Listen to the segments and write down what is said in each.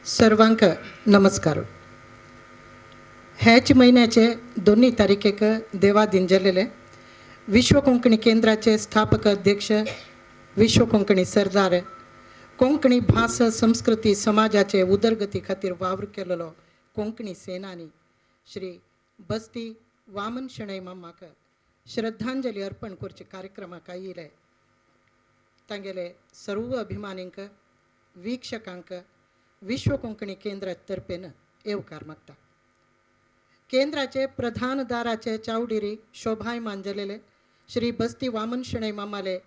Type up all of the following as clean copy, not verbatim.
सर्वांक नमस्कार. ह्याच म्हयन्याचे 2 तारखेक देवाधीन जालेले विश्व कोंकणी केंद्राचे स्थापक अध्यक्ष विश्व कोंकणी सरदार कोंकणी भास संस्कृती समाजाचे उदरगती खातीर वावर केलेलो कोंकणी सेनानी श्री बस्ती वामन शणै मामाक श्रद्धांजली अर्पण करचे कार्यक्रमाक आयिल्ले तांगेले सर्व अभिमानींक वीक्षकांक विश्व कोंकणी केंद्रा तर्फेन येवकार मागता. केंद्राचे प्रधान दाराचे चावडिरी शोभायमान जालेले श्री बस्ती वामन शणै मामाले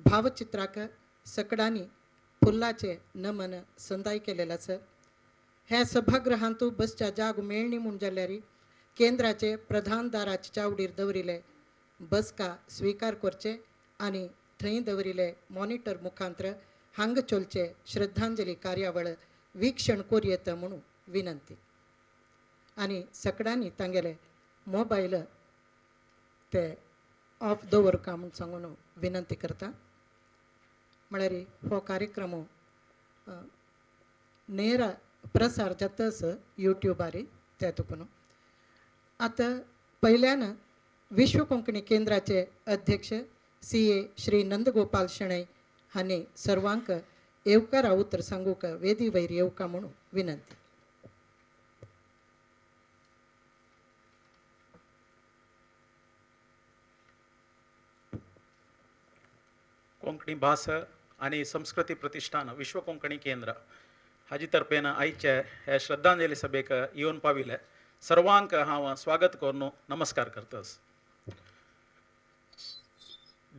भावचित्राक सकडांनी फुल्लाचे नमन संदाय केलेलाच. ह्या सभागृहांतू बसच्या जाग मेळणी म्हूण जाल्यार केंद्राचे प्रधान दाराचे चावडीर दवरिले बसका स्वीकार करचे आनी थंय दवरिले मॉनिटर मुखांत्र हांग चोलचे श्रद्धांजली कार्यावळ वीक्षण कोरयेत म्हणून विनंती. आनी सकडांनी तांगेले मोबायल ते ऑफ दवरका म्हूण सांगून विनंती करता. म्हळ्यार हो कार्यक्रम नेर प्रसार जाताच यूट्यूबार त्या तुकून. आतां पयल्यान विश्व कोंकणी केंद्राचे अध्यक्ष CA Shri Nandgopal Shenoi हांणी सर्वांक येवकारा उतर सांगूक वेदी वयर येवका म्हणून विनंती. कोंकणी भास आनी संस्कृती प्रतिष्ठान विश्व कोंकणी केंद्र हाजी तर्फेन आयचे हे श्रद्धांजली सभेक येवन पाविले सर्वांक हांव स्वागत करून नमस्कार करतस.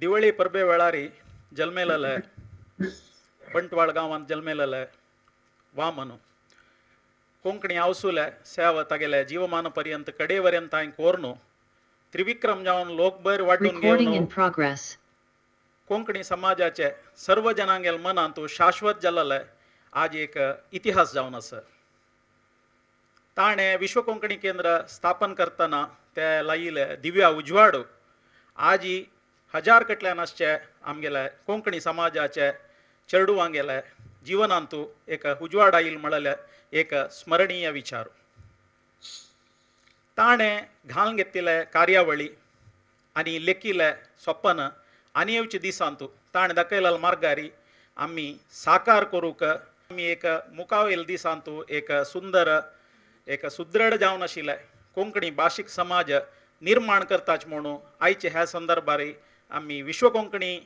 दिवाळी परबे वेळारी जल्मेलेले बंटवाळ गांवांत जल्मेलेले वामन कोंकणी आवसुले सेवा तागेले जीवमान पर्यंत कडेपर्यंत हांवें कोरनो त्रिविक्रम जावन लोकभर वांटून घेवन कोंकणी समाजाचे सर्व जनांगेल मनांत शाश्वत जाल्ले आज एक इतिहास जावन आसा. ताणें विश्व कोंकणी केंद्र स्थापन करतना ते लायिल्ले दिव्या उजवाड आजी हजार कटल्यान आसचे आमगेले कोंकणी समाजाचे चेडवांगेले जिवनांतू एक उजवाड आयल म्हळ्यार एक स्मरणीय विचार. ताणें घालून घेतिल्ले कार्यावळी आनी लेखिल्ले सपन आनी येवचे दिसांतू ताणें दाखयल्ल्या मार्गारी आमी साकार करूंक आमी एक मुखावेल दिसांतू एक सुंदर एक सुदृढ जावन आशिल्ले कोंकणी भाशीक समाज निर्माण करताच म्हणून आयचे ह्या संदर्भार आमी विश्व कोंकणी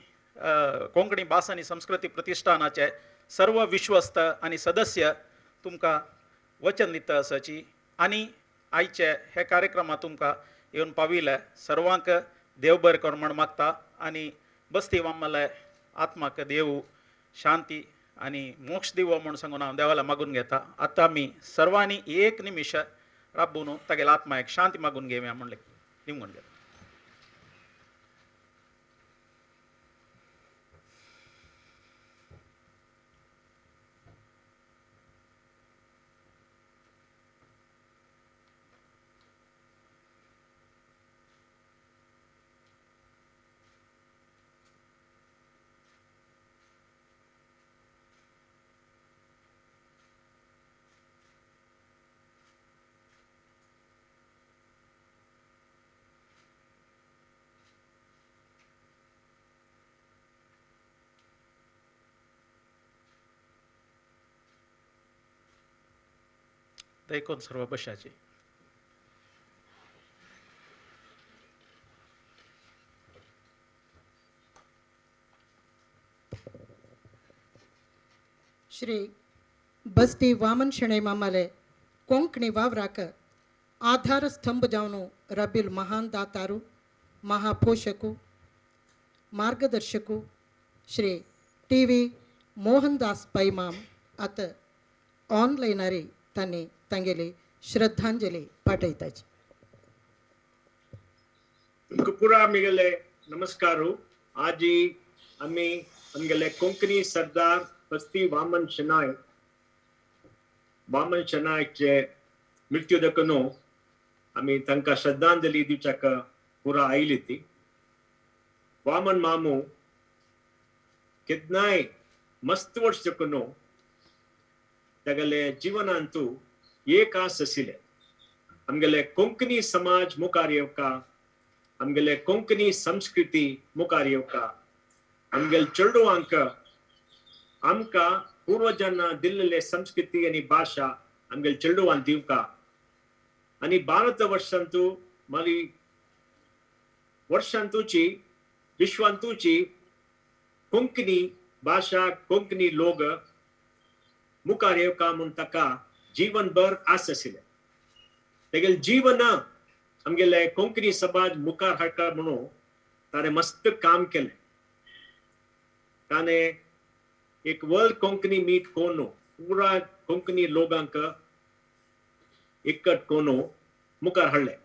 कोंकणी भास आनी संस्कृती प्रतिष्ठानाचे सर्व विश्वस्त आनी सदस्य तुमकां वचन दिता आसाची आनी आयचे हे कार्यक्रमांत तुमकां येवन पाविल्ले सर्वांक देव बरें कर म्हण मागता आनी बस्ती वामले आत्माक देव शांती आनी मोक्ष दिवो म्हूण सांगून हांव देवाला मागून घेता. आतां आमी सर्वांनी एक निमिश राबून तागेल्या आत्माक शांती मागून घेवया म्हणलें निमून घेता. देखून सर्व बशाची श्री बस्ती वामन शणै मामाले कोंकणी वावराक आधार स्तंभ जावन रबील महान दातारू महापोषकू मार्गदर्शकू श्री TV Mohandas पैमाम आतां ऑनलायनारी तांणी तांगेली श्रद्धांजली पाठयताची. तुमकां पुरा आमगेले नमस्कार. आजी आमी आमगेले कोंकणी सरदार बस्ती वामन शणै वामन शणैचे मृत्यू देखून आमी तांकां श्रद्धांजली दिवच्याक पुरा आयली ती. वामन मामू केन्नाय मस्त वर्स देखून तागेले जिवनांतू एक आस आशिल्लें, आमगेले कोंकणी समाज मुखार येवका, आमगेले कोंकणी संस्कृती मुखार येवका, आमगेले चेडवांक आमकां पूर्वजांना दिल्लेले संस्कृती आनी भाशा आमगेले चेडवांक दिवका. आनी भारत वर्षांतू मागीर वर्षांतूची विश्वांतूची कोंकणी भाशा कोंकणी लोक मुखार येवका म्हूण ताका जीवनभर आस आशिल्लें. तेगेलें जीवन आमगेले कोंकणी समाज मुखार हाडटा म्हणून ताणें मस्त काम केलें. ताणें एक वर्ल्ड कोंकणी मीट कोण पुरा कोंकणी लोकांक एकट कोण मुखार हाडलें.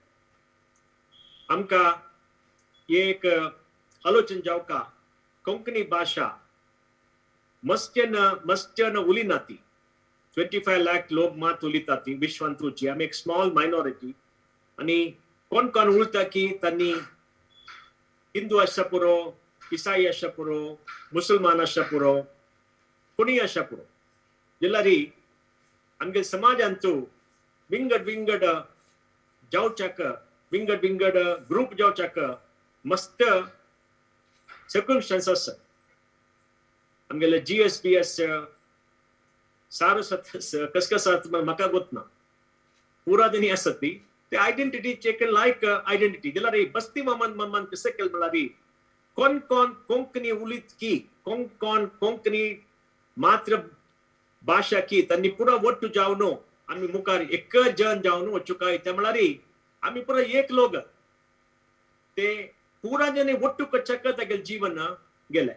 आमकां एक आलोचन जावका कोंकणी भाशा मस्त्यन मस्त्यन उलिना ती 25 लाख लोक मात उलयता ती विश्वांतूची, आमी एक स्मॉल मायनॉरिटी. आनी कोण कोण उलता की तांणी हिंदू आसता पुरो, इसाई आसता पुरो, मुसलमान आसता पुरो, कोणीय आसता पुरो, जाल्यार आमगे समाजांतू विंगड विंगड जावच्याक विंगड विंगड ग्रुप जावच्याक मस्त सर्कमस्टन्स आसा. आमगेले GSBS सारस्वत कस म्हाका गोतना पुरा दिनी आसत ती ते आयडेंटिटीचे एक लायक आयडेंटिटी जाल्यार बस्ती मामान मामान कशें केलें म्हळ्यार कोण कोण कोंकणी उलयत की कोण कोण कोंकणी मात्र भाशा की तांणी पुरा ಒಟ್ಟು जावन आमी मुखार एक जन जावन वचूंक ते म्हळ्यार आमी पुरा एक लोक ते पुरा जन ಒಟ್ಟು करच्याक तागेलें जीवन गेलें.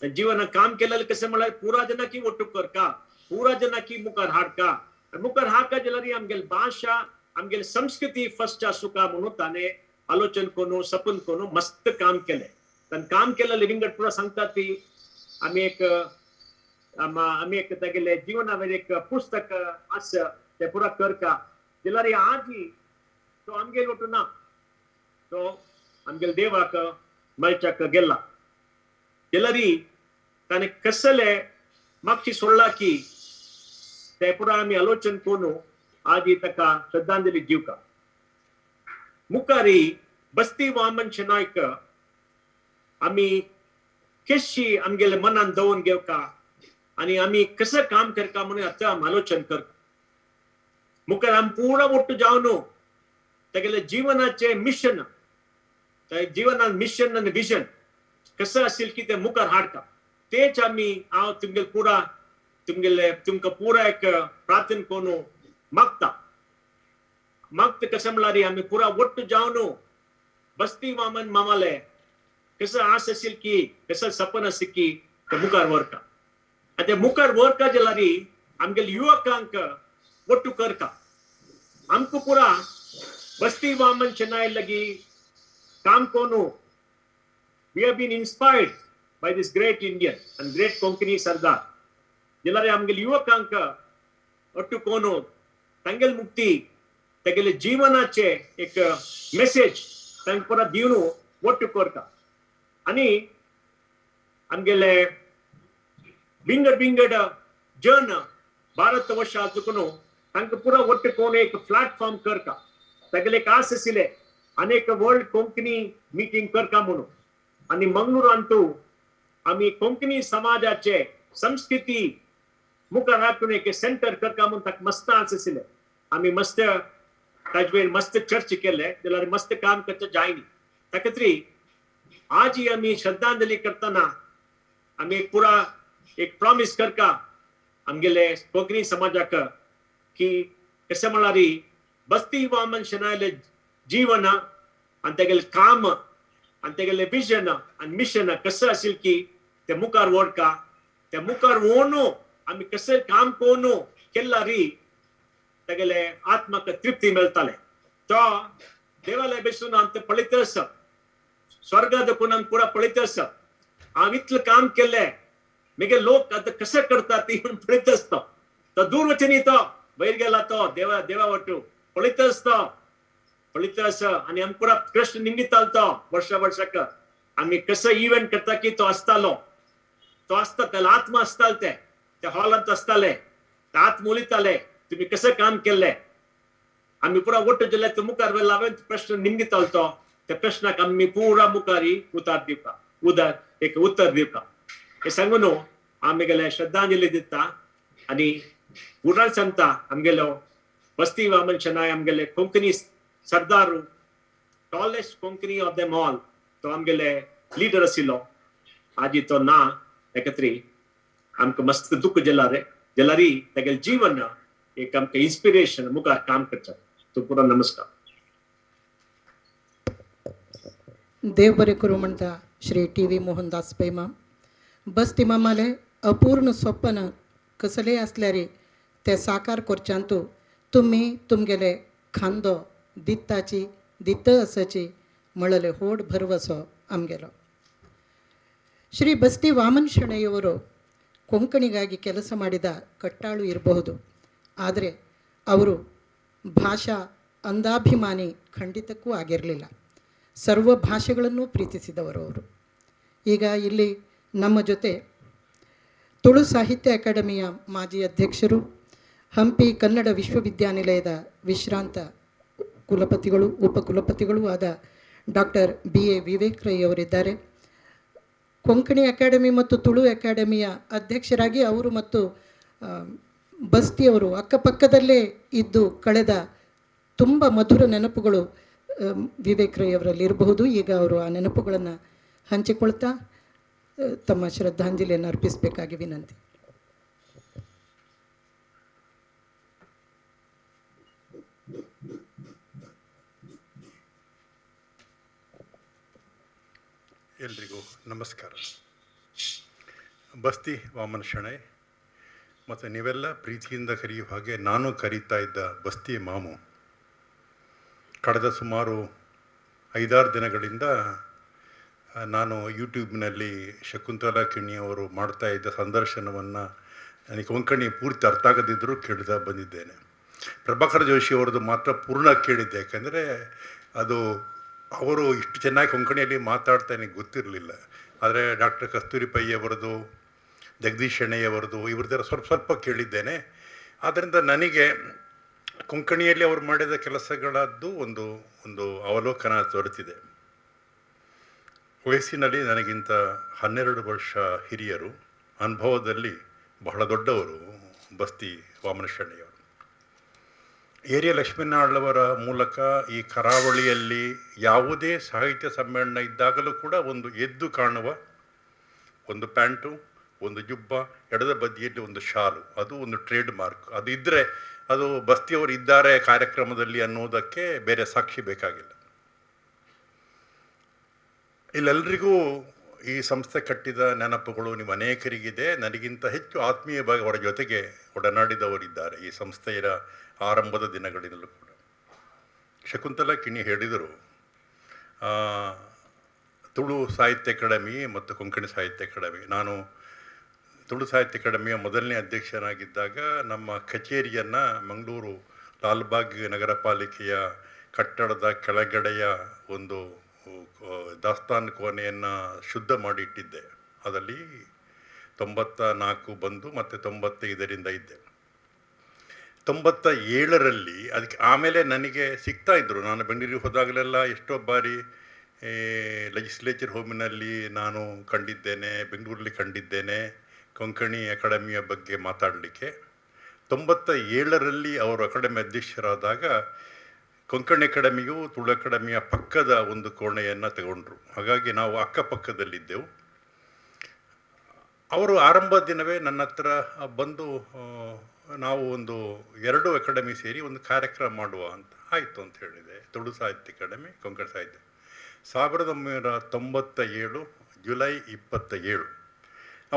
जीवन काम केलें कशें म्हळ्यार पुरा जनाकी ಒಟ್ಟು करका, पुरा जनाकी मुखार हाडका, मुखार हाडका जाल्यार आमगेले भाशा आमगेले संस्कृती फर्स्ट आसूका म्हणून ताणें आलोचन करून सपन करून मस्त काम केलें. ताणें काम केलें विंगड पुरा सांगता ती आमी एक आमी एक तागेले जिवना एक पुस्तक आसा ते पुरा करका जाल्यार आजी तो आमगेल वटू ना, तो आमगेले देवाक मेळच्याक गेला. जाल्यार ताणें कसले मागची सोडला की ते पुरा आमी आलोचन करून आजी ताका श्रद्धांजली दिवका. मुखारी बस्ती वामन शेनायक आमी केशी आमगेले मनान दवरून घेवका आनी आमी कसं काम करका म्हणून आतां आमी आलोचन करता. मुखार आमी पुरा ಒಟ್ಟು जावन तागेले जिवनाचे मिशन, जिवनान मिशन आनी विजन कसं असेल की ते मुखार हाडटा तेच आमी हांव तुमगेले पुरा तुमगेले तुमकां पुरा एक प्रार्थना करून मागता. मागता कशें म्हळ्यार आमी पुरा ಒಟ್ಟು जावन बस्ती वामन मामाले कसं आस असेल की कसं सपन असेल की ते मुखार व्हरता. आनी ते मुखार व्हरता जाल्यार आमगेले युवकांक ಒಟ್ಟು करता. आमकां पुरा बस्ती वामन शेनाय लागी काम करून we have been inspired by this great Indian and great Konkani Sardar. जाल्यार आमगेले युवकांक ಒಟ್ಟು कोण तांगेले मुक्ती तागेले जीवनाचे एक मेसेज तांकां पुरा दिवन ಒಟ್ಟು करता. आनी आमगेले विंगड विंगड जन भारत वर्षा चुकून तांकां पुरा ಒಟ್ಟು कोण एक प्लॅटफॉर्म करता. तागेले एक आस आशिल्लें अनेक वर्ल्ड कोंकणी मिटींग करता म्हणून. आनी मंगळुरांतू आमी कोंकणी समाजाचे संस्कृती मुखार हाडून एक सेंटर करता म्हणून ताका मस्त आस आशिल्लें. आमी मस्त ताजे मस्त चर्च केले जाल्यार मस्त काम करचें जायनी. ताका तरी आजही आमी श्रद्धांजली करतना आमी एक पुरा एक प्रॉमिस करता आमगेले कोंकणी समाजाक की कशें म्हळ्यार बस्ती वामन शेनायले जीवन आनी तेगेलें काम आनी तेगेलें विजन आनी मिशन कसं असेल की ते मुखार व्हरका, ते मुखार व्हरून आमी कशें काम करून केल्यार तेगेले आत्माक तृप्ती मेळटाले. तो देवालय बसून आमकां पळयत आसा, स्वर्गा देखून आमकां पुरा पळयत आसा. हांव इतलें काम केलें मागीर लोक आतां कशें करता ती म्हूण पळयत आसता. तो दूरवचनी तो वयर गेला तो देवा देवा वटू पळयत आसता, पळयत आसा. आनी आमकां पुरा कृष्ण निमित्तालो तो वर्सा वर्साक आमी कसो इव्हेंट करता की तो आसतालो, तो आसता, त्याला आत्मा आसताले, ते त्या हॉलांत आसताले. तात उलयताले तुमी कशें काम केल्लें आमी पुरा वट्ट जिल्ल्यात मुखार व्हेला हांवें प्रश्न निमगी चलतो त्या प्रश्नाक आमी पुरा मुखारी उतार दिवका उदर एक उत्तर दिवका हे सांगू न्हू आमगेले श्रद्धांजली दिता आनी पुराय सांगता आमगेलो बस्ती वामन शनाय आमगेले कोंकणी सरदार tallest Konkani of them all तो आमगेले लिडर आशिल्लो आजी तो ना एकत्री आमकां मस्त दुःख जेला रे जेलारी तागेले जीवन एक आमकां इन्स्पिरेशन मुखार काम करता. तो पुरा नमस्कार. देव बरें करूं म्हणटा श्री टी व्ही मोहनदास पै माम. बस्ती मामाले अपूर्ण स्वप्न कसलेय आसल्यार ते साकार करच्यांतू तुमी तुमगेले खांदो दित्ताची दित्त आसाची म्हणले होड भरवसो आमगेलो. ಶ್ರೀ ಬಸ್ತಿ ವಾಮನ್ ಶೆಣೈಯವರು ಕೊಂಕಣಿಗಾಗಿ ಕೆಲಸ ಮಾಡಿದ ಕಟ್ಟಾಳು ಇರಬಹುದು, ಆದರೆ ಅವರು ಭಾಷಾ ಅಂಧಾಭಿಮಾನಿ ಖಂಡಿತಕ್ಕೂ ಆಗಿರಲಿಲ್ಲ. ಸರ್ವ ಭಾಷೆಗಳನ್ನು ಪ್ರೀತಿಸಿದವರು ಅವರು. ಈಗ ಇಲ್ಲಿ ನಮ್ಮ ಜೊತೆ ತುಳು ಸಾಹಿತ್ಯ ಅಕಾಡೆಮಿಯ ಮಾಜಿ ಅಧ್ಯಕ್ಷರು, ಹಂಪಿ ಕನ್ನಡ ವಿಶ್ವವಿದ್ಯಾನಿಲಯದ ವಿಶ್ರಾಂತ ಕುಲಪತಿಗಳು, ಉಪಕುಲಪತಿಗಳೂ ಆದ ಡಾಕ್ಟರ್ ಬಿ.ಎ. ವಿವೇಕ್ ರೈ ಅವರಿದ್ದಾರೆ. ಕೊಂಕಣಿ ಅಕಾಡೆಮಿ ಮತ್ತು ತುಳು ಅಕಾಡೆಮಿಯ ಅಧ್ಯಕ್ಷರಾಗಿ ಅವರು ಮತ್ತು ಬಸ್ತಿಯವರು ಅಕ್ಕಪಕ್ಕದಲ್ಲೇ ಇದ್ದು ಕಳೆದ ತುಂಬ ಮಧುರ ನೆನಪುಗಳು ವಿವೇಕ್ ರೈ ಅವರಲ್ಲಿ ಇರಬಹುದು. ಈಗ ಅವರು ಆ ನೆನಪುಗಳನ್ನು ಹಂಚಿಕೊಳ್ತಾ ತಮ್ಮ ಶ್ರದ್ಧಾಂಜಲಿಯನ್ನು ಅರ್ಪಿಸಬೇಕಾಗಿ ವಿನಂತಿ. ಎಲ್ರಿಗೂ ನಮಸ್ಕಾರ. ಬಸ್ತಿ ವಾಮನ ಶೆಣೈ ಮತ್ತು ನೀವೆಲ್ಲ ಪ್ರೀತಿಯಿಂದ ಕರೆಯುವ ಹಾಗೆ ನಾನು ಕರೀತಾ ಇದ್ದ ಬಸ್ತಿ ಮಾಮು ಕಳೆದ ಸುಮಾರು 5-6 ದಿನಗಳಿಂದ ನಾನು ಯೂಟ್ಯೂಬ್ನಲ್ಲಿ ಶಕುಂತಲಾ ಕಿಣಿಯವರು ಮಾಡ್ತಾ ಇದ್ದ ಸಂದರ್ಶನವನ್ನು ನನಗೆ ಕೊಂಕಣಿ ಪೂರ್ತಿ ಅರ್ಥ ಆಗದಿದ್ದರೂ ಕೇಳ್ತಾ ಬಂದಿದ್ದೇನೆ. ಪ್ರಭಾಕರ್ ಜೋಶಿಯವರದ್ದು ಮಾತ್ರ ಪೂರ್ಣ ಕೇಳಿದ್ದೆ, ಯಾಕೆಂದರೆ ಅದು ಅವರು ಇಷ್ಟು ಚೆನ್ನಾಗಿ ಕೊಂಕಣಿಯಲ್ಲಿ ಮಾತಾಡ್ತಾ ನನಗೆ ಗೊತ್ತಿರಲಿಲ್ಲ. ಆದರೆ ಡಾಕ್ಟರ್ ಕಸ್ತೂರಿ ಪೈಯವರದು, ಜಗದೀಶ್ ಶೆಣೈಯವರದು ಇವ್ರದ್ದೆಲ್ಲ ಸ್ವಲ್ಪ ಸ್ವಲ್ಪ ಕೇಳಿದ್ದೇನೆ. ಆದ್ದರಿಂದ ನನಗೆ ಕೊಂಕಣಿಯಲ್ಲಿ ಅವರು ಮಾಡಿದ ಕೆಲಸಗಳದ್ದು ಒಂದು ಒಂದು ಅವಲೋಕನ ದೊರೆತಿದೆ. ವಯಸ್ಸಿನಲ್ಲಿ ನನಗಿಂತ 12 ವರ್ಷ ಹಿರಿಯರು, ಅನುಭವದಲ್ಲಿ ಬಹಳ ದೊಡ್ಡವರು ಬಸ್ತಿ ವಾಮನ ಶೆಣೈಯವರು. ಏರಿಯ ಲಕ್ಷ್ಮೀನಾಳವರ ಮೂಲಕ ಈ ಕರಾವಳಿಯಲ್ಲಿ ಯಾವುದೇ ಸಾಹಿತ್ಯ ಸಮ್ಮೇಳನ ಇದ್ದಾಗಲೂ ಕೂಡ ಒಂದು ಎದ್ದು ಕಾಣುವ ಒಂದು ಪ್ಯಾಂಟು, ಒಂದು ಜುಬ್ಬ, ಎಡದ ಬದಿಯಲ್ಲಿ ಒಂದು ಶಾಲು, ಅದು ಒಂದು ಟ್ರೇಡ್ ಮಾರ್ಕ್. ಅದು ಇದ್ದರೆ ಅದು ಬಸ್ತಿಯವರು ಇದ್ದಾರೆ ಕಾರ್ಯಕ್ರಮದಲ್ಲಿ ಅನ್ನೋದಕ್ಕೆ ಬೇರೆ ಸಾಕ್ಷಿ ಬೇಕಾಗಿಲ್ಲ. ಇಲ್ಲೆಲ್ಲರಿಗೂ ಈ ಸಂಸ್ಥೆ ಕಟ್ಟಿದ ನೆನಪುಗಳು ನಿಮ್ಮ ಅನೇಕರಿಗಿದೆ. ನನಗಿಂತ ಹೆಚ್ಚು ಆತ್ಮೀಯವಾಗಿ ಅವರ ಜೊತೆಗೆ ಒಡನಾಡಿದವರಿದ್ದಾರೆ ಈ ಸಂಸ್ಥೆಯ ಆರಂಭದ ದಿನಗಳಿಂದಲೂ ಕೂಡ. ಶಕುಂತಲಾ ಕಿಣಿ ಹೇಳಿದರು, ತುಳು ಸಾಹಿತ್ಯ ಅಕಾಡೆಮಿ ಮತ್ತು ಕೊಂಕಣಿ ಸಾಹಿತ್ಯ ಅಕಾಡೆಮಿ. ನಾನು ತುಳು ಸಾಹಿತ್ಯ ಅಕಾಡೆಮಿಯ ಮೊದಲನೇ ಅಧ್ಯಕ್ಷನಾಗಿದ್ದಾಗ ನಮ್ಮ ಕಚೇರಿಯನ್ನು ಮಂಗಳೂರು ಲಾಲ್ಬಾಗ್ ನಗರ ಪಾಲಿಕೆಯ ಕಟ್ಟಡದ ಕೆಳಗಡೆಯ ಒಂದು ದಾಸ್ತಾನು ಕೋಣೆಯನ್ನು ಶುದ್ಧ ಮಾಡಿ ಇಟ್ಟಿದ್ದೆ. ಅದರಲ್ಲಿ 94 ಬಂದು ಮತ್ತು 95ರಿಂದ ಇದ್ದೆ. 97ರಲ್ಲಿ ಅದಕ್ಕೆ ಆಮೇಲೆ ನನಗೆ ಸಿಗ್ತಾಯಿದ್ರು. ನಾನು ಬೆಂಗಳೂರಿಗೆ ಹೋದಾಗಲೆಲ್ಲ ಎಷ್ಟೋ ಬಾರಿ ಲೆಜಿಸ್ಲೇಚರ್ ಹೋಮಿನಲ್ಲಿ ನಾನು ಕಂಡಿದ್ದೇನೆ, ಬೆಂಗಳೂರಲ್ಲಿ ಕಂಡಿದ್ದೇನೆ ಕೊಂಕಣಿ ಅಕಾಡೆಮಿಯ ಬಗ್ಗೆ ಮಾತಾಡಲಿಕ್ಕೆ. 97ರಲ್ಲಿ ಅವರು ಅಕಾಡೆಮಿ ಅಧ್ಯಕ್ಷರಾದಾಗ ಕೊಂಕಣಿ ಅಕಾಡೆಮಿಯು ತುಳು ಅಕಾಡೆಮಿಯ ಪಕ್ಕದ ಒಂದು ಕೋಣೆಯನ್ನು ತಗೊಂಡ್ರು. ಹಾಗಾಗಿ ನಾವು ಅಕ್ಕಪಕ್ಕದಲ್ಲಿದ್ದೆವು. ಅವರು ಆರಂಭ ದಿನವೇ ನನ್ನ ಹತ್ರ ಬಂದು ನಾವು ಒಂದು 2 ಅಕಾಡೆಮಿ ಸೇರಿ ಒಂದು ಕಾರ್ಯಕ್ರಮ ಮಾಡುವ ಅಂತ ಆಯಿತು ಅಂತ ಹೇಳಿದೆ. ತುಳು ಸಾಹಿತ್ಯ ಅಕಾಡೆಮಿ, ಕೊಂಕಣಿ ಸಾಹಿತ್ಯ. 1997 ಜುಲೈ 27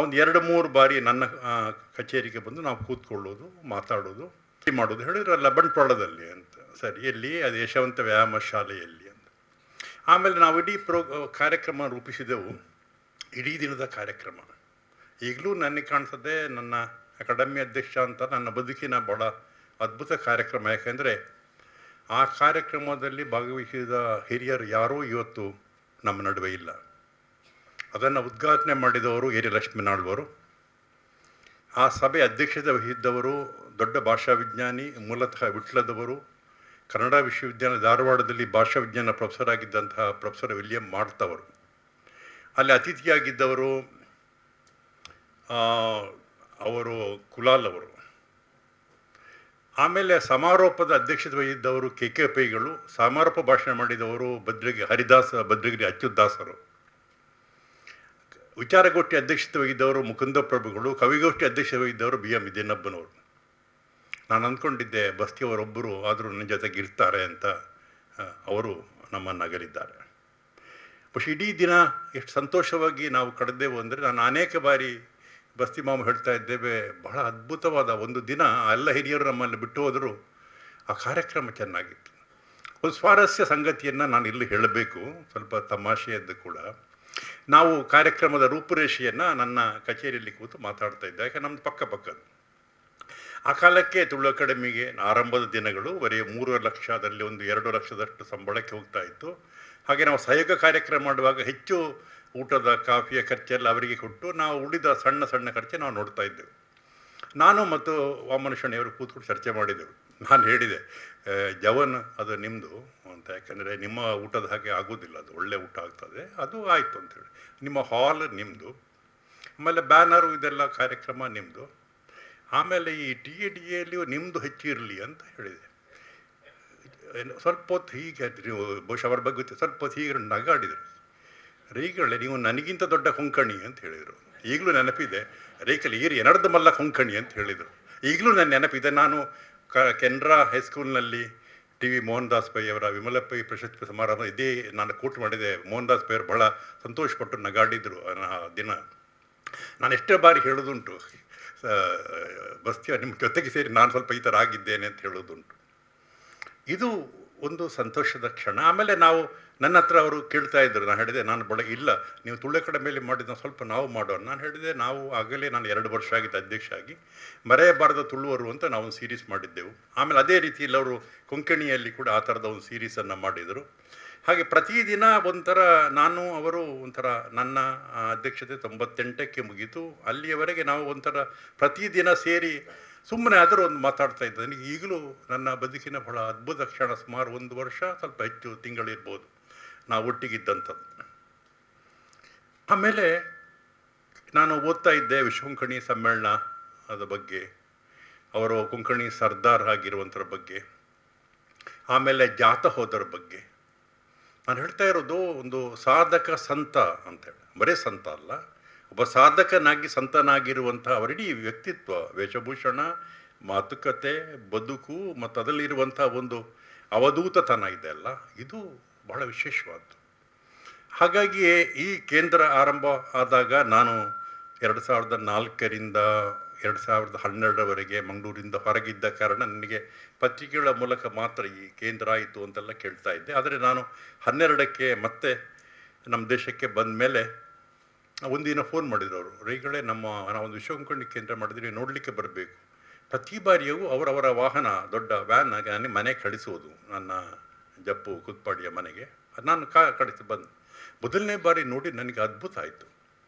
ಒಂದು 2-3 ಬಾರಿ ನನ್ನ ಕಚೇರಿಗೆ ಬಂದು ನಾವು ಕೂತ್ಕೊಳ್ಳೋದು, ಮಾತಾಡೋದು, ಮಾಡೋದು. ಹೇಳಿದ್ರಲ್ಲ ಬಂಟ್ವಾಳದಲ್ಲಿ ಅಂತ. ಸರಿ, ಎಲ್ಲಿ? ಅದು ಯಶವಂತ ವ್ಯಾಯಾಮ ಶಾಲೆಯಲ್ಲಿ ಅಂತ. ಆಮೇಲೆ ನಾವು ಇಡೀ ಕಾರ್ಯಕ್ರಮ ರೂಪಿಸಿದೆವು, ಇಡೀ ದಿನದ ಕಾರ್ಯಕ್ರಮ. ಈಗಲೂ ನನಗೆ ಕಾಣಿಸದೆ ನನ್ನ ಅಕಾಡೆಮಿ ಅಧ್ಯಕ್ಷ ಅಂತ ನನ್ನ ಬದುಕಿನ ಭಾಳ ಅದ್ಭುತ ಕಾರ್ಯಕ್ರಮ. ಯಾಕೆಂದರೆ ಆ ಕಾರ್ಯಕ್ರಮದಲ್ಲಿ ಭಾಗವಹಿಸಿದ ಹಿರಿಯರು ಯಾರೂ ಇವತ್ತು ನಮ್ಮ ನಡುವೆ ಇಲ್ಲ. ಅದನ್ನು ಉದ್ಘಾಟನೆ ಮಾಡಿದವರು ಏರಿ ಲಕ್ಷ್ಮೀನಾಳ್ವರು. ಆ ಸಭೆ ಅಧ್ಯಕ್ಷತೆ ವಹಿಸಿದ್ದವರು ದೊಡ್ಡ ಭಾಷಾ ವಿಜ್ಞಾನಿ, ಮೂಲತಃ ವಿಟ್ಲದವರು, ಕನ್ನಡ ವಿಶ್ವವಿದ್ಯಾಲಯ ಧಾರವಾಡದಲ್ಲಿ ಭಾಷಾ ವಿಜ್ಞಾನ ಪ್ರೊಫೆಸರ್ ಆಗಿದ್ದಂತಹ ಪ್ರೊಫೆಸರ್ ವಿಲಿಯಂ ಮಾಡ್ತವರು. ಅಲ್ಲಿ ಅತಿಥಿಯಾಗಿದ್ದವರು ಅವರು ಕುಲಾಲ್ ಅವರು. ಆಮೇಲೆ ಸಮಾರೋಪದ ಅಧ್ಯಕ್ಷತೆ ವಹಿಸಿದ್ದವರು ಕೆ ಕೆ ಪೈಗಳು, ಸಮಾರೋಪ ಭಾಷಣ ಮಾಡಿದವರು ಹರಿದಾಸ ಭದ್ರಗಿರಿ ಅಚ್ಯುತದಾಸರು, ವಿಚಾರಗೋಷ್ಠಿ ಅಧ್ಯಕ್ಷತೆ ವಹಿಸಿದ್ದವರು ಮುಕುಂದ ಪ್ರಭುಗಳು, ಕವಿಗೋಷ್ಠಿ ಅಧ್ಯಕ್ಷತೆ ವಹಿಸಿದ್ದವರು ಬಿ ಎಂ ಇದೇನಪ್ಪನವರು. ನಾನು ಅಂದ್ಕೊಂಡಿದ್ದೆ ಬಸ್ತಿಯವರೊಬ್ಬರು ಆದರೂ ನನ್ನ ಜೊತೆಗೆ ಇರ್ತಾರೆ ಅಂತ, ಅವರು ನಮ್ಮನ್ನು ಅಗಲಿದ್ದಾರೆ. ಬಹುಶಃ ಇಡೀ ದಿನ ಎಷ್ಟು ಸಂತೋಷವಾಗಿ ನಾವು ಕಳೆದೆವು ಅಂದರೆ, ನಾನು ಅನೇಕ ಬಾರಿ ಬಸ್ತಿ ಮಾಮ ಹೇಳ್ತಾ ಇದ್ದೇವೆ, ಬಹಳ ಅದ್ಭುತವಾದ ಒಂದು ದಿನ. ಎಲ್ಲ ಹಿರಿಯರು ನಮ್ಮನ್ನು ಬಿಟ್ಟು ಹೋದರು, ಆ ಕಾರ್ಯಕ್ರಮ ಚೆನ್ನಾಗಿತ್ತು. ಒಂದು ಸ್ವಾರಸ್ಯ ಸಂಗತಿಯನ್ನು ನಾನು ಇಲ್ಲಿ ಹೇಳಬೇಕು, ಸ್ವಲ್ಪ ತಮಾಷೆಯದ್ದು ಕೂಡ. ನಾವು ಕಾರ್ಯಕ್ರಮದ ರೂಪುರೇಷೆಯನ್ನು ನನ್ನ ಕಚೇರಿಯಲ್ಲಿ ಕೂತು ಮಾತಾಡ್ತಾ ಇದ್ದೆ, ಯಾಕೆ ನಮ್ಮದು ಪಕ್ಕ ಪಕ್ಕದ್ದು. ಆ ಕಾಲಕ್ಕೆ ತುಳು ಅಕಾಡೆಮಿಗೆ ಆರಂಭದ ದಿನಗಳು ಬರೀ 3 ಲಕ್ಷ, ಅದರಲ್ಲಿ ಒಂದು 2 ಲಕ್ಷದಷ್ಟು ಸಂಬಳಕ್ಕೆ ಹೋಗ್ತಾ ಇತ್ತು. ಹಾಗೆ ನಾವು ಸಹಯೋಗ ಕಾರ್ಯಕ್ರಮ ಮಾಡುವಾಗ ಹೆಚ್ಚು ಊಟದ ಕಾಫಿಯ ಖರ್ಚೆಲ್ಲ ಅವರಿಗೆ ಕೊಟ್ಟು, ನಾವು ಉಳಿದ ಸಣ್ಣ ಸಣ್ಣ ಖರ್ಚೆ ನಾವು ನೋಡ್ತಾ ಇದ್ದೆವು. ನಾನು ಮತ್ತು ವಾಮನ ಶೆಣೈಯವರು ಕೂತ್ಕೊಂಡು ಚರ್ಚೆ ಮಾಡಿದೆವು. ನಾನು ಹೇಳಿದೆ, ಜವನ್ ಅದು ನಿಮ್ಮದು ಅಂತ, ಯಾಕಂದರೆ ನಿಮ್ಮ ಊಟದ ಹಾಗೆ ಆಗೋದಿಲ್ಲ, ಅದು ಒಳ್ಳೆ ಊಟ ಆಗ್ತದೆ, ಅದು ಆಯಿತು ಅಂಥೇಳಿ. ನಿಮ್ಮ ಹಾಲ್ ನಿಮ್ಮದು, ಆಮೇಲೆ ಬ್ಯಾನರು ಇದೆಲ್ಲ ಕಾರ್ಯಕ್ರಮ ನಿಮ್ಮದು, ಆಮೇಲೆ ಈ ಟಿ ಎ ಡಿ ಎಲ್ಲಿಯೂ ನಿಮ್ಮದು ಹೆಚ್ಚಿರಲಿ ಅಂತ ಹೇಳಿದೆ. ಸ್ವಲ್ಪ ಹೊತ್ತು ಹೀಗೆ, ನೀವು ಬಹುಶಃ ಅವರ ಬಗ್ಗೆ ಗೊತ್ತಿಲ್ಲ, ಸ್ವಲ್ಪ ಹೊತ್ತು ಹೀಗೆ ನಗಾಡಿದರು. ರೈಗಳೇ, ನೀವು ನನಗಿಂತ ದೊಡ್ಡ ಕೊಂಕಣಿ ಅಂತ ಹೇಳಿದರು. ಈಗಲೂ ನೆನಪಿದೆ, ರೇಖಲ್ಲಿ ಈರು ಎನರ್ದು ಮಲ್ಲ ಕೊಂಕಣಿ ಅಂತ ಹೇಳಿದರು. ಈಗಲೂ ನನ್ನ ನೆನಪಿದೆ. ನಾನು ಕೆನರಾ ಹೈಸ್ಕೂಲ್ನಲ್ಲಿ ಟಿ ವಿ ಮೋಹನ್ ದಾಸ್ ಪೈ ಅವರ ವಿಮಲ ಪೈ ಪ್ರಶಸ್ತಿ ಸಮಾರಂಭ ಇದೇ ನಾನು ಕೋಟ್ ಮಾಡಿದೆ. ಮೋಹನ್ ದಾಸ್ ಪೈ ಅವರು ಬಹಳ ಸಂತೋಷಪಟ್ಟು ನಗಾಡಿದರು ಆ ದಿನ. ನಾನು ಎಷ್ಟೇ ಬಾರಿ ಹೇಳೋದುಂಟು, ಬಸ್ತಿಯ ನಿಮ್ಮ ಜೊತೆಗೆ ಸೇರಿ ನಾನು ಸ್ವಲ್ಪ ಈ ಥರ ಆಗಿದ್ದೇನೆ ಅಂತ ಹೇಳೋದುಂಟು. ಇದು ಒಂದು ಸಂತೋಷದ ಕ್ಷಣ. ಆಮೇಲೆ ನಾವು ನನ್ನ ಹತ್ರ ಅವರು ಕೇಳ್ತಾ ಇದ್ದರು. ನಾನು ಹೇಳಿದೆ, ನಾನು ಬಳ ಇಲ್ಲ, ನೀವು ತುಳು ಅಕಾಡೆಮಿಯಲ್ಲಿ ಮಾಡಿದ ಸ್ವಲ್ಪ ನಾವು ಮಾಡೋಣ. ನಾನು ಹೇಳಿದೆ, ನಾವು ಆಗಲೇ ನಾನು 2 ವರ್ಷ ಆಗಿದ್ದು ಅಧ್ಯಕ್ಷ ಆಗಿ ಮರೆಯಬಾರದ ತುಳುವರು ಅಂತ ನಾವು ಒಂದು ಸೀರೀಸ್ ಮಾಡಿದ್ದೆವು. ಆಮೇಲೆ ಅದೇ ರೀತಿಯಲ್ಲಿ ಅವರು ಕೊಂಕಣಿಯಲ್ಲಿ ಕೂಡ ಆ ಥರದ ಒಂದು ಸೀರೀಸನ್ನು ಮಾಡಿದರು. ಹಾಗೆ ಪ್ರತಿದಿನ ಒಂಥರ ನಾನು ಅವರು ಒಂಥರ, ನನ್ನ ಅಧ್ಯಕ್ಷತೆ 98ಕ್ಕೆ ಮುಗೀತು. ಅಲ್ಲಿಯವರೆಗೆ ನಾವು ಒಂಥರ ಪ್ರತಿದಿನ ಸೇರಿ ಸುಮ್ಮನೆ ಆದರೂ ಒಂದು ಮಾತಾಡ್ತಾ ಇದ್ದೆ. ನನಗೆ ಈಗಲೂ ನನ್ನ ಬದುಕಿನ ಬಹಳ ಅದ್ಭುತ ಕ್ಷಣ. ಸುಮಾರು 1 ವರ್ಷ ಸ್ವಲ್ಪ ಹೆಚ್ಚು ತಿಂಗಳಿರ್ಬೋದು ನಾವು ಒಟ್ಟಿಗಿದ್ದಂಥದ್ದು. ಆಮೇಲೆ ನಾನು ಓದ್ತಾ ಇದ್ದೆ ವಿಶ್ವ ಕೊಂಕಣಿ ಸಮ್ಮೇಳನ ಅದ ಬಗ್ಗೆ, ಅವರು ಕೊಂಕಣಿ ಸರ್ದಾರ್ ಆಗಿರುವಂಥರ ಬಗ್ಗೆ, ಆಮೇಲೆ ಜಾತ ಹೋದರ ಬಗ್ಗೆ. ನಾನು ಹೇಳ್ತಾ ಇರೋದು ಒಂದು ಸಾಧಕ ಸಂತ ಅಂತೇಳಿ, ಬರೀ ಸಂತ ಅಲ್ಲ, ಒಬ್ಬ ಸಾಧಕನಾಗಿ ಸಂತನಾಗಿರುವಂಥ ಅವರಿಡೀ ವ್ಯಕ್ತಿತ್ವ, ವೇಷಭೂಷಣ, ಮಾತುಕತೆ, ಬದುಕು ಮತ್ತು ಅದರಲ್ಲಿರುವಂಥ ಒಂದು ಅವಧೂತತನ ಇದೆ ಅಲ್ಲ, ಇದು ಬಹಳ ವಿಶೇಷವಾದ್ದು. ಹಾಗಾಗಿಯೇ ಈ ಕೇಂದ್ರ ಆರಂಭ ಆದಾಗ ನಾನು 2004ರಿಂದ 2012ರವರೆಗೆ ಮಂಗಳೂರಿಂದ ಹೊರಗಿದ್ದ ಕಾರಣ ನನಗೆ ಪತ್ರಿಕೆಗಳ ಮೂಲಕ ಮಾತ್ರ ಈ ಕೇಂದ್ರ ಆಯಿತು ಅಂತೆಲ್ಲ ಕೇಳ್ತಾ ಇದ್ದೆ. ಆದರೆ ನಾನು 12ಕ್ಕೆ ಮತ್ತೆ ನಮ್ಮ ದೇಶಕ್ಕೆ ಬಂದ ಮೇಲೆ ಒಂದಿನ ಫೋನ್ ಮಾಡಿದರು ಅವರು, ರೈಗಳೇ ನಾವೊಂದು ವಿಶ್ವ ಕೊಂಕಣಿ ಕೇಂದ್ರ ಮಾಡಿದ್ವಿ, ನೋಡಲಿಕ್ಕೆ ಬರಬೇಕು. ಪ್ರತಿ ಬಾರಿಯೂ ಅವರವರ ವಾಹನ, ದೊಡ್ಡ ವ್ಯಾನ್ ಆಗಿ ನನಗೆ ಮನೆ ಕಳಿಸುವುದು, ನನ್ನ ಜಪ್ಪು ಕುತ್ಪಾಡಿಯ ಮನೆಗೆ ನಾನು ಕಳಿಸಿ ಬಂದು ಮೊದಲನೇ ಬಾರಿ ನೋಡಿ ನನಗೆ ಅದ್ಭುತ ಆಯಿತು.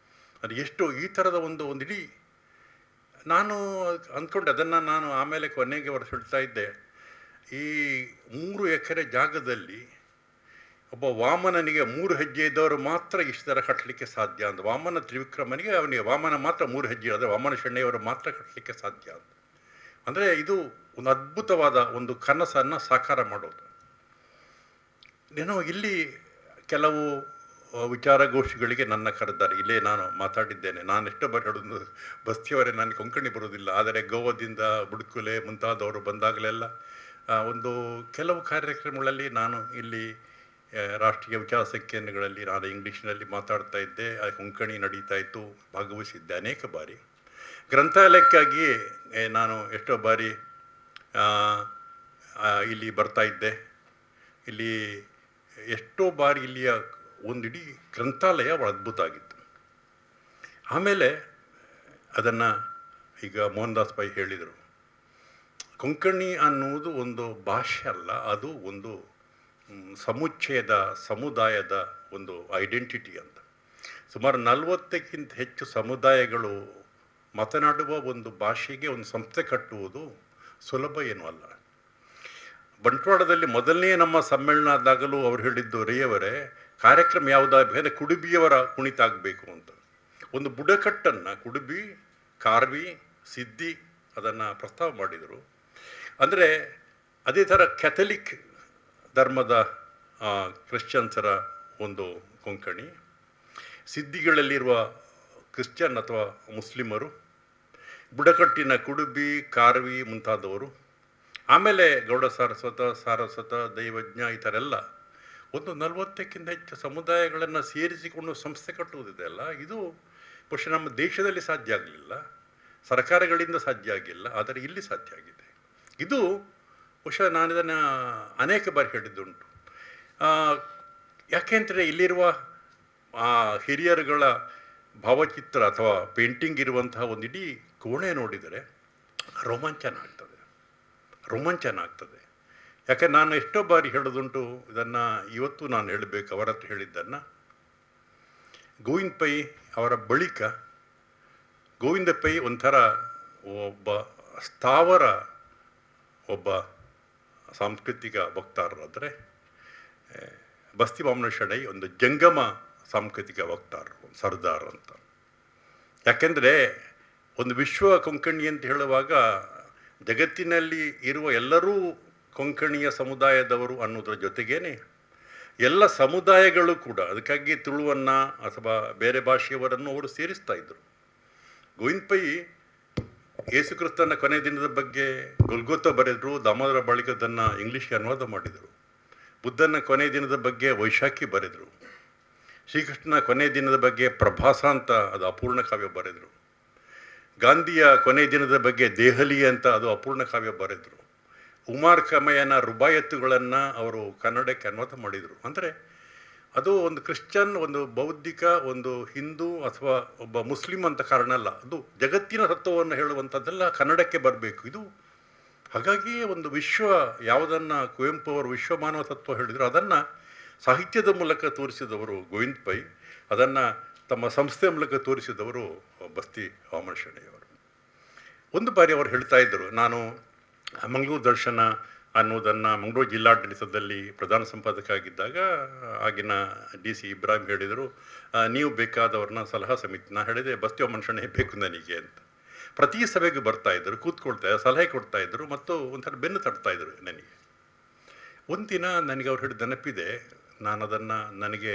ಅದು ಎಷ್ಟು ಈ ಥರದ ಒಂದು ಒಂದು ಇಡೀ ನಾನು ಅಂದ್ಕೊಂಡೆ. ಅದನ್ನು ನಾನು ಆಮೇಲೆ ಕೊನೆಗೆ ಅವರು ಹೇಳ್ತಾ ಇದ್ದೆ, ಈ 3 ಎಕರೆ ಜಾಗದಲ್ಲಿ ಒಬ್ಬ ವಾಮನನಿಗೆ 3 ಹೆಜ್ಜೆ ಇದ್ದವರು ಮಾತ್ರ ಇಷ್ಟು ಥರ ಕಟ್ಟಲಿಕ್ಕೆ ಸಾಧ್ಯ ಅಂತ. ವಾಮನ ತ್ರಿವಿಕ್ರಮನಿಗೆ ಅವನಿಗೆ ವಾಮನ ಮಾತ್ರ 3 ಹೆಜ್ಜೆ, ಆದರೆ ವಾಮನ ಶೆಣೈಯವರು ಮಾತ್ರ ಕಟ್ಟಲಿಕ್ಕೆ ಸಾಧ್ಯ ಅಂತ. ಅಂದರೆ ಇದು ಒಂದು ಅದ್ಭುತವಾದ ಒಂದು ಕನಸನ್ನು ಸಾಕಾರ ಮಾಡೋದು. ಏನೋ ಇಲ್ಲಿ ಕೆಲವು ವಿಚಾರಗೋಷ್ಠಿಗಳಿಗೆ ನನ್ನ ಕರೆದಾರೆ, ಇಲ್ಲೇ ನಾನು ಮಾತಾಡಿದ್ದೇನೆ. ನಾನು ಎಷ್ಟೋ ಬಾರಿ ಹೇಳೋದು, ಬಸ್ತಿಯವರೇ ನನಗೆ ಕೊಂಕಣಿ ಬರೋದಿಲ್ಲ, ಆದರೆ ಗೋವಾದಿಂದ ಬುಡ್ಕುಲೆ ಮುಂತಾದವರು ಬಂದಾಗಲೆಲ್ಲ ಒಂದು ಕೆಲವು ಕಾರ್ಯಕ್ರಮಗಳಲ್ಲಿ ನಾನು ಇಲ್ಲಿ ರಾಷ್ಟ್ರೀಯ ವಿಚಾರ ಸಂಕಿರಣಗಳಲ್ಲಿ ನಾನು ಇಂಗ್ಲೀಷ್ನಲ್ಲಿ ಮಾತಾಡ್ತಾ ಇದ್ದೆ, ಕೊಂಕಣಿ ನಡೀತಾ ಇತ್ತು, ಭಾಗವಹಿಸಿದ್ದೆ ಅನೇಕ ಬಾರಿ. ಗ್ರಂಥಾಲಯಕ್ಕಾಗಿಯೇ ನಾನು ಎಷ್ಟೋ ಬಾರಿ ಇಲ್ಲಿ ಬರ್ತಾಯಿದ್ದೆ. ಇಲ್ಲಿ ಎಷ್ಟೋ ಬಾರಿ ಇಲ್ಲಿಯ ಒಂದಿಡೀ ಗ್ರಂಥಾಲಯ ಅದ್ಭುತ ಆಗಿತ್ತು. ಆಮೇಲೆ ಅದನ್ನು ಈಗ ಮೋಹನ್ ದಾಸ್ ಪೈ ಹೇಳಿದರು, ಕೊಂಕಣಿ ಅನ್ನುವುದು ಒಂದು ಭಾಷೆ ಅಲ್ಲ, ಅದು ಒಂದು ಸಮುಚ್ಚಯದ ಸಮುದಾಯದ ಒಂದು ಐಡೆಂಟಿಟಿ ಅಂತ. ಸುಮಾರು 40ಕ್ಕಿಂತ ಹೆಚ್ಚು ಸಮುದಾಯಗಳು ಮಾತನಾಡುವ ಒಂದು ಭಾಷೆಗೆ ಒಂದು ಸಂಸ್ಥೆ ಕಟ್ಟುವುದು ಸುಲಭ ಏನೂ ಅಲ್ಲ. ಬಂಟ್ವಾಳದಲ್ಲಿ ಮೊದಲನೇ ನಮ್ಮ ಸಮ್ಮೇಳನ ಆದಾಗಲೂ ಅವರು ಹೇಳಿದ್ದು, ರೇಯವರೇ, ಕಾರ್ಯಕ್ರಮ ಯಾವುದಾಗಬೇಕು ಕುಡುಬಿಯವರ ಕುಣಿತ ಆಗಬೇಕು ಅಂತ. ಒಂದು ಬುಡಕಟ್ಟನ್ನು ಕುಡುಬಿ, ಕಾರ್ವಿ, ಸಿದ್ದಿ ಅದನ್ನು ಪ್ರಸ್ತಾವ ಮಾಡಿದರು. ಅಂದರೆ ಅದೇ ಥರ ಕ್ಯಾಥಲಿಕ್ ಧರ್ಮದ ಕ್ರಿಶ್ಚಿಯನ್ಸರ ಒಂದು ಕೊಂಕಣಿ, ಸಿದ್ದಿಗಳಲ್ಲಿರುವ ಕ್ರಿಶ್ಚಿಯನ್ ಅಥವಾ ಮುಸ್ಲಿಮರು, ಬುಡಕಟ್ಟಿನ ಕುಡುಬಿ, ಕಾರ್ವಿ ಮುಂತಾದವರು, ಆಮೇಲೆ ಗೌಡ ಸಾರಸ್ವತ, ಸಾರಸ್ವತ, ದೈವಜ್ಞ ಈ ಥರ ಎಲ್ಲ ಒಂದು 40ಕ್ಕಿಂತ ಹೆಚ್ಚು ಸಮುದಾಯಗಳನ್ನು ಸೇರಿಸಿಕೊಂಡು ಸಂಸ್ಥೆ ಕಟ್ಟುವುದಿದೆ ಅಲ್ಲ, ಇದು ಬಹುಶಃ ನಮ್ಮ ದೇಶದಲ್ಲಿ ಸಾಧ್ಯ ಆಗಲಿಲ್ಲ, ಸರ್ಕಾರಗಳಿಂದ ಸಾಧ್ಯ ಆಗಿಲ್ಲ, ಆದರೆ ಇಲ್ಲಿ ಸಾಧ್ಯ ಆಗಿದೆ. ಇದು ಬಹುಶಃ ನಾನು ಇದನ್ನು ಅನೇಕ ಬಾರಿ ಹೇಳಿದ್ದುಂಟು. ಯಾಕೆಂದರೆ ಇಲ್ಲಿರುವ ಹಿರಿಯರುಗಳ ಭಾವಚಿತ್ರ ಅಥವಾ ಪೇಂಟಿಂಗ್ ಇರುವಂತಹ ಒಂದು ಇಡೀ ಕೋಣೆ ನೋಡಿದರೆ ರೋಮಾಂಚನ ಆಗ್ತದೆ, ರೋಮಾಂಚನ ಆಗ್ತದೆ. ಯಾಕೆ ನಾನು ಎಷ್ಟೋ ಬಾರಿ ಹೇಳೋದುಂಟು ಇದನ್ನು, ಇವತ್ತು ನಾನು ಹೇಳಬೇಕು ಅವರ ಹತ್ರ ಹೇಳಿದ್ದನ್ನು. ಗೋವಿಂದ ಪೈ ಅವರ ಬಳಿಕ ಗೋವಿಂದ ಪೈ ಒಂಥರ ಒಬ್ಬ ಸ್ಥಾವರ ಒಬ್ಬ ಸಾಂಸ್ಕೃತಿಕ ವಕ್ತಾರರಾದರೆ, ಬಸ್ತಿ ವಾಮನ ಶೆಣೈ ಒಂದು ಜಂಗಮ ಸಾಂಸ್ಕೃತಿಕ ವಕ್ತಾರರು, ಸರ್ದಾರ್ ಅಂತ. ಯಾಕೆಂದರೆ ಒಂದು ವಿಶ್ವ ಕೊಂಕಣಿ ಅಂತ ಹೇಳುವಾಗ ಜಗತ್ತಿನಲ್ಲಿ ಇರುವ ಎಲ್ಲರೂ ಕೊಂಕಣಿಯ ಸಮುದಾಯದವರು ಅನ್ನೋದರ ಜೊತೆಗೇನೆ ಎಲ್ಲ ಸಮುದಾಯಗಳು ಕೂಡ, ಅದಕ್ಕಾಗಿ ತುಳುವನ್ನು ಅಥವಾ ಬೇರೆ ಭಾಷೆಯವರನ್ನು ಅವರು ಸೇರಿಸ್ತಾ ಇದ್ದರು. ಗೋವಿಂದ ಪೈ ಯೇಸುಕ್ರಿಸ್ತನ ಕೊನೆ ದಿನದ ಬಗ್ಗೆ ಗೊಲ್ಗೊತ್ತ ಬರೆದರು, ದಾಮೋದರ ಬಾಳಿಗದನ್ನು ಇಂಗ್ಲೀಷ್ಗೆ ಅನುವಾದ ಮಾಡಿದರು, ಬುದ್ಧನ ಕೊನೆ ದಿನದ ಬಗ್ಗೆ ವೈಶಾಖಿ ಬರೆದರು, ಶ್ರೀಕೃಷ್ಣನ ಕೊನೆ ದಿನದ ಬಗ್ಗೆ ಪ್ರಭಾಸ ಅಂತ ಅದು ಅಪೂರ್ಣ ಕಾವ್ಯ ಬರೆದರು, ಗಾಂಧಿಯ ಕೊನೆ ದಿನದ ಬಗ್ಗೆ ದೆಹಲಿ ಅಂತ ಅದು ಅಪೂರ್ಣ ಕಾವ್ಯ ಬರೆದರು, ಉಮಾರ್ ಕಮಯನ ರುಬಾಯತ್ತುಗಳನ್ನು ಅವರು ಕನ್ನಡಕ್ಕೆ ಅನುವಾದ ಮಾಡಿದರು. ಅಂದರೆ ಅದು ಒಂದು ಕ್ರಿಶ್ಚಿಯನ್, ಒಂದು ಬೌದ್ಧಿಕ, ಒಂದು ಹಿಂದೂ ಅಥವಾ ಒಬ್ಬ ಮುಸ್ಲಿಂ ಅಂತ ಕಾರಣ ಅಲ್ಲ, ಅದು ಜಗತ್ತಿನ ತತ್ವವನ್ನು ಹೇಳುವಂಥದ್ದೆಲ್ಲ ಕನ್ನಡಕ್ಕೆ ಬರಬೇಕು ಇದು. ಹಾಗಾಗಿಯೇ ಒಂದು ವಿಶ್ವ ಯಾವುದನ್ನು ಕುವೆಂಪು ಅವರು ವಿಶ್ವಮಾನವ ತತ್ವ ಹೇಳಿದರು, ಅದನ್ನು ಸಾಹಿತ್ಯದ ಮೂಲಕ ತೋರಿಸಿದವರು ಗೋವಿಂದ ಪೈ, ಅದನ್ನು ತಮ್ಮ ಸಂಸ್ಥೆಯ ಮೂಲಕ ತೋರಿಸಿದವರು ಬಸ್ತಿ ವಾಮನ ಶೆಣೈಯವರು. ಒಂದು ಬಾರಿ ಅವರು ಹೇಳ್ತಾ ಇದ್ದರು, ನಾನು ಮಂಗಳೂರು ದರ್ಶನ ಅನ್ನೋದನ್ನು ಮಂಗಳೂರು ಜಿಲ್ಲಾಡಳಿತದಲ್ಲಿ ಪ್ರಧಾನ ಸಂಪಾದಕ ಆಗಿದ್ದಾಗ ಆಗಿನ ಡಿ.ಸಿ. ಇಬ್ರಾಹಿಂ ಹೇಳಿದರು, ನೀವು ಬೇಕಾದವ್ರನ್ನ ಸಲಹಾ ಸಮಿತಿ. ನಾನು ಹೇಳಿದೆ ಬಸ್ತಿ ವಾಮನ ಶೆಣೈ ಬೇಕು ನನಗೆ ಅಂತ. ಪ್ರತಿ ಸಭೆಗೂ ಬರ್ತಾಯಿದ್ದರು, ಕೂತ್ಕೊಳ್ತಾ ಸಲಹೆ ಕೊಡ್ತಾಯಿದ್ರು ಮತ್ತು ಒಂಥರ ಬೆನ್ನು ತಟ್ತಾಯಿದ್ರು ನನಗೆ. ಒಂದಿನ ನನಗೆ ಅವ್ರು ಹೇಳಿದ ನೆನಪಿದೆ, ನಾನು ಅದನ್ನು ನನಗೆ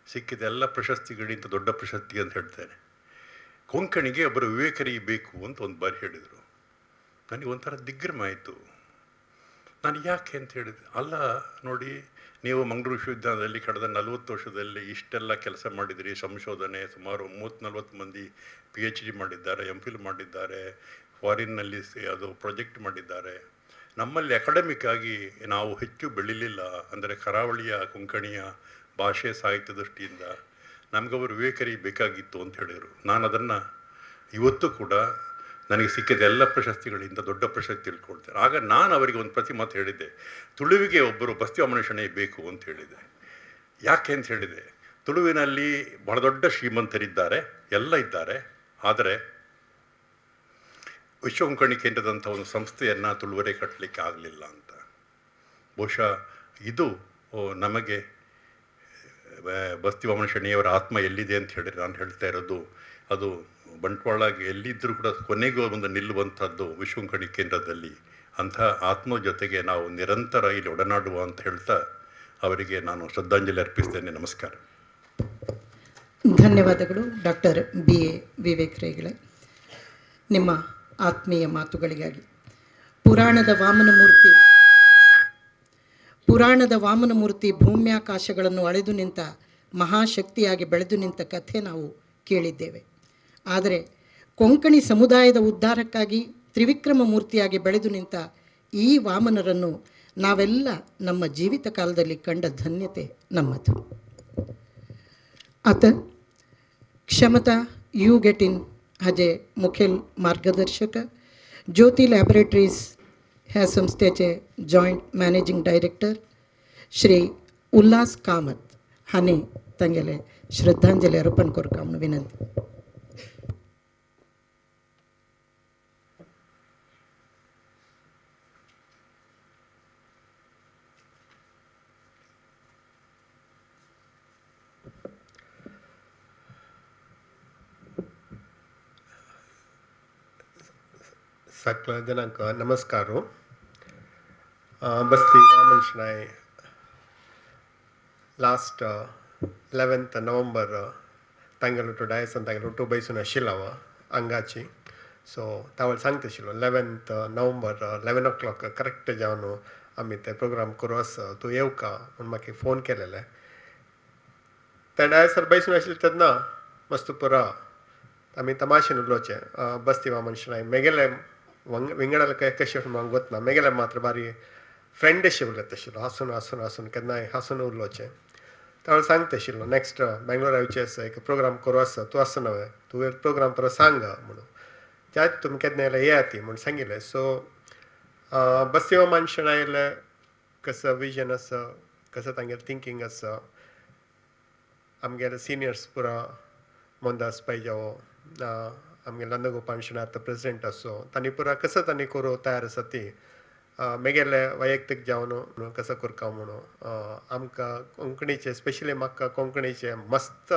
ಸಿಕ್ಕಿದ ಎಲ್ಲ ಪ್ರಶಸ್ತಿಗಳಿಂತ ದೊಡ್ಡ ಪ್ರಶಸ್ತಿ ಅಂತ ಹೇಳ್ತೇನೆ. ಕೊಂಕಣಿಗೆ ಒಬ್ಬರು ವಿವೇಕರಿ ಬೇಕು ಅಂತ ಒಂದು ಬಾರಿ ಹೇಳಿದರು. ನನಗೆ ಒಂಥರ ದಿಗ್ಭ್ರಮ ಆಯಿತು. ನಾನು ಯಾಕೆ ಅಂತ ಹೇಳಿದೆ, ಅಲ್ಲ ನೋಡಿ, ನೀವು ಮಂಗಳೂರು ವಿಶ್ವವಿದ್ಯಾಲಯದಲ್ಲಿ ಕಳೆದ 40 ವರ್ಷದಲ್ಲಿ ಇಷ್ಟೆಲ್ಲ ಕೆಲಸ ಮಾಡಿದಿರಿ, ಸಂಶೋಧನೆ, ಸುಮಾರು 30-40 ಮಂದಿ PhD ಮಾಡಿದ್ದಾರೆ, M.Phil ಮಾಡಿದ್ದಾರೆ, ಫಾರಿನ್ನಲ್ಲಿ ಅದು ಪ್ರಾಜೆಕ್ಟ್ ಮಾಡಿದ್ದಾರೆ. ನಮ್ಮಲ್ಲಿ ಅಕಾಡೆಮಿಕ್ ಆಗಿ ನಾವು ಹೆಚ್ಚು ಬೆಳೀಲಿಲ್ಲ, ಅಂದರೆ ಕರಾವಳಿಯ ಕೊಂಕಣಿಯ ಭಾಷೆ ಸಾಹಿತ್ಯ ದೃಷ್ಟಿಯಿಂದ ನಮಗೊಬ್ಬರು ವಿವೇಕರಿ ಬೇಕಾಗಿತ್ತು ಅಂತ ಹೇಳಿದರು. ನಾನು ಅದನ್ನು ಇವತ್ತು ಕೂಡ ನನಗೆ ಸಿಕ್ಕಿದ ಎಲ್ಲ ಪ್ರಶಸ್ತಿಗಳಿಂದ ದೊಡ್ಡ ಪ್ರಶಸ್ತಿ ತಿಳ್ಕೊಳ್ತೇನೆ. ಆಗ ನಾನು ಅವರಿಗೆ ಒಂದು ಪ್ರತಿ ಮಾತು ಹೇಳಿದ್ದೆ, ತುಳುವಿಗೆ ಒಬ್ಬರು ಬಸ್ತಿ ವಾಮನ ಶೆಣೈ ಬೇಕು ಅಂತ ಹೇಳಿದೆ. ಯಾಕೆ ಅಂತ ಹೇಳಿದೆ, ತುಳುವಿನಲ್ಲಿ ಬಹಳ ದೊಡ್ಡ ಶ್ರೀಮಂತರಿದ್ದಾರೆ, ಎಲ್ಲ ಇದ್ದಾರೆ, ಆದರೆ ವಿಶ್ವ ಕೊಂಕಣಿ ಕೇಂದ್ರದಂಥ ಒಂದು ಸಂಸ್ಥೆಯನ್ನು ತುಳುವರೆ ಕಟ್ಟಲಿಕ್ಕೆ ಆಗಲಿಲ್ಲ ಅಂತ. ಬಹುಶಃ ಇದು ನಮಗೆ ಬಸ್ತಿ ವಾಮನ ಶೆಣೈಯವರ ಆತ್ಮ ಎಲ್ಲಿದೆ ಅಂತ ಹೇಳಿ ನಾನು ಹೇಳ್ತಾ ಇರೋದು, ಅದು ಬಂಟ್ವಾಳ ಎಲ್ಲಿದ್ದರೂ ಕೂಡ ಕೊನೆಗೂ ಒಂದು ನಿಲ್ಲುವಂಥದ್ದು ವಿಶ್ವ ಕೊಂಕಣಿ ಕೇಂದ್ರದಲ್ಲಿ. ಅಂಥ ಆತ್ಮ ಜೊತೆಗೆ ನಾವು ನಿರಂತರ ಇಲ್ಲಿ ಒಡನಾಡುವ ಅಂತ ಹೇಳ್ತಾ ಅವರಿಗೆ ನಾನು ಶ್ರದ್ಧಾಂಜಲಿ ಅರ್ಪಿಸ್ತೇನೆ. ನಮಸ್ಕಾರ. ಧನ್ಯವಾದಗಳು ಡಾಕ್ಟರ್ ಬಿ.ಎ. ವಿವೇಕ್ ರೈಗಳೇ, ನಿಮ್ಮ ಆತ್ಮೀಯ ಮಾತುಗಳಿಗಾಗಿ. ಪುರಾಣದ ವಾಮನಮೂರ್ತಿ ಭೂಮ್ಯಾಕಾಶಗಳನ್ನು ಅಳೆದು ನಿಂತ ಮಹಾಶಕ್ತಿಯಾಗಿ ಬೆಳೆದು ನಿಂತ ಕಥೆ ನಾವು ಕೇಳಿದ್ದೇವೆ. ಆದರೆ ಕೊಂಕಣಿ ಸಮುದಾಯದ ಉದ್ಧಾರಕ್ಕಾಗಿ ತ್ರಿವಿಕ್ರಮ ಮೂರ್ತಿಯಾಗಿ ಬೆಳೆದು ನಿಂತ ಈ ವಾಮನರನ್ನು ನಾವೆಲ್ಲ ನಮ್ಮ ಜೀವಿತ ಕಾಲದಲ್ಲಿ ಕಂಡ ಧನ್ಯತೆ ನಮ್ಮದು. ಆತ ಕ್ಷಮತಾ you get in हाजे मुखेल मार्गदर्शक, ज्योती लॅबोरेटरीज ह्या संस्थेचे joint managing director Shri Ulhas Kamat हांणी तांगेले श्रद्धांजली अर्पण करता म्हूण विनंती. ಸಕಲ ಜನಾಂಕ ನಮಸ್ಕಾರ. Basti Vaman Shenoy last 11th November तांगेलो डायसान तांगेलो टू बैसून आशिल्लो हांव हांगाची. सो तावळ सांगता आशिल्लो 11th November 11 o'clock correct जावन आमी ते प्रोग्राम करूं आसा, तूं येवका म्हूण म्हाका फोन केलेले. ते डायसार बैसून आशिल्ले तेन्ना मस्त पुरा आमी तमाशेन उलोवचें. बस्ती वामन शेणॉय मेगेले विंगडाले कशें म्हाका गोतना, मेगेले मात्र बारी फ्रेंड अशें उलयता आशिल्लो, हांसून हांसून हांसून केन्नाय हांसून उलोवचें. त्यावेळार सांगता आशिल्लो नॅक्स्ट बेंगलोर येवचें आसा, एक प्रोग्राम करूं आसा, तूं आसा नवें, तुवें प्रोग्राम परत सांग म्हणून, त्या तुमी केन्ना येयल्यार येयात ती म्हूण सांगिल्लें. सो बस्ती वामन शेणॉयलें कसो विजन आसा, कसो तांगेलें थिंकींग आसा, आमगेले सिनियर्स पुरा मोहनदास पै जावो, आमगे नंदगोपाल शेणॉय आतां प्रेसिडेंट आसो, तांणी पुरा कसो तांणी करूं तयार आसा ती मेगेले वैयक्तीक जावन कसो करका म्हणून. आमकां कोंकणीचे स्पेशली म्हाका कोंकणीचे मस्त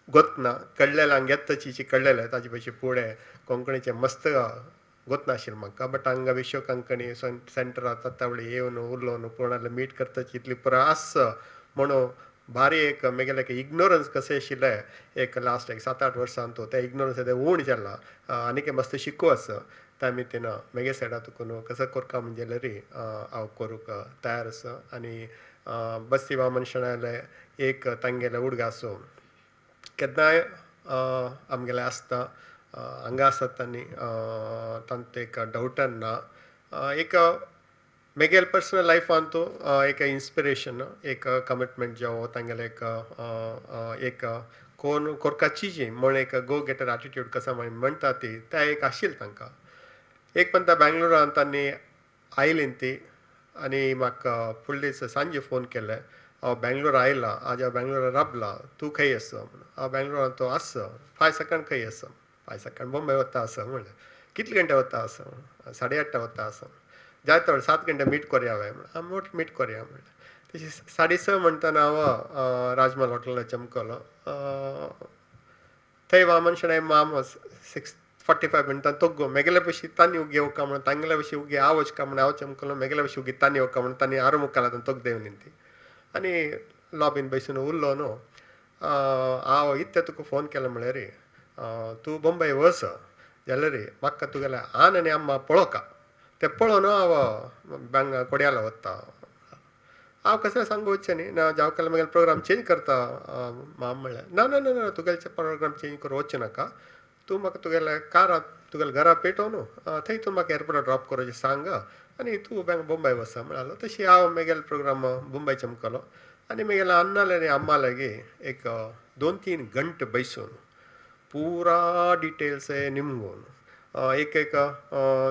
गोतना कळ्ळेलें, हांगा येता कळ्ळेलें ताजे पयशे फुडें कोंकणीचें मस्त गोतना आशिल्लें म्हाका. बट हांगा विश्व कोंकणी सेंटरां तावळी येवन उलोवन कोणाले मीट करताची इतली पुरा आसा म्हणून भारी एक मेगेलें एक इग्नोरन्स कशें आशिल्लें एक लास्ट एक 7-8 वर्सां तो तें इग्नोरन्स तें उण जालां, आनीक मस्त शिकू आसा. त्या निमित्तान मेगे सायडा तुकून कसो करका म्हणजे री हांव करूंक तयार आसा. आनी बस्ती वामन शेणॉयले एक तांगेले उडगासो केन्नाय आमगेलें आसता, हांगा आसता तांणी तांतूं एक डावटन ना. एक मेगेले पर्सनल लायफान तो एक इन्स्पिरेशन, एक कमिटमेंट जावं तांगेलें एक एक कोण कोरकाची जी म्हण एक गो गेटर एटिट्यूड कसो म्हणटा ती त्या एक आशिल्लें तांकां. एक पण बेंगलोरान तांणी आयलीं ती आनी म्हाका फुडले दीस सांजे फोन केले, हांव बेंगलोर आयलां, आज हांव बेंगलोरा राबलां, तूं खंय आसा म्हणून. हांव बेंगलोरान तो आसा, फाय सकाळ खंय आसा, फाय सकाळ बॉम्बे वता आसा म्हणलें. कितले घंटे वता आसा, 8:30 वता आसा, जायत 7 घंटे मीट कोरया हांवें म्हणलें, हांव मोट मीट कोरया म्हणलें. तशी 6:30 म्हणटना हांव राजमहल हॉटेलार चमकलो. थंय वामन शेणॉय माम 6:45 म्हणटा तोगो मेगेले पशी तांणी उगी येवका म्हणून, तांगेले पशी उगी हांव वचका म्हणून हांव चमकलो, मेगेले पशी उगी तांणी येवका म्हणून तांणी आरो मुखार तोग देवन ती आनी लॉबीन बैसून उरलो न्हू. हांव इतलें तुका फोन केलो म्हळ्यार तूं बॉम्बे वच जाल्यार रे म्हाका तुगेलें आन आनी अम्मा पळोवका, तें पळोवन हांव बेंग कोड्याला वता. हांव कशें सांगू वचचें न्ही ना, जावं केल्यार मागीर प्रोग्राम चेंज करता माम म्हणलें. ना ना ना ना तुगेलें प्रोग्राम चेंज करूं वचचें नाका, तूं म्हाका तुगेल्या कारांत तुगेल्या घरा पेटोव न्हू, थंय तूं म्हाका एअरपोर्टार ड्रॉप करूं सांग आनी तूं बेंग बोंबय वच म्हणालो. तशी हांव मागीर प्रोग्राम मुंबय चमकलो आनी मागीर अन्नाले आनी अम्मा लागीं एक 2-3 घंटे बैसून पुरा डिटेल्स निमगून एक एक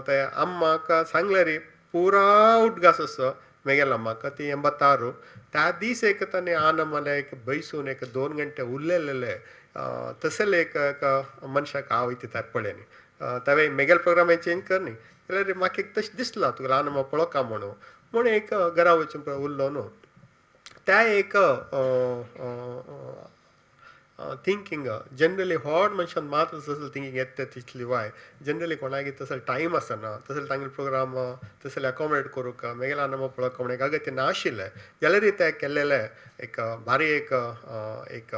ते अम्माक सांगले रे पुरा उदगास असो मेगेल अम्माक ती 86 त्या दीस एक ताणें आन एक बैसून एक 2 घंटे उरलेले तसले एक मनशाक हांव इतले पळयनी तावें मेगेल प्रोग्राम चेंज कर न्ही जाल्यार म्हाका एक तशें दिसलां तुका ल्हान अम्मा पळोवका म्हणून म्हूण एक घरा वचून उरलो न्हू. त्या एक थिंकींग जनरली व्हड मनशान मात तसलें थिंकींग येता तितली वाय जनरली कोणागेर तसो टायम आसना तसले तांगेले प्रोग्राम तसले अकोमोडेट करूंक मेगेले आनी पळोवंक म्हण एक अगत्य नाशिल्लें जाल्यार तें केल्लेलें एक भारी एक एक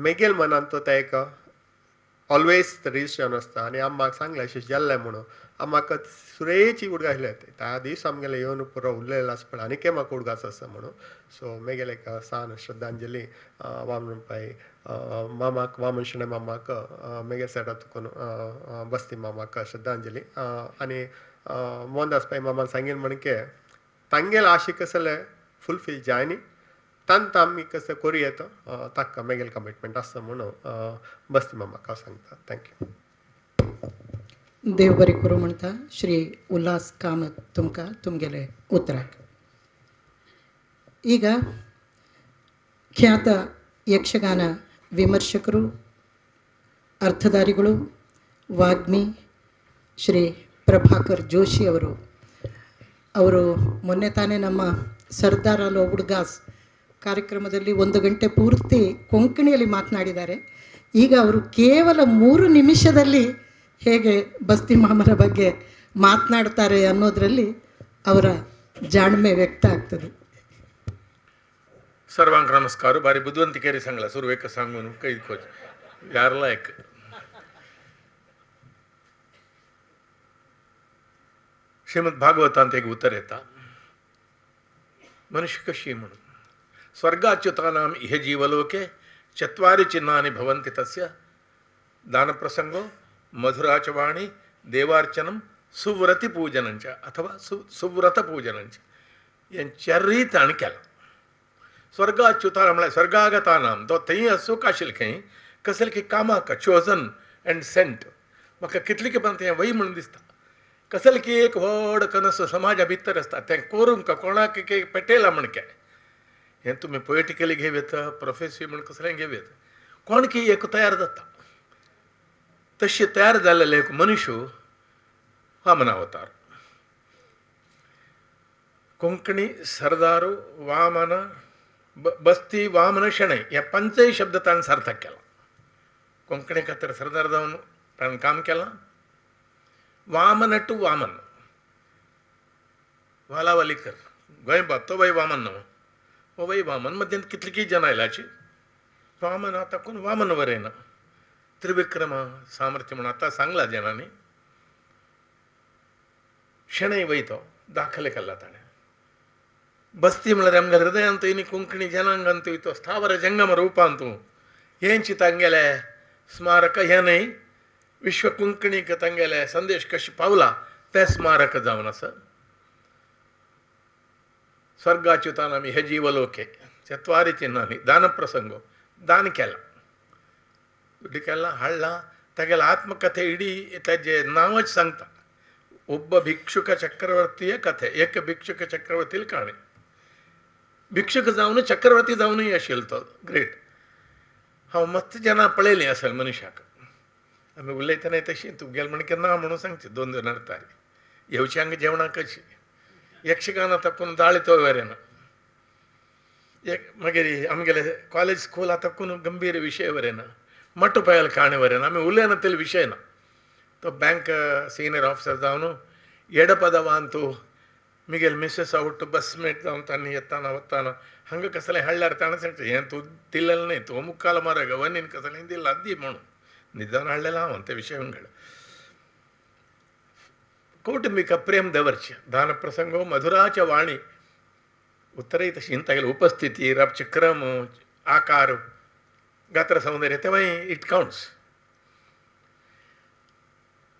मेगेल मनान तो तें एक ऑलवेज रजिस्ट्रेशन आसता आनी अम्माक सांगलें अशें जाल्लें म्हणून अम्माक सुरेची उडगास आसले त्या दीस आमगेले येवन पुरो उरलेलो आसा पण आनीकय म्हाका उडगास आसा म्हणून. सो मेगेले एक सान श्रद्धांजली वामन पै मामाक वामन शेणै मामाक मेगे सायडा तुकून बस्ती मामाक श्रद्धांजली. आनी मोहनदास पै मामान सांगील म्हणके तांगेले आशे कसले फुलफील जायनी तांत आमी कसं करूं येता ताका मेगेल कमिटमेंट आसा म्हणून बस्ती मामाक हांव सांगता. Thank you. देव बरें करूं म्हणटा श्री उल्हास कामत तुमकां तुमगेले उतराक. ಈಗ ಖ್ಯಾತ ಯಕ್ಷಗಾನ ವಿಮರ್ಶಕರು, ಅರ್ಥಧಾರಿಗಳು, ವಾಗ್ಮಿ ಶ್ರೀ ಪ್ರಭಾಕರ್ ಜೋಶಿ ಅವರು ಅವರು ಮೊನ್ನೆ ತಾನೇ ನಮ್ಮ ಸರ್ದಾರ್ ಅಲೋ ಉಡ್ಗಾಸ್ ಕಾರ್ಯಕ್ರಮದಲ್ಲಿ 1 ಗಂಟೆ ಪೂರ್ತಿ ಕೊಂಕಣಿಯಲ್ಲಿ ಮಾತನಾಡಿದ್ದಾರೆ. ಈಗ ಅವರು ಕೇವಲ 3 ನಿಮಿಷದಲ್ಲಿ ಹೇಗೆ ಬಸ್ತಿ ಮಾಮರ ಬಗ್ಗೆ ಮಾತನಾಡ್ತಾರೆ ಅನ್ನೋದರಲ್ಲಿ ಅವರ ಜಾಣ್ಮೆ ವ್ಯಕ್ತ ಆಗ್ತದೆ. ಸರ್ವಾಂಕ ನಮಸ್ಕಾರ. ಬಾರಿ ಬುದ್ಧಿವಂತಿಕೆರಿ ಸಂಗ್ಲ ಸುರ್ವೇಕ ಸಾಂಗನು ಕೈ ಕೋಚ್ ಯಾರ ಲಾಯಕ್. ಶ್ರೀಮದ್ ಭಾಗವತ ಅಂತ ಈಗ ಉತ್ತರ येता ಮನುಷ್ಯ ಕಶಿ म्हणून ಸ್ವರ್ಗಾಚ್ಯುತಾನಾಂ ಇಹ ಜೀವಲೋಕೆ ಚತ್ವಾರಿ ಚಿಹ್ನಾನಿ ಭವಂತಿ ತಸ್ಯ ದಾನಪ್ರಸಂಗೋ ಮಧುರಾಚವಾಣಿ ದೇವಾರ್ಚನಂ ಸುವ್ರತಿ ಪೂಜನಂಚ ಅಥವಾ ಸುವ್ರತ ಪೂಜನಂಚ हें चारूय ताणें केलां. स्वर्गाच्युता म्हळ्यार स्वर्गागतानाम तो थंय सुख आशिल्लें खंय कसले की कामाक चोजन अँड सेंट. म्हाका कितले खेपा तें वय म्हणून दिसता कसले की एक व्हड कनस समाजा भितर आसता तें करूंक कोणाक पेटयलां म्हण काय हें तुमी पोएटिकली घेवं येता, प्रोफेसी म्हण कसलें घेवं येता, कोण की एक तयार जाता. तशें तयार जाल्लें एक मनुष्य वामन अवतार. कोंकणी सरदारू वामन बस्ती वामन शणै ह्या पंचय शब्द ताणें सार्थक केला. कोंकणी खातीर सरदार जावन ताणें काम केलां. वामन टू वामन वालावलीकर गोंयबाब तो वय वामन न्हू, हो वय वामन मध्यांत कितलीं जन आयलाची वामन आतां कोण वामन वरयना. त्रिविक्रम सामर्थ्य म्हणून आतां सांगलां जनांनी. शणै वय तो दाखले केला ताणें. बस्ती म्हळ्यार आमगे हृदयांत आनी कोंकणी जनांगांत तो स्थावर जंगम रुपांत हेंची तांगेले स्मारक हें न्हय विश्व कोंकणीक तांगेले संदेश कशें पावला तें स्मारक जावन आसा. स्वर्गाच्युतान आमी हे जीवलोके चत्वारी चिन्हांनी दानप्रसंगो दान केलां, दुड्डी केलां हाडलां. तागेले आत्मकथे इडी ताजें नांवच सांगता. ಒಬ್ಬ ಭಿಕ್ಷುಕ ಚಕ್ರವರ್ತಿಯ ಕಥೆ, एक भिक्षुक चक्रवर्तील काणी. भिक्षुक जावन चक्रवर्ती जावनूय आशिल्लो तो ग्रेट. हांव मस्त जेन्ना पळयलें असल मनशाक आमी उलयतना तशी तुगेलें म्हण केन्ना म्हणून सांगचें दोन दोन अर्थारी येवचे हांगा जेवणाक कशी यक्षगान आतां कोण दाळी तो वेरेना एक मागीर आमगेले कॉलेज स्कूल आतां कोण गंभीर विशय वरेना मठ पायल काणी वरेना आमी उलयना तेल विशय ना. तो बँक सिनियर ऑफिसर जावन एडपदवांतू मिगेल मिसेस आवट बस मेट जावन तांणी येताना वताना हांगा कसलें हाडल्यार ताणें सांगचें हें तूं दिलेलें न्हय तूं मुखाल मारग वनीन कसलें दिलां दी म्हणून निदान हाडलेलें हांव ते विशय विंगड. कौटुंबिक प्रेम दवरचें दान प्रसंगो मधुराच्या वाणी उत्तरय तशी तागेली उपस्थिती राबचे क्रम आकार गात्र सौंदर्य तेव्हाय it counts.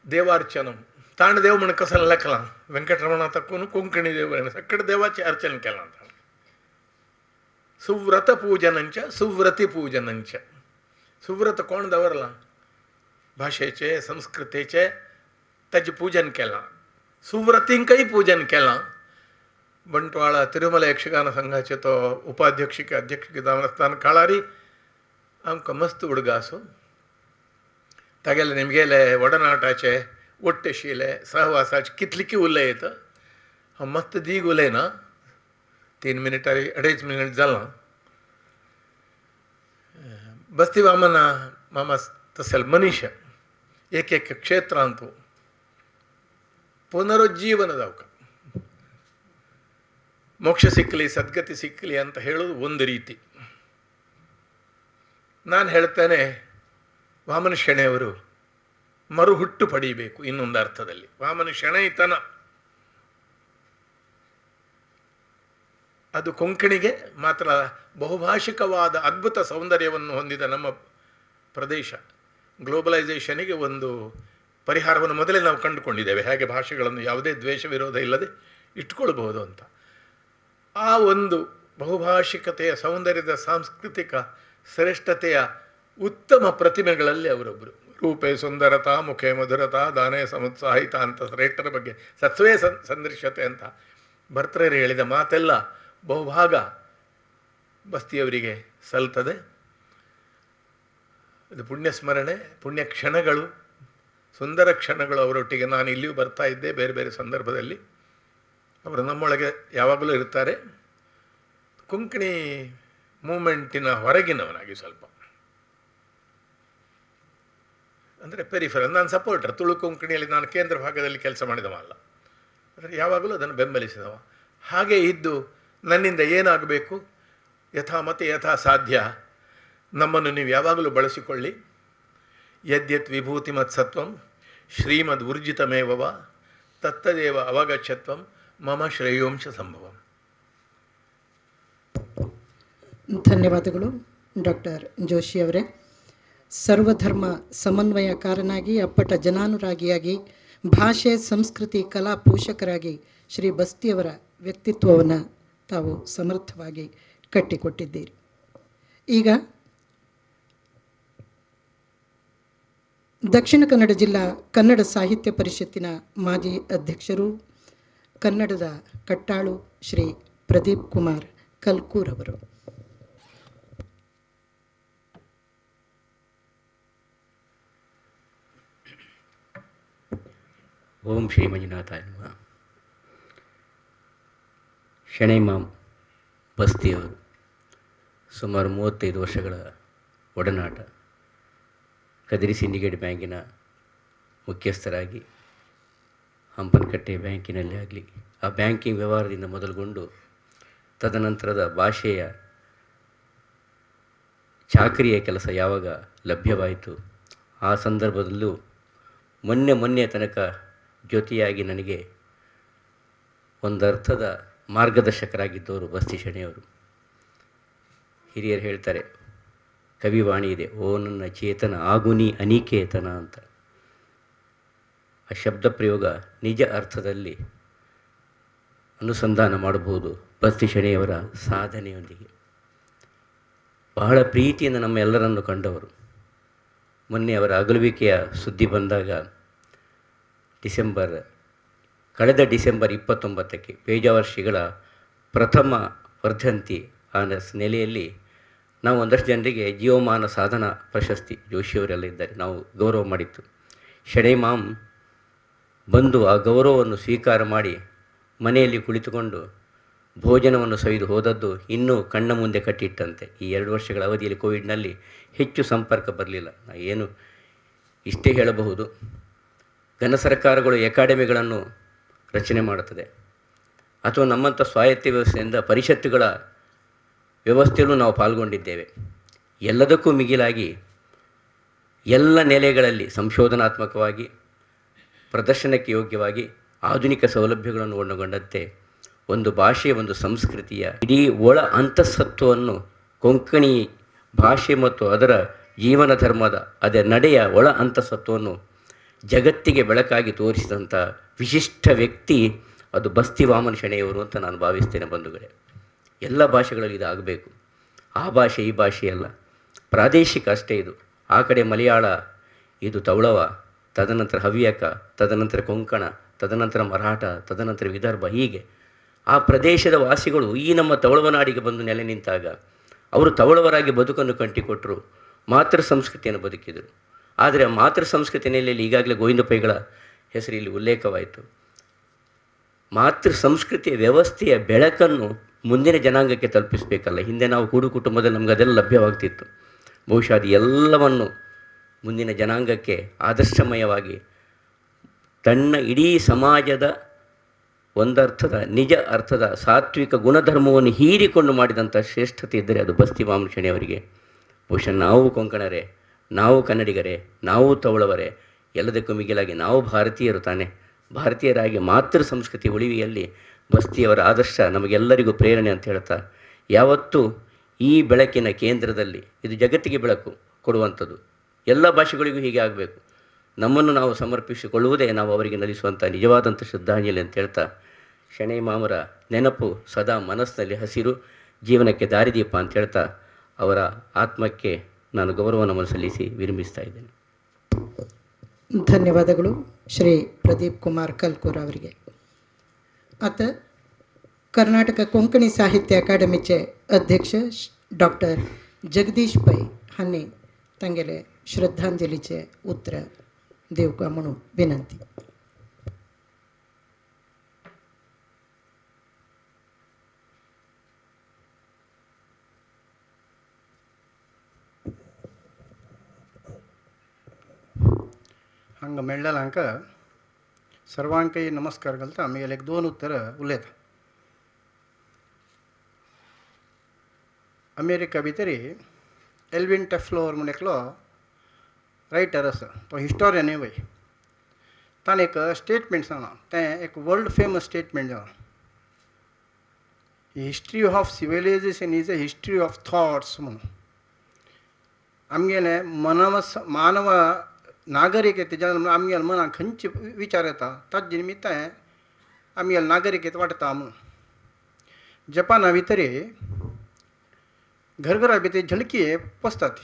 देवार्चनम ताण देव म्हण कसलें लेखलां वेंकटरमण आतां कोण कोंकणी देव सगळे देवाचें अर्चन केलां ताणें. सुव्रत पूजनंच सुव्रती पूजनंच सुव्रत कोण दवरलां भाशेचें संस्कृतेचें ताजें पूजन केलां सुव्रतींकय पूजन केलां. बंटवाळा तिरुमला यक्षगान संघाचे तो उपाध्यक्ष अध्यक्ष जावन आसतना काळारी आमकां मस्त उडगा आसूं तागेले निमगेले वडनाटाचे ಒಟ್ಟೆಶೀಲೆ ಸಹವಾಸಾचे कितली उलयत हांव मस्त दीग उलयना 3 मिनटां 2.5 मिनट जालां. बस्ती वामन मामा तसल मनीष एक एक क्षेत्रांत ಪುನರುಜ್ಜೀವನ जावका ಮೋಕ್ಷ ಸಿಕ್ಕಲಿ ಸದ್ಗತಿ ಸಿಕ್ಕಲಿ ಅಂತ ಹೇಳೋದು ಒಂದು ರೀತಿ. ನಾನು ಹೇಳ್ತೇನೆ ವಾಮನ ಶೆಣೆಯವರು ಮರುಹುಟ್ಟು ಪಡೀಬೇಕು ಇನ್ನೊಂದು ಅರ್ಥದಲ್ಲಿ. ವಾಮನ ಶೆಣೈತನ ಅದು ಕೊಂಕಣಿಗೆ ಮಾತ್ರ ಬಹುಭಾಷಿಕವಾದ ಅದ್ಭುತ ಸೌಂದರ್ಯವನ್ನು ಹೊಂದಿದ ನಮ್ಮ ಪ್ರದೇಶ. ಗ್ಲೋಬಲೈಸೇಷನಿಗೆ ಒಂದು ಪರಿಹಾರವನ್ನು ಮೊದಲೇ ನಾವು ಕಂಡುಕೊಂಡಿದ್ದೇವೆ, ಹೇಗೆ ಭಾಷೆಗಳನ್ನು ಯಾವುದೇ ದ್ವೇಷ ವಿರೋಧ ಇಲ್ಲದೆ ಇಟ್ಕೊಳ್ಬಹುದು ಅಂತ. ಆ ಒಂದು ಬಹುಭಾಷಿಕತೆಯ ಸೌಂದರ್ಯದ ಸಾಂಸ್ಕೃತಿಕ ಶ್ರೇಷ್ಠತೆಯ ಉತ್ತಮ ಪ್ರತಿಮೆಗಳಲ್ಲಿ ಅವರೊಬ್ಬರು. ರೂಪೇ ಸುಂದರತಾ ಮುಖೇ ಮಧುರತಾ ದಾನೇ ಸಮುತ್ಸಾಹಿತ ಅಂತ ಶ್ರೇಷ್ಠರ ಬಗ್ಗೆ ಸತ್ವೇ ಸಂದೃಶ್ಯತೆ ಅಂತ ಭರ್ತೃಹರಿ ಹೇಳಿದ ಮಾತೆಲ್ಲ ಬಹುಭಾಗ ಬಸ್ತಿಯವರಿಗೆ ಸಲ್ತದೆ. ಇದು ಪುಣ್ಯಸ್ಮರಣೆ, ಪುಣ್ಯ ಕ್ಷಣಗಳು, ಸುಂದರ ಕ್ಷಣಗಳು ಅವರೊಟ್ಟಿಗೆ. ನಾನು ಇಲ್ಲಿಯೂ ಬರ್ತಾ ಇದ್ದೆ ಬೇರೆ ಬೇರೆ ಸಂದರ್ಭದಲ್ಲಿ, ಅವರು ನಮ್ಮೊಳಗೆ ಯಾವಾಗಲೂ ಇರ್ತಾರೆ. ಕೊಂಕಣಿ ಮೂಮೆಂಟಿನ ಹೊರಗಿನವನಾಗಿ ಸ್ವಲ್ಪ ಅಂದರೆ ಪೆರಿಫೆರಲ್. ನಾನು ಸಪೋರ್ಟರ್, ತುಳು ಕೊಂಕಣಿಯಲ್ಲಿ ನಾನು ಕೇಂದ್ರ ಭಾಗದಲ್ಲಿ ಕೆಲಸ ಮಾಡಿದವ ಅಲ್ಲ, ಆದರೆ ಯಾವಾಗಲೂ ಅದನ್ನು ಬೆಂಬಲಿಸಿದವ. ಹಾಗೆ ಇದ್ದು ನನ್ನಿಂದ ಏನಾಗಬೇಕು ಯಥಾಮತಿ ಯಥಾ ಸಾಧ್ಯ ನಮ್ಮನ್ನು ನೀವು ಯಾವಾಗಲೂ ಬಳಸಿಕೊಳ್ಳಿ. ಯದ್ಯತ್ ವಿಭೂತಿಮತ್ ಸತ್ವಂ ಶ್ರೀಮದ್ ಊರ್ಜಿತಮೇವವ ತತ್ತದೇವ ಅವಗಚ್ಛತ್ವಂ ಮಮ ಶ್ರೇಯೋಂಶ ಸಂಭವಂ. ಧನ್ಯವಾದಗಳು ಡಾಕ್ಟರ್ ಜೋಶಿಯವರೇ. ಸರ್ವಧರ್ಮ ಸಮನ್ವಯಕಾರನಾಗಿ, ಅಪ್ಪಟ ಜನಾನುರಾಗಿಯಾಗಿ, ಭಾಷೆ ಸಂಸ್ಕೃತಿ ಕಲಾ ಪೋಷಕರಾಗಿ ಶ್ರೀ ಬಸ್ತಿಯವರ ವ್ಯಕ್ತಿತ್ವವನ್ನು ತಾವು ಸಮರ್ಥವಾಗಿ ಕಟ್ಟಿಕೊಟ್ಟಿದ್ದೀರಿ. ಈಗ ದಕ್ಷಿಣ ಕನ್ನಡ ಜಿಲ್ಲಾ ಕನ್ನಡ ಸಾಹಿತ್ಯ ಪರಿಷತ್ತಿನ ಮಾಜಿ ಅಧ್ಯಕ್ಷರು, ಕನ್ನಡದ ಕಟ್ಟಾಳು ಶ್ರೀ ಪ್ರದೀಪ್ ಕುಮಾರ್ ಕಲ್ಕೂರ್ ಅವರು. ಓಂ ಶ್ರೀ ಮಂಜುನಾಥಾಯ ನಮಃ. ಶೆಣೈಮಾಮ್ ಬಸ್ತಿಯವರು ಸುಮಾರು 35 ವರ್ಷಗಳ ಒಡನಾಟ. ಕದಿರಿ ಸಿಂಡಿಕೇಟ್ ಬ್ಯಾಂಕಿನ ಮುಖ್ಯಸ್ಥರಾಗಿ, ಹಂಪನಕಟ್ಟೆ ಬ್ಯಾಂಕಿನಲ್ಲಿ ಆಗಲಿ, ಆ ಬ್ಯಾಂಕಿಂಗ್ ವ್ಯವಹಾರದಿಂದ ಮೊದಲುಗೊಂಡು ತದನಂತರದ ಭಾಷೆಯ ಚಾಕರಿಯ ಕೆಲಸ ಯಾವಾಗ ಲಭ್ಯವಾಯಿತು ಆ ಸಂದರ್ಭದಲ್ಲೂ ಮೊನ್ನೆ ಮೊನ್ನೆ ತನಕ ಜೊತೆಯಾಗಿ ನನಗೆ ಒಂದರ್ಥದ ಮಾರ್ಗದರ್ಶಕರಾಗಿದ್ದವರು ಬಸ್ತಿ ಶೆಣೆಯವರು. ಹಿರಿಯರು ಹೇಳ್ತಾರೆ, ಕವಿವಾಣಿ ಇದೆ, ಓ ನನ್ನ ಚೇತನ ಆಗುನಿ ಅನಿಕೇತನ ಅಂತ. ಆ ಶಬ್ದ ಪ್ರಯೋಗ ನಿಜ ಅರ್ಥದಲ್ಲಿ ಅನುಸಂಧಾನ ಮಾಡಬಹುದು ಬಸ್ತಿ ಶೆಣೆಯವರ ಸಾಧನೆಯೊಂದಿಗೆ. ಬಹಳ ಪ್ರೀತಿಯಿಂದ ನಮ್ಮ ಎಲ್ಲರನ್ನು ಕಂಡವರು. ಮೊನ್ನೆ ಅವರ ಅಗಲುವಿಕೆಯ ಸುದ್ದಿ ಬಂದಾಗ ಕಳೆದ ಡಿಸೆಂಬರ್ 29ಕ್ಕೆ ಪೇಜಾವರ ಶ್ರೀಗಳ ಪ್ರಥಮ ವರ್ಧಂತಿ ಆ ನೆಲೆಯಲ್ಲಿ ನಾವು ಒಂದಷ್ಟು ಜನರಿಗೆ ಜೀವಮಾನ ಸಾಧನಾ ಪ್ರಶಸ್ತಿ, ಜೋಶಿಯವರೆಲ್ಲ ಇದ್ದಾರೆ, ನಾವು ಗೌರವ ಮಾಡಿತ್ತು. ಶೆಣೈಮಾಮ್ ಬಂದು ಆ ಗೌರವವನ್ನು ಸ್ವೀಕಾರ ಮಾಡಿ ಮನೆಯಲ್ಲಿ ಕುಳಿತುಕೊಂಡು ಭೋಜನವನ್ನು ಸವಿದು ಹೋದದ್ದು ಇನ್ನೂ ಕಣ್ಣ ಮುಂದೆ ಕಟ್ಟಿಟ್ಟಂತೆ. ಈ 2 ವರ್ಷಗಳ ಅವಧಿಯಲ್ಲಿ ಕೋವಿಡ್ನಲ್ಲಿ ಹೆಚ್ಚು ಸಂಪರ್ಕ ಬರಲಿಲ್ಲ. ಏನು ಇಷ್ಟೇ ಹೇಳಬಹುದು, ಘನ ಸರ್ಕಾರಗಳು ಅಕಾಡೆಮಿಗಳನ್ನು ರಚನೆ ಮಾಡುತ್ತದೆ, ಅಥವಾ ನಮ್ಮಂಥ ಸ್ವಾಯತ್ತ ವ್ಯವಸ್ಥೆಯಿಂದ ಪರಿಷತ್ತುಗಳ ವ್ಯವಸ್ಥೆಯಲ್ಲೂ ನಾವು ಪಾಲ್ಗೊಂಡಿದ್ದೇವೆ. ಎಲ್ಲದಕ್ಕೂ ಮಿಗಿಲಾಗಿ ಎಲ್ಲ ನೆಲೆಗಳಲ್ಲಿ ಸಂಶೋಧನಾತ್ಮಕವಾಗಿ ಪ್ರದರ್ಶನಕ್ಕೆ ಯೋಗ್ಯವಾಗಿ ಆಧುನಿಕ ಸೌಲಭ್ಯಗಳನ್ನು ಒಳಗೊಂಡಂತೆ ಒಂದು ಭಾಷೆ, ಒಂದು ಸಂಸ್ಕೃತಿಯ ಇಡೀ ಒಳ ಅಂತಃಸತ್ವವನ್ನು ಕೊಂಕಣಿ ಭಾಷೆ ಮತ್ತು ಅದರ ಜೀವನ ಧರ್ಮದ ಅದರ ನಡೆಯ ಒಳ ಅಂತಃಸತ್ವವನ್ನು ಜಗತ್ತಿಗೆ ಬೆಳಕಾಗಿ ತೋರಿಸಿದಂಥ ವಿಶಿಷ್ಟ ವ್ಯಕ್ತಿ ಅದು ಬಸ್ತಿ ವಾಮನ ಶೆಣೆಯವರು ಅಂತ ನಾನು ಭಾವಿಸ್ತೇನೆ. ಬಂಧುಗಳೇ, ಎಲ್ಲ ಭಾಷೆಗಳಲ್ಲಿ ಇದು ಆಗಬೇಕು. ಆ ಭಾಷೆ ಈ ಭಾಷೆಯಲ್ಲ, ಪ್ರಾದೇಶಿಕ ಅಷ್ಟೇ ಇದು. ಆ ಕಡೆ ಮಲಯಾಳ, ಇದು ತೌಳವ, ತದನಂತರ ಹವ್ಯಕ, ತದನಂತರ ಕೊಂಕಣ, ತದನಂತರ ಮರಾಠ, ತದನಂತರ ವಿದರ್ಭ. ಹೀಗೆ ಆ ಪ್ರದೇಶದ ವಾಸಿಗಳು ಈ ನಮ್ಮ ತೌಳವ ನಾಡಿಗೆ ಬಂದು ನೆಲೆ ನಿಂತಾಗ ಅವರು ತೌಳವರಾಗಿ ಬದುಕನ್ನು ಕಂಟಿಕೊಟ್ಟರು, ಮಾತೃ ಸಂಸ್ಕೃತಿಯನ್ನು ಬದುಕಿದರು. ಆದರೆ ಆ ಮಾತೃ ಸಂಸ್ಕೃತಿ ನೆಲೆಯಲ್ಲಿ ಈಗಾಗಲೇ ಗೋವಿಂದ ಪೈಗಳ ಹೆಸರು ಇಲ್ಲಿ ಉಲ್ಲೇಖವಾಯಿತು. ಮಾತೃ ಸಂಸ್ಕೃತಿಯ ವ್ಯವಸ್ಥೆಯ ಬೆಳಕನ್ನು ಮುಂದಿನ ಜನಾಂಗಕ್ಕೆ ತಲುಪಿಸಬೇಕಲ್ಲ. ಹಿಂದೆ ನಾವು ಕೂಡು ಕುಟುಂಬದಲ್ಲಿ ನಮಗೆ ಅದೆಲ್ಲ ಲಭ್ಯವಾಗ್ತಿತ್ತು. ಬಹುಶಃ ಅದು ಎಲ್ಲವನ್ನು ಮುಂದಿನ ಜನಾಂಗಕ್ಕೆ ಆದರ್ಶಮಯವಾಗಿ ತನ್ನ ಇಡೀ ಸಮಾಜದ ಒಂದರ್ಥದ ನಿಜ ಅರ್ಥದ ಸಾತ್ವಿಕ ಗುಣಧರ್ಮವನ್ನು ಹೀರಿಕೊಂಡು ಮಾಡಿದಂಥ ಶ್ರೇಷ್ಠತೆ ಇದ್ದರೆ ಅದು ಬಸ್ತಿ ವಾಮನ ಶೆಣೆಯವರಿಗೆ. ಬಹುಶಃ ನಾವು ಕೊಂಕಣರೇ, ನಾವು ಕನ್ನಡಿಗರೇ, ನಾವು ತವಳವರೇ, ಎಲ್ಲದಕ್ಕೂ ಮಿಗಿಲಾಗಿ ನಾವು ಭಾರತೀಯರು ತಾನೆ. ಭಾರತೀಯರಾಗಿ ಮಾತೃ ಸಂಸ್ಕೃತಿ ಉಳಿವಿಯಲ್ಲಿ ಬಸ್ತಿಯವರ ಆದರ್ಶ ನಮಗೆಲ್ಲರಿಗೂ ಪ್ರೇರಣೆ ಅಂತ ಹೇಳ್ತಾ, ಯಾವತ್ತೂ ಈ ಬೆಳಕಿನ ಕೇಂದ್ರದಲ್ಲಿ, ಇದು ಜಗತ್ತಿಗೆ ಬೆಳಕು ಕೊಡುವಂಥದ್ದು, ಎಲ್ಲ ಭಾಷೆಗಳಿಗೂ ಹೀಗೆ ಆಗಬೇಕು, ನಮ್ಮನ್ನು ನಾವು ಸಮರ್ಪಿಸಿಕೊಳ್ಳುವುದೇ ನಾವು ಅವರಿಗೆ ನಲ್ಲಿಸುವಂಥ ನಿಜವಾದಂಥ ಶ್ರದ್ಧಾಂಜಲಿ ಅಂತ ಹೇಳ್ತಾ, ಶೆಣೈ ಮಾಮರ ನೆನಪು ಸದಾ ಮನಸ್ಸಿನಲ್ಲಿ ಹಸಿರು, ಜೀವನಕ್ಕೆ ದಾರಿದೀಪ ಅಂತ ಹೇಳ್ತಾ ಅವರ ಆತ್ಮಕ್ಕೆ ನಾನು ಗೌರವವನ್ನು ಸಲ್ಲಿಸಿ ವಿರಮಿಸ್ತಾ ಇದ್ದೇನೆ. ಧನ್ಯವಾದಗಳು ಶ್ರೀ ಪ್ರದೀಪ್ ಕುಮಾರ್ ಕಲ್ಕೂರ್ ಅವರಿಗೆ. ಆತ कर्नाटक कोंकणी साहित्य अकादमीचे अध्यक्ष डॉक्टर जगदीश पै हांणी तांगेले श्रद्धांजलीचे उतर दिवका म्हणून विनंती. हांगा मेळ्ळेल्यांक सर्वांकय नमस्कार घालता. आमगेले एक दोन उतरां उलयता. अमेरिका भितर एल्विन टॅफ्लोर म्हूण एकलो रायटर आसा, तो हिस्टोरियनूय वय. ताणें एक स्टेटमेंट सांगलां, तें एक वर्ल्ड फेमस स्टेटमेंट जालां. History of civilization is a history of thoughts म्हणून. आमगेलें मानव मानव नागरिकतेच्या आमगेल्या मनाक खंयचे विचार येता ताजे निमित्तान आमगेले नागरिकता वाडटा म्हणून. जपाना भितर घरघरा भितर झलकी पोसतात.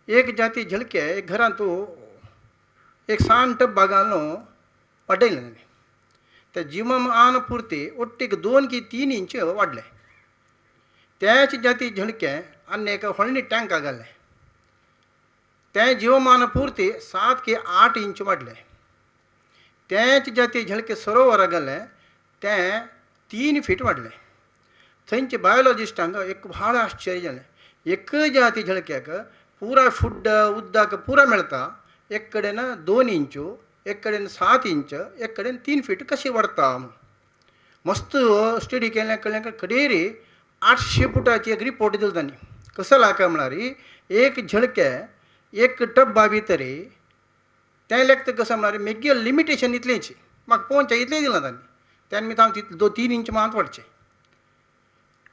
एक जाती झलके एक घरांत एक सान टब्बा घालून वाडयलें. ते जीवमान पुरती ಒಟ್ಟಿಗೆ 2 की 3 इंच वाडले. त्याच जाती झलके आनी एक व्हडली टँक घालें. तें जीवमान पुरती 7 की 8 इंच वाडले. त्याच जाती झलके सरोवर घालें, तें 3 फीट वाडलें. थंयचे बायोलॉजिस्टांक एक भाळ आश्चर्य जालें. एक जाती झलक्याक पुरा फूड उदक पुरा मेळटा, एक कडेन 2 इंच, एक कडेन 7 इंच, एक कडेन 3 फीट कशी वाडटा. मस्त स्टडी केल्या कळ्ळें कडेरी 800 फुटाची एक रिपोर्ट दिलो तांणी. कसो काय म्हळ्यार एक झलके एक टब्बा भितर तें लेखता कसो म्हळ्यार मेगे लिमिटेशन इतलेंच, म्हाका पोवचें इतलें दिलां तांणी. त्या निमित्त हांव तितलें 2-3 इंच मात वाडचें.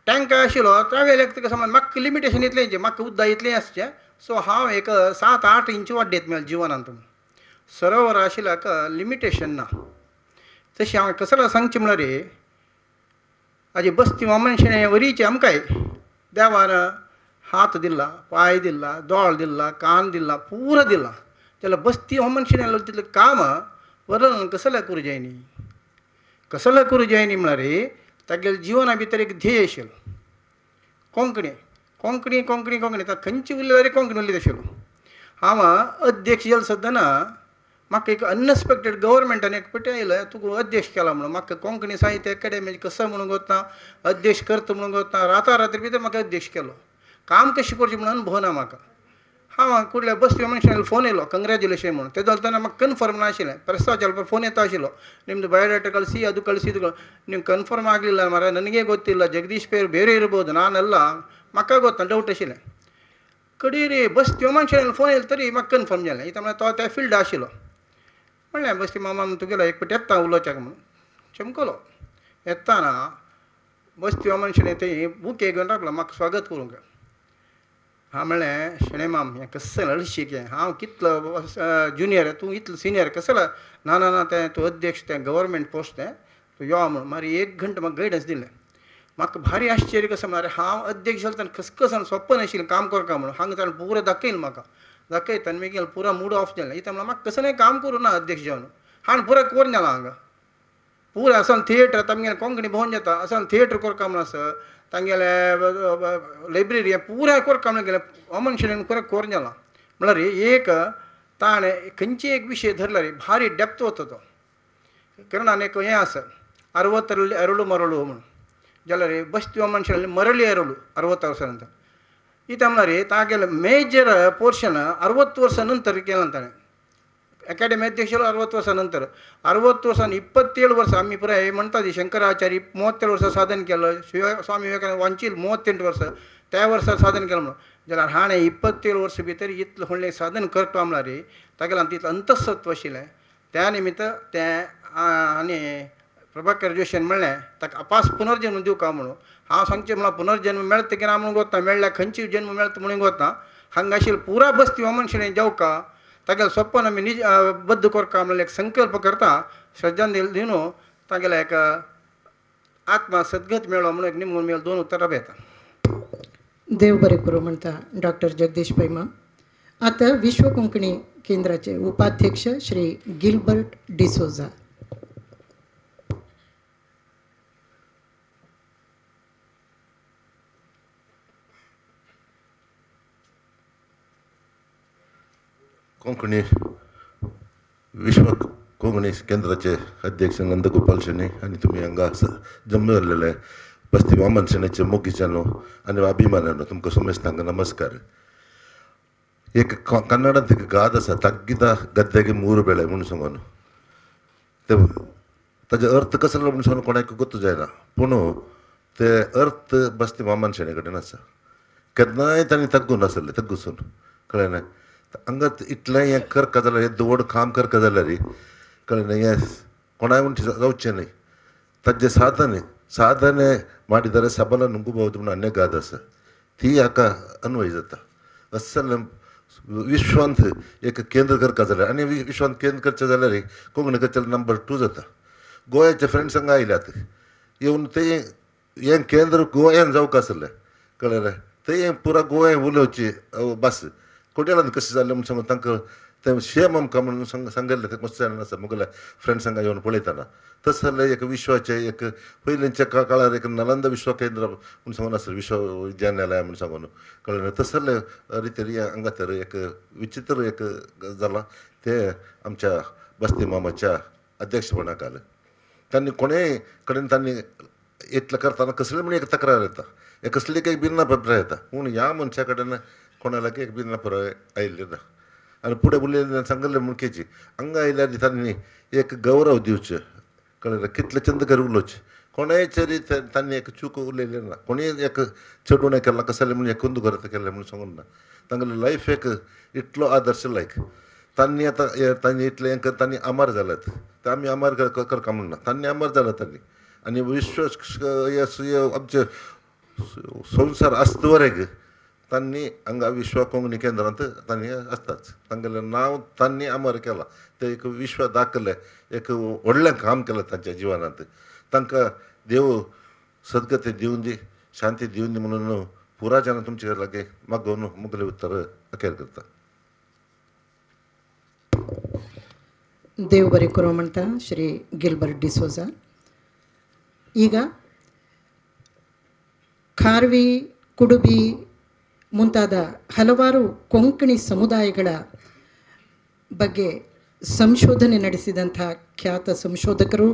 टँक आशिल्लो त्या लेखता कसो म्हळ्यार म्हाका लिमिटेशन इतलेंच, म्हाका उदक इतलें आसचें, सो हांव एक 7-8 इंच वाडयत मेळ्ळें जिवनांत. सरोवर आशिल्ल्याक लिमिटेशन ना. तशें हांवें कसलो सांगचें म्हळ्यार आजी बस्ती वामन वरीचे आमकांय देवान हात दिला, पांय दिला, दोळ दिला, कान दिला, पुरो दिला. जाल्यार बस्ती वामन शेणें तितलें काम वरण कसलें करूं जाय न्ही, कसलें करूं जाय न्ही म्हळ्यार तागेल्या जिवना भितर एक ध्येय आशिल्लो. कोंकणी कोंकणी कोंकणी कोंकणी ताका खंयची उरली जाल्यार कोंकणी उलयत आशिल्लो. हांव अध्यक्ष जालें सुद्दां ना म्हाका एक अनएक्सपेक्टेड गव्हर्मेंटान एक पटी आयलें, तुका अध्यक्ष केला म्हणून. म्हाका कोंकणी साहित्य अकादेमी कसो म्हणून गोता अध्यक्ष करता म्हणून गोता रातारात्री भितर म्हाका अध्यक्ष केलो. काम कशें करचें म्हणून अनुभव ना म्हाका. हांव कुडल्या बसल्या मनशान फोन येयलो कंग्रेच्युलेशन म्हणून. ते जालें म्हाका कन्फर्म नाशिल्लें. ಪ್ರೆಸ್ಸಾಚಲ್ಪ ಫೋನ್ ಎತ್ತಾ ಆಶಿಲ್ಲ, ನಿಮ್ಮದು ಬಯೋಡಾಟಾ ಕಳಿಸಿ, ಅದು ಕಳಿಸಿ, ಇದು ನೀವು ಕನ್ಫರ್ಮ್ ಆಗಲಿಲ್ಲ ಮರ, ನನಗೆ ಗೊತ್ತಿಲ್ಲ, ಜಗದೀಶ್ ಪೇರು ಬೇರೆ ಇರ್ಬೋದು, ನಾನಲ್ಲ, ಮಕ್ಕ ಗೊತ್ತ ಡೌಟ್ ಆಶಿಲ್ಲ. ಕಡೀರಿ ಬಸ್ ಮನುಷ್ಯನ ಫೋನ್ ಹೇಳ್ತಾರೆ ಮಕ್ಕ ಕನ್ಫರ್ಮ್ जालें. इतना म्हळ्यार तो त्या फिल्ड आशिल्लो. म्हणलें बस ती मामा तुगेलो एक पटी येता उलोवच्याक म्हणून चमकलो. येताना बस ती मनशान थंय बुके घेवन रावलो म्हाका स्वागत करूंक. हांव म्हणलें शेणै माम हें कसलें अळशीक हें, हांव कितलो जुनियर तूं इतलो सिनियर कसलो. ना ना ना तें तूं अध्यक्ष तें गव्हर्मेंट पोस्ट तें तूं यो म्हणून. मागीर 1 घंटो म्हाका गायडन्स दिलें. म्हाका भारी आश्चर्य कसो म्हळ्यार हांव अध्यक्ष जालें तेन्ना खसखस सोंपें नाशिल्लें काम करता म्हणून. हांगा ताणें पुरो दाखयलें म्हाका, दाखयता आनी मागीर पुरो मूड ऑफ जालें. इतलें म्हळ्यार म्हाका कसलें काम करूं ना अध्यक्ष जावन. हांवें पुरो कोरून जालां हांगा पुरो असन थिएटर तांगेलें कोंकणी भोंवन जाता असन थिएटर करता म्हणून आसा तांगेलें लायब्ररी पुराय करता म्हणून गेलें अमन शरण पुरो कोरून जालां. म्हळ्यार एक ताणें खंयची एक विशय धरल्यार भारी डेप्थ वता तो. करणान एक हें आसा 60ರಲ್ಲಿ ಅರಳು ಮರಳು म्हणून जाल्यार बस्ती मनशांनी मरಳಿ ಅರಳು 60 ವರ್ಷ ನಂತರ. ಈತ म्हळ्यार तागेलें ಮೇಜर ಪೋರ್ಷನ್ 60 ವರ್ಷ ನಂತರ केलां. अकॅडमी अध्यक्ष 60 ವರ್ಷ ನಂತರ 60 ವರ್ಷ 27 ವರ್ಷ आमी पुराय म्हणटा ती शंकराचार्य 37 वर्सां साधन केलं, स्वामी विवेकानंद वांचील 38 वर्सां त्या वर्सा साधन केलें म्हणून. जाल्यार हाणें 27 वर्स भितर इतलें व्हडलें साधन करता म्हळ्यार तागेलें तितलें अंतसत्व आशिल्लें. त्या निमित्त तें आनी प्रभाकर जोशीन म्हणलें ताका अपास पुनर्जन्म दिवका म्हणून. हांव सांगचें म्हळ्यार पुनर्जन्म मेळटा की ना म्हणून गोता, मेळ्ळ्यार खंयची जन्म मेळटा म्हणून गोता. हांगा आशिल्लें पुरा बस्ती मनशांनी जेवका तागेलें सपन आमी निज बद्द करता म्हणल्यार एक संकल्प करता श्रद्धांजली दिवन तागेलें एक आत्मा सद्गत मेळो म्हणून एक निमून मेळ 2 उतरां येता. देव बरें करूं म्हणटा डॉक्टर जगदीश पै माम. आतां विश्व कोंकणी केंद्राचे उपाध्यक्ष श्री गिलबर्ट डिसोजा. कोंकणी विश्व कोंकणी केंद्राचे अध्यक्ष नंदगोपाल शेणी आनी तुमी हांगा जम जाल्लेले बस्ती वामन शेणीचे मोगीच्यानो आनी अभिमानानो तुमकां समेस्तांक नमस्कार. एक कन्नडांत एक गाद आसा, तग्गिದ ಗದ್ದೆಗೆ ಮೂರು ಬೆಳೆ म्हणून ते ताजे अर्थ कसलो म्हणून सांगून कोणाक गोत्तु जायना, पूण ते अर्थ बस्ती वामन शेणै कडेन आसा. केन्नाय तांणी तग्गून नासलें, तग्गुसून कळ्ळें न्हय. हांगा इतलें हें करका जाल्यार, हें दवड काम करका जाल्यार कळ्ळें न्हय, हें कोणाय म्हण जावचें न्हय. ताजें साधने ಸಾಧನೆ ಮಾಡಿದರೆ ಸಬಲ ನುಂಗಬಹುದು म्हणून ಅನೇಕ ಗಾದ आसा, ती हाका अन्वय जाता. असल विश्वांत एक केंद्र करका जाल्यार, आनी विश्वांत केंद्र करचें जाल्यार कोंकणी कल्चर नंबर 2 जाता. गोव्याचे फ्रेंड्स हांगा आयल्यात, येवन ते हें केंद्र गोव्यान जावंक आसलें, कळ्ळें. ते पुरा गोव्यान उलोवची भास कोड्यालान कशें जालें म्हूण सांगून तांकां तें शेम आमकां म्हणून सांगल्लें. तें मस्त जाणां आसा मुगेल्या फ्रेंड्स हांगा येवन पळयतना. तशें जाल्यार एक विश्वाचें एक पयलींच्या काळार एक नालंदा विश्व केंद्र म्हूण सांगून आसलें, विश्वविद्यालय म्हूण सांगून, कळ्ळें. तशें जाल्यार रितीर हांगा तर एक विचित्र एक जालां तें आमच्या बस्ती मामाच्या अध्यक्षपणाक आलें. तांणी कोणेय कडेन तांणी इतलें करतना कसली म्हण एक तक्रार येता, एक कसली एक भिन्न अभिप्राय येता, पूण ह्या मनशा कडेन कोणाक एक भिन्न अभिप्राय आयिल्ले ना. आनी फुडें उलयलें सांगलें म्हूण केची हांगा आयल्यार तांणी एक गौरव दिवचें, कळ्ळें. कितलें चंद करी उलोवचें, कोणायचेर तांणी एक चूक उलयलें ना, कोणीय एक चेडूं केलां कसलें म्हूण एक कुंद करता केलें म्हणून सांगून ना. तांगेलो लायफ एक इतलो आदर्श लायक. तांणी आतां तांणी इतलें तांणी अमर जाल्यात, ते आमी अमर करका म्हणना, तांणी अमर जाल्यात तांणी. आनी विश्व आमचे संवसार आसतवरेक तांणी हांगा विश्व कोंकणी केंद्रांत तांणी आसताच. तांगेलें नांव तांणी अमर केलां, तें एक विश्व दाखयलें, एक व्हडलें काम केलां तांच्या जिवनांत. तांकां देव सद्गती दिवन दी, शांती दिवन दी म्हणून पुरा जाणां तुमचे लागीं मागोवन मुगले उत्तर अखेर करता. देव बरें करूं म्हणटा श्री गिलबर्ट डिसोजा. ಈಗ ಖಾರ್ವಿ, ಕುಡುಬಿ ಮುಂತಾದ ಹಲವಾರು ಕೊಂಕಣಿ ಸಮುದಾಯಗಳ ಬಗ್ಗೆ ಸಂಶೋಧನೆ ನಡೆಸಿದಂಥ ಖ್ಯಾತ ಸಂಶೋಧಕರು,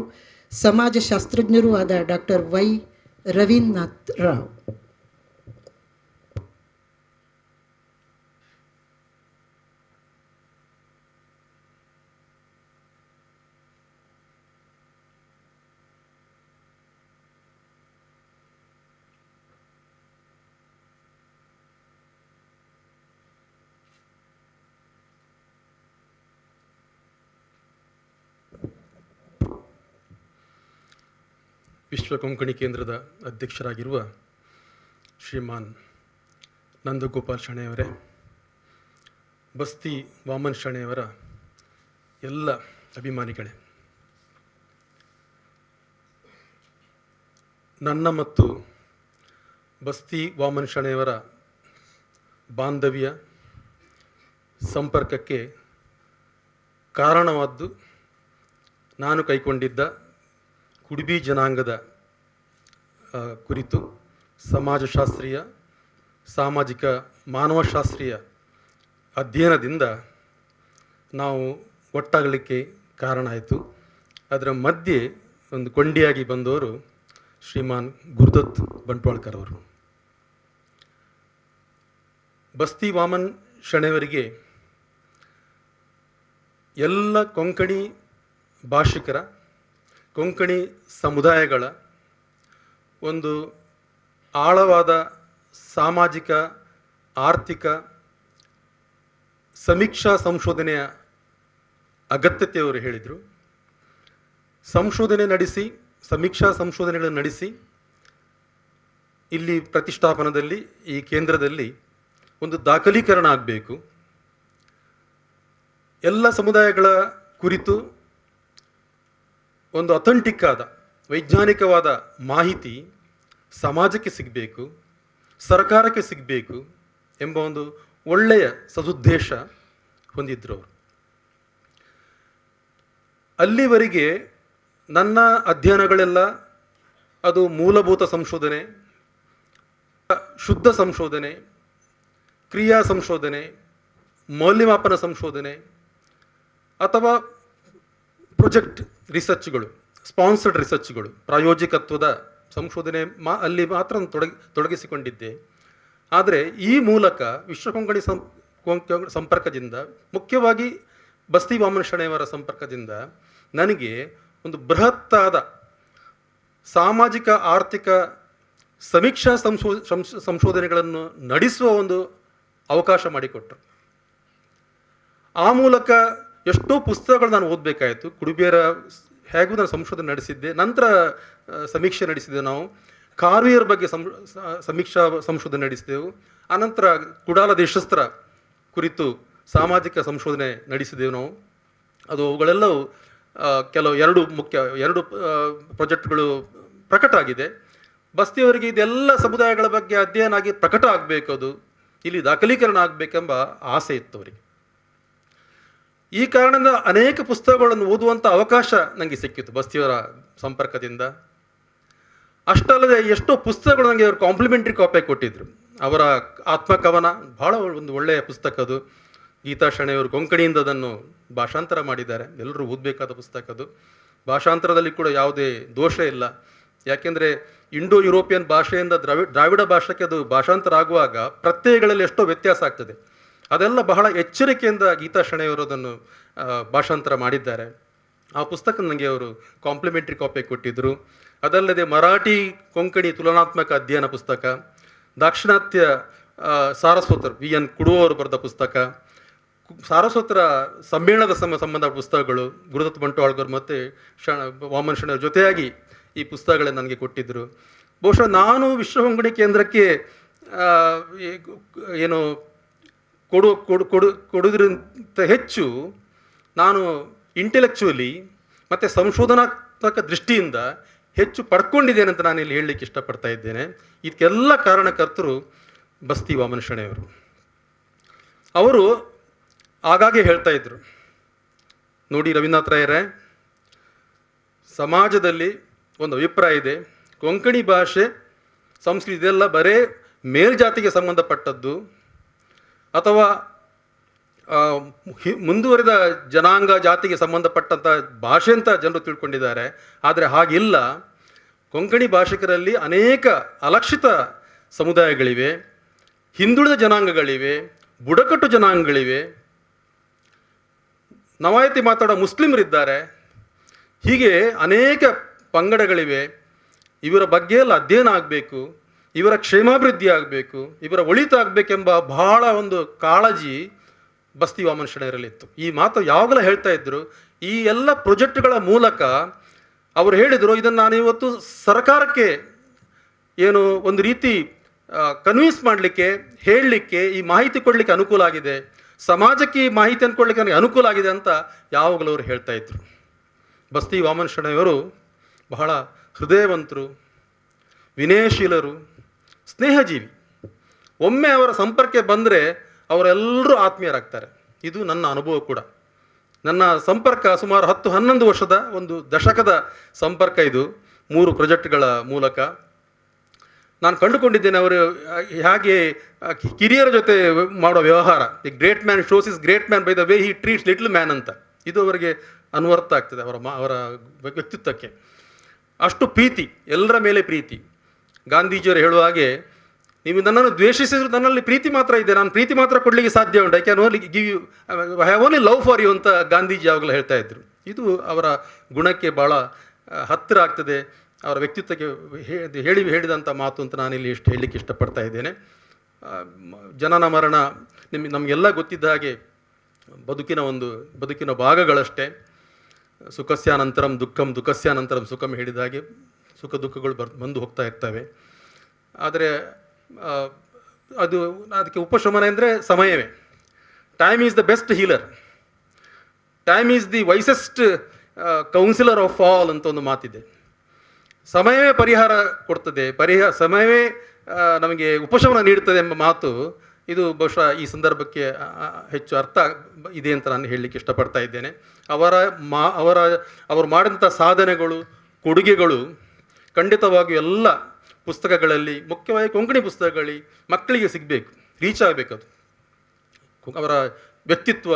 ಸಮಾಜಶಾಸ್ತ್ರಜ್ಞರೂ ಆದ ಡಾಕ್ಟರ್ ವೈ ರವೀಂದ್ರನಾಥ್ ರಾವ್. ವಿಶ್ವ ಕೊಂಕಣಿ ಕೇಂದ್ರದ ಅಧ್ಯಕ್ಷರಾಗಿರುವ ಶ್ರೀಮಾನ್ ನಂದಗೋಪಾಲ್ ಶೆಣೆಯವರೇ, ಬಸ್ತಿ ವಾಮನ್ ಶೆಣೆಯವರ ಎಲ್ಲ ಅಭಿಮಾನಿಗಳೇ, ನನ್ನ ಮತ್ತು ಬಸ್ತಿ ವಾಮನ್ ಶೆಣೆಯವರ ಬಾಂಧವ್ಯ ಸಂಪರ್ಕಕ್ಕೆ ಕಾರಣವಾದ್ದು ನಾನು ಕೈಗೊಂಡಿದ್ದ ಕುಡುಬಿ ಜನಾಂಗದ ಕುರಿತು ಸಮಾಜಶಾಸ್ತ್ರೀಯ, ಸಾಮಾಜಿಕ ಮಾನವಶಾಸ್ತ್ರೀಯ ಅಧ್ಯಯನದಿಂದ ನಾವು ಒಟ್ಟಾಗಲಿಕ್ಕೆ ಕಾರಣ ಆಯಿತು. ಅದರ ಮಧ್ಯೆ ಒಂದು ಕೊಂಡಿಯಾಗಿ ಬಂದವರು ಶ್ರೀಮಾನ್ ಗುರುದತ್ ಬಂಟ್ವಾಳ್ಕರ್ ಅವರು. ಬಸ್ತಿ ವಾಮನ್ ಶೆಣೆಯವರಿಗೆ ಎಲ್ಲ ಕೊಂಕಣಿ ಭಾಷಿಕರ, ಕೊಂಕಣಿ ಸಮುದಾಯಗಳ ಒಂದು ಆಳವಾದ ಸಾಮಾಜಿಕ ಆರ್ಥಿಕ ಸಮೀಕ್ಷಾ ಸಂಶೋಧನೆಯ ಅಗತ್ಯತೆಯವರು ಹೇಳಿದರು. ಸಂಶೋಧನೆ ನಡೆಸಿ, ಸಮೀಕ್ಷಾ ಸಂಶೋಧನೆಗಳನ್ನು ನಡೆಸಿ ಇಲ್ಲಿ ಪ್ರತಿಷ್ಠಾಪನದಲ್ಲಿ, ಈ ಕೇಂದ್ರದಲ್ಲಿ ಒಂದು ದಾಖಲೀಕರಣ ಆಗಬೇಕು. ಎಲ್ಲ ಸಮುದಾಯಗಳ ಕುರಿತು ಒಂದು ಅಥೆಂಟಿಕ್ ಆದ ವೈಜ್ಞಾನಿಕವಾದ ಮಾಹಿತಿ ಸಮಾಜಕ್ಕೆ ಸಿಗಬೇಕು, ಸರ್ಕಾರಕ್ಕೆ ಸಿಗಬೇಕು ಎಂಬ ಒಂದು ಒಳ್ಳೆಯ ಸದುದ್ದೇಶ ಹೊಂದಿದ್ದರು ಅವರು. ಅಲ್ಲಿವರೆಗೆ ನನ್ನ ಅಧ್ಯಯನಗಳೆಲ್ಲ ಅದು ಮೂಲಭೂತ ಸಂಶೋಧನೆ, ಶುದ್ಧ ಸಂಶೋಧನೆ, ಕ್ರಿಯಾ ಸಂಶೋಧನೆ, ಮೌಲ್ಯಮಾಪನ ಸಂಶೋಧನೆ ಅಥವಾ ಪ್ರೊಜೆಕ್ಟ್ ರಿಸರ್ಚ್ಗಳು, ಸ್ಪಾನ್ಸರ್ಡ್ ರಿಸರ್ಚ್ಗಳು, ಪ್ರಾಯೋಜಕತ್ವದ ಸಂಶೋಧನೆ ಅಲ್ಲಿ ಮಾತ್ರ ತೊಡಗಿಸಿಕೊಂಡಿದ್ದೆ. ಆದರೆ ಈ ಮೂಲಕ ವಿಶ್ವ ಸಂಪರ್ಕದಿಂದ, ಮುಖ್ಯವಾಗಿ ಬಸ್ತಿ ವಾಮನ ಶೆಣೈಯವರ ಸಂಪರ್ಕದಿಂದ ನನಗೆ ಒಂದು ಬೃಹತ್ತಾದ ಸಾಮಾಜಿಕ ಆರ್ಥಿಕ ಸಮೀಕ್ಷಾ ಸಂಶೋಧನೆಗಳನ್ನು ನಡೆಸುವ ಒಂದು ಅವಕಾಶ ಮಾಡಿಕೊಟ್ಟರು. ಆ ಮೂಲಕ ಎಷ್ಟೋ ಪುಸ್ತಕಗಳು ನಾನು ಓದಬೇಕಾಯಿತು. ಕುಡುಬಿಯರ ಹೇಗೂ ನಾನು ಸಂಶೋಧನೆ ನಡೆಸಿದ್ದೆ, ನಂತರ ಸಮೀಕ್ಷೆ ನಡೆಸಿದ್ದೆ. ನಾವು ಕಾರ್ವಿಯರ ಬಗ್ಗೆ ಸಮೀಕ್ಷಾ ಸಂಶೋಧನೆ ನಡೆಸಿದೆವು. ಆನಂತರ ಕುಡಾಲ ದೇಶಸ್ಥರ ಕುರಿತು ಸಾಮಾಜಿಕ ಸಂಶೋಧನೆ ನಡೆಸಿದೆವು ನಾವು. ಅದು ಅವುಗಳೆಲ್ಲವೂ ಕೆಲವು ಎರಡು ಪ್ರಾಜೆಕ್ಟ್ಗಳು ಪ್ರಕಟ ಆಗಿದೆ. ಬಸ್ತಿಯವರಿಗೆ ಇದೆಲ್ಲ ಸಮುದಾಯಗಳ ಬಗ್ಗೆ ಅಧ್ಯಯನ ಆಗಿ ಪ್ರಕಟ ಆಗಬೇಕು, ಅದು ಇಲ್ಲಿ ದಾಖಲೀಕರಣ ಆಗಬೇಕೆಂಬ ಆಸೆ ಇತ್ತು ಅವರಿಗೆ. ಈ ಕಾರಣದಿಂದ ಅನೇಕ ಪುಸ್ತಕಗಳನ್ನು ಓದುವಂಥ ಅವಕಾಶ ನನಗೆ ಸಿಕ್ಕಿತ್ತು ಬಸ್ತಿಯವರ ಸಂಪರ್ಕದಿಂದ. ಅಷ್ಟಲ್ಲದೆ ಎಷ್ಟೋ ಪುಸ್ತಕಗಳು ನನಗೆ ಅವರು ಕಾಂಪ್ಲಿಮೆಂಟ್ರಿ ಕಾಪಿ ಕೊಟ್ಟಿದ್ದರು. ಅವರ ಆತ್ಮಕವನ ಭಾಳ ಒಂದು ಒಳ್ಳೆಯ ಪುಸ್ತಕ ಅದು. ಗೀತಾ ಶೆಣೈಯವರು ಕೊಂಕಣಿಯಿಂದ ಅದನ್ನು ಭಾಷಾಂತರ ಮಾಡಿದ್ದಾರೆ. ಎಲ್ಲರೂ ಓದಬೇಕಾದ ಪುಸ್ತಕ ಅದು. ಭಾಷಾಂತರದಲ್ಲಿ ಕೂಡ ಯಾವುದೇ ದೋಷ ಇಲ್ಲ. ಯಾಕೆಂದರೆ ಇಂಡೋ ಯುರೋಪಿಯನ್ ಭಾಷೆಯಿಂದ ದ್ರಾವಿಡ ಭಾಷೆಗೆ ಅದು ಭಾಷಾಂತರ ಆಗುವಾಗ ಪ್ರತ್ಯಯಗಳಲ್ಲಿ ಎಷ್ಟೋ ವ್ಯತ್ಯಾಸ ಆಗ್ತದೆ. ಅದೆಲ್ಲ ಬಹಳ ಎಚ್ಚರಿಕೆಯಿಂದ ಗೀತಾ ಶೆಣೈಯವರು ಅದನ್ನು ಭಾಷಾಂತರ ಮಾಡಿದ್ದಾರೆ. ಆ ಪುಸ್ತಕ ನನಗೆ ಅವರು ಕಾಂಪ್ಲಿಮೆಂಟ್ರಿ ಕಾಪಿ ಕೊಟ್ಟಿದ್ದರು. ಅದಲ್ಲದೆ ಮರಾಠಿ ಕೊಂಕಣಿ ತುಲನಾತ್ಮಕ ಅಧ್ಯಯನ ಪುಸ್ತಕ, ದಾಕ್ಷಿಣಾತ್ಯ ಸಾರಸ್ವತರು ವಿ.ಎನ್. ಕುಡುವರು ಬರೆದ ಪುಸ್ತಕ, ಸಾರಸ್ವತರ ಸಮ್ಮೇಳನದ ಸಂಬಂಧ ಪುಸ್ತಕಗಳು, ಗುರುದತ್ತ ಬಂಟ್ವಾಳ್ಗರ್ ಮತ್ತು ವಾಮನ ಶೆಣೈಯವ್ರ ಜೊತೆಯಾಗಿ ಈ ಪುಸ್ತಕಗಳನ್ನು ನನಗೆ ಕೊಟ್ಟಿದ್ದರು. ಬಹುಶಃ ನಾನು ವಿಶ್ವ ಕೊಂಕಣಿ ಕೇಂದ್ರಕ್ಕೆ ಏನು ಕೊಡು ಕೊಡು ಕೊಡು ಕೊಡೋದ್ರಿಂತ ಹೆಚ್ಚು ನಾನು ಇಂಟೆಲೆಕ್ಚುವಲಿ ಮತ್ತು ಸಂಶೋಧನಾತ್ಮಕ ದೃಷ್ಟಿಯಿಂದ ಹೆಚ್ಚು ಪಡ್ಕೊಂಡಿದ್ದೇನೆ ಅಂತ ನಾನು ಇಲ್ಲಿ ಹೇಳಲಿಕ್ಕೆ ಇಷ್ಟಪಡ್ತಾ ಇದ್ದೇನೆ. ಇದಕ್ಕೆಲ್ಲ ಕಾರಣಕರ್ತರು ಬಸ್ತಿ ವಾಮನ ಶೆಣೈಯವರು. ಅವರು ಆಗಾಗ್ಗೆ ಹೇಳ್ತಾ ಇದ್ದರು, ನೋಡಿ ರವೀಂದ್ರನಾಥ್ ರಾಯರೇ, ಸಮಾಜದಲ್ಲಿ ಒಂದು ಅಭಿಪ್ರಾಯ ಇದೆ, ಕೊಂಕಣಿ ಭಾಷೆ ಸಂಸ್ಕೃತಿ ಇದೆಲ್ಲ ಬರೇ ಮೇಲ್ಜಾತಿಗೆ ಸಂಬಂಧಪಟ್ಟದ್ದು ಅಥವಾ ಮುಂದುವರಿದ ಜನಾಂಗ ಜಾತಿಗೆ ಸಂಬಂಧಪಟ್ಟಂಥ ಭಾಷೆ ಅಂತ ಜನರು ತಿಳ್ಕೊಂಡಿದ್ದಾರೆ. ಆದರೆ ಹಾಗಿಲ್ಲ. ಕೊಂಕಣಿ ಭಾಷಿಕರಲ್ಲಿ ಅನೇಕ ಅಲಕ್ಷಿತ ಸಮುದಾಯಗಳಿವೆ, ಹಿಂದುಳಿದ ಜನಾಂಗಗಳಿವೆ, ಬುಡಕಟ್ಟು ಜನಾಂಗಗಳಿವೆ, ನವಾಯತಿ ಮಾತಾಡೋ ಮುಸ್ಲಿಮರಿದ್ದಾರೆ, ಹೀಗೆ ಅನೇಕ ಪಂಗಡಗಳಿವೆ. ಇವರ ಬಗ್ಗೆ ಎಲ್ಲ ಅಧ್ಯಯನ ಆಗಬೇಕು, ಇವರ ಕ್ಷೇಮಾಭಿವೃದ್ಧಿ ಆಗಬೇಕು, ಇವರ ಒಳಿತಾಗಬೇಕೆಂಬ ಬಹಳ ಒಂದು ಕಾಳಜಿ ಬಸ್ತಿ ವಾಮನ ಶೆಣೈಯರಲ್ಲಿತ್ತು. ಈ ಮಾತು ಯಾವಾಗಲೂ ಹೇಳ್ತಾ ಇದ್ದರು. ಈ ಎಲ್ಲ ಪ್ರಾಜೆಕ್ಟ್ಗಳ ಮೂಲಕ ಅವರು ಹೇಳಿದರು, ಇದನ್ನು ನಾನು ಇವತ್ತು ಸರ್ಕಾರಕ್ಕೆ ಏನು ಒಂದು ರೀತಿ ಕನ್ವಿನ್ಸ್ ಮಾಡಲಿಕ್ಕೆ, ಹೇಳಲಿಕ್ಕೆ, ಈ ಮಾಹಿತಿ ಕೊಡಲಿಕ್ಕೆ ಅನುಕೂಲ ಆಗಿದೆ, ಸಮಾಜಕ್ಕೆ ಈ ಮಾಹಿತಿಯನ್ನು ಕೊಡಲಿಕ್ಕೆ ನನಗೆ ಅನುಕೂಲ ಆಗಿದೆ ಅಂತ ಯಾವಾಗಲೂ ಅವರು ಹೇಳ್ತಾ ಇದ್ದರು. ಬಸ್ತಿ ವಾಮನ ಶೆಣೈಯವರು ಬಹಳ ಹೃದಯವಂತರು, ವಿನಯಶೀಲರು, ಸ್ನೇಹಜೀವಿ. ಒಮ್ಮೆ ಅವರ ಸಂಪರ್ಕಕ್ಕೆ ಬಂದರೆ ಅವರೆಲ್ಲರೂ ಆತ್ಮೀಯರಾಗ್ತಾರೆ. ಇದು ನನ್ನ ಅನುಭವ ಕೂಡ. ನನ್ನ ಸಂಪರ್ಕ ಸುಮಾರು 10-11 ವರ್ಷದ ಒಂದು ದಶಕದ ಸಂಪರ್ಕ ಇದು, 3 ಪ್ರಾಜೆಕ್ಟ್ಗಳ ಮೂಲಕ ನಾನು ಕಂಡುಕೊಂಡಿದ್ದೇನೆ ಅವರು ಹೇಗೆ ಕಿರಿಯರ ಜೊತೆ ಮಾಡೋ ವ್ಯವಹಾರ. The great man shows is great man by the way he treats little man ಅಂತ. ಇದು ಅವರಿಗೆ ಅನ್ವರ್ಥ ಆಗ್ತದೆ, ಅವರ ವ್ಯಕ್ತಿತ್ವಕ್ಕೆ. ಅಷ್ಟು ಪ್ರೀತಿ, ಎಲ್ಲರ ಮೇಲೆ ಪ್ರೀತಿ. ಗಾಂಧೀಜಿಯವರು ಹೇಳುವ ಹಾಗೆ, ನೀವು ನನ್ನನ್ನು ದ್ವೇಷಿಸಿದ್ರು ನನ್ನಲ್ಲಿ ಪ್ರೀತಿ ಮಾತ್ರ ಇದೆ, ನಾನು ಪ್ರೀತಿ ಮಾತ್ರ ಕೊಡಲಿಕ್ಕೆ ಸಾಧ್ಯ ಉಂಟು, I can only give you, I have only love for you ಅಂತ ಗಾಂಧೀಜಿ ಯಾವಾಗಲೂ ಹೇಳ್ತಾ ಇದ್ದರು. ಇದು ಅವರ ಗುಣಕ್ಕೆ ಭಾಳ ಹತ್ತಿರ ಆಗ್ತದೆ, ಅವರ ವ್ಯಕ್ತಿತ್ವಕ್ಕೆ ಹೇಳಿದಂಥ ಮಾತು ಅಂತ ನಾನಿಲ್ಲಿ ಇಷ್ಟು ಹೇಳಲಿಕ್ಕೆ ಇಷ್ಟಪಡ್ತಾ ಇದ್ದೇನೆ. ಜನನ ಮರಣ ನಮಗೆಲ್ಲ ಗೊತ್ತಿದ್ದ ಹಾಗೆ ಬದುಕಿನ ಭಾಗಗಳಷ್ಟೇ. ಸುಖಸ್ಯಾನಂತರಂ ದುಃಖಂ, ದುಃಖಸ್ಯಾನಂತರಂ ಸುಖಂ ಹೇಳಿದ ಹಾಗೆ ಸುಖ ದುಃಖಗಳು ಬಂದು ಹೋಗ್ತಾ ಇರ್ತವೆ. ಆದರೆ ಅದು ಅದಕ್ಕೆ ಉಪಶಮನ ಅಂದರೆ ಸಮಯವೇ. Time is the best healer, time is the wisest counsellor of all ಅಂತ ಒಂದು ಮಾತಿದೆ. ಸಮಯವೇ ಪರಿಹಾರ ಕೊಡ್ತದೆ, ಸಮಯವೇ ನಮಗೆ ಉಪಶಮನ ನೀಡುತ್ತದೆ ಎಂಬ ಮಾತು ಇದು ಬಹುಶಃ ಈ ಸಂದರ್ಭಕ್ಕೆ ಹೆಚ್ಚು ಅರ್ಥ ಇದೆ ಅಂತ ನಾನು ಹೇಳಲಿಕ್ಕೆ ಇಷ್ಟಪಡ್ತಾ ಇದ್ದೇನೆ. ಅವರು ಮಾಡಿದಂಥ ಸಾಧನೆಗಳು, ಕೊಡುಗೆಗಳು ಖಂಡಿತವಾಗಿಯೂ ಎಲ್ಲ ಪುಸ್ತಕಗಳಲ್ಲಿ, ಮುಖ್ಯವಾಗಿ ಕೊಂಕಣಿ ಪುಸ್ತಕಗಳಲ್ಲಿ ಮಕ್ಕಳಿಗೆ ಸಿಗಬೇಕು, ರೀಚ್ ಆಗಬೇಕು. ಅದು ಅವರ ವ್ಯಕ್ತಿತ್ವ,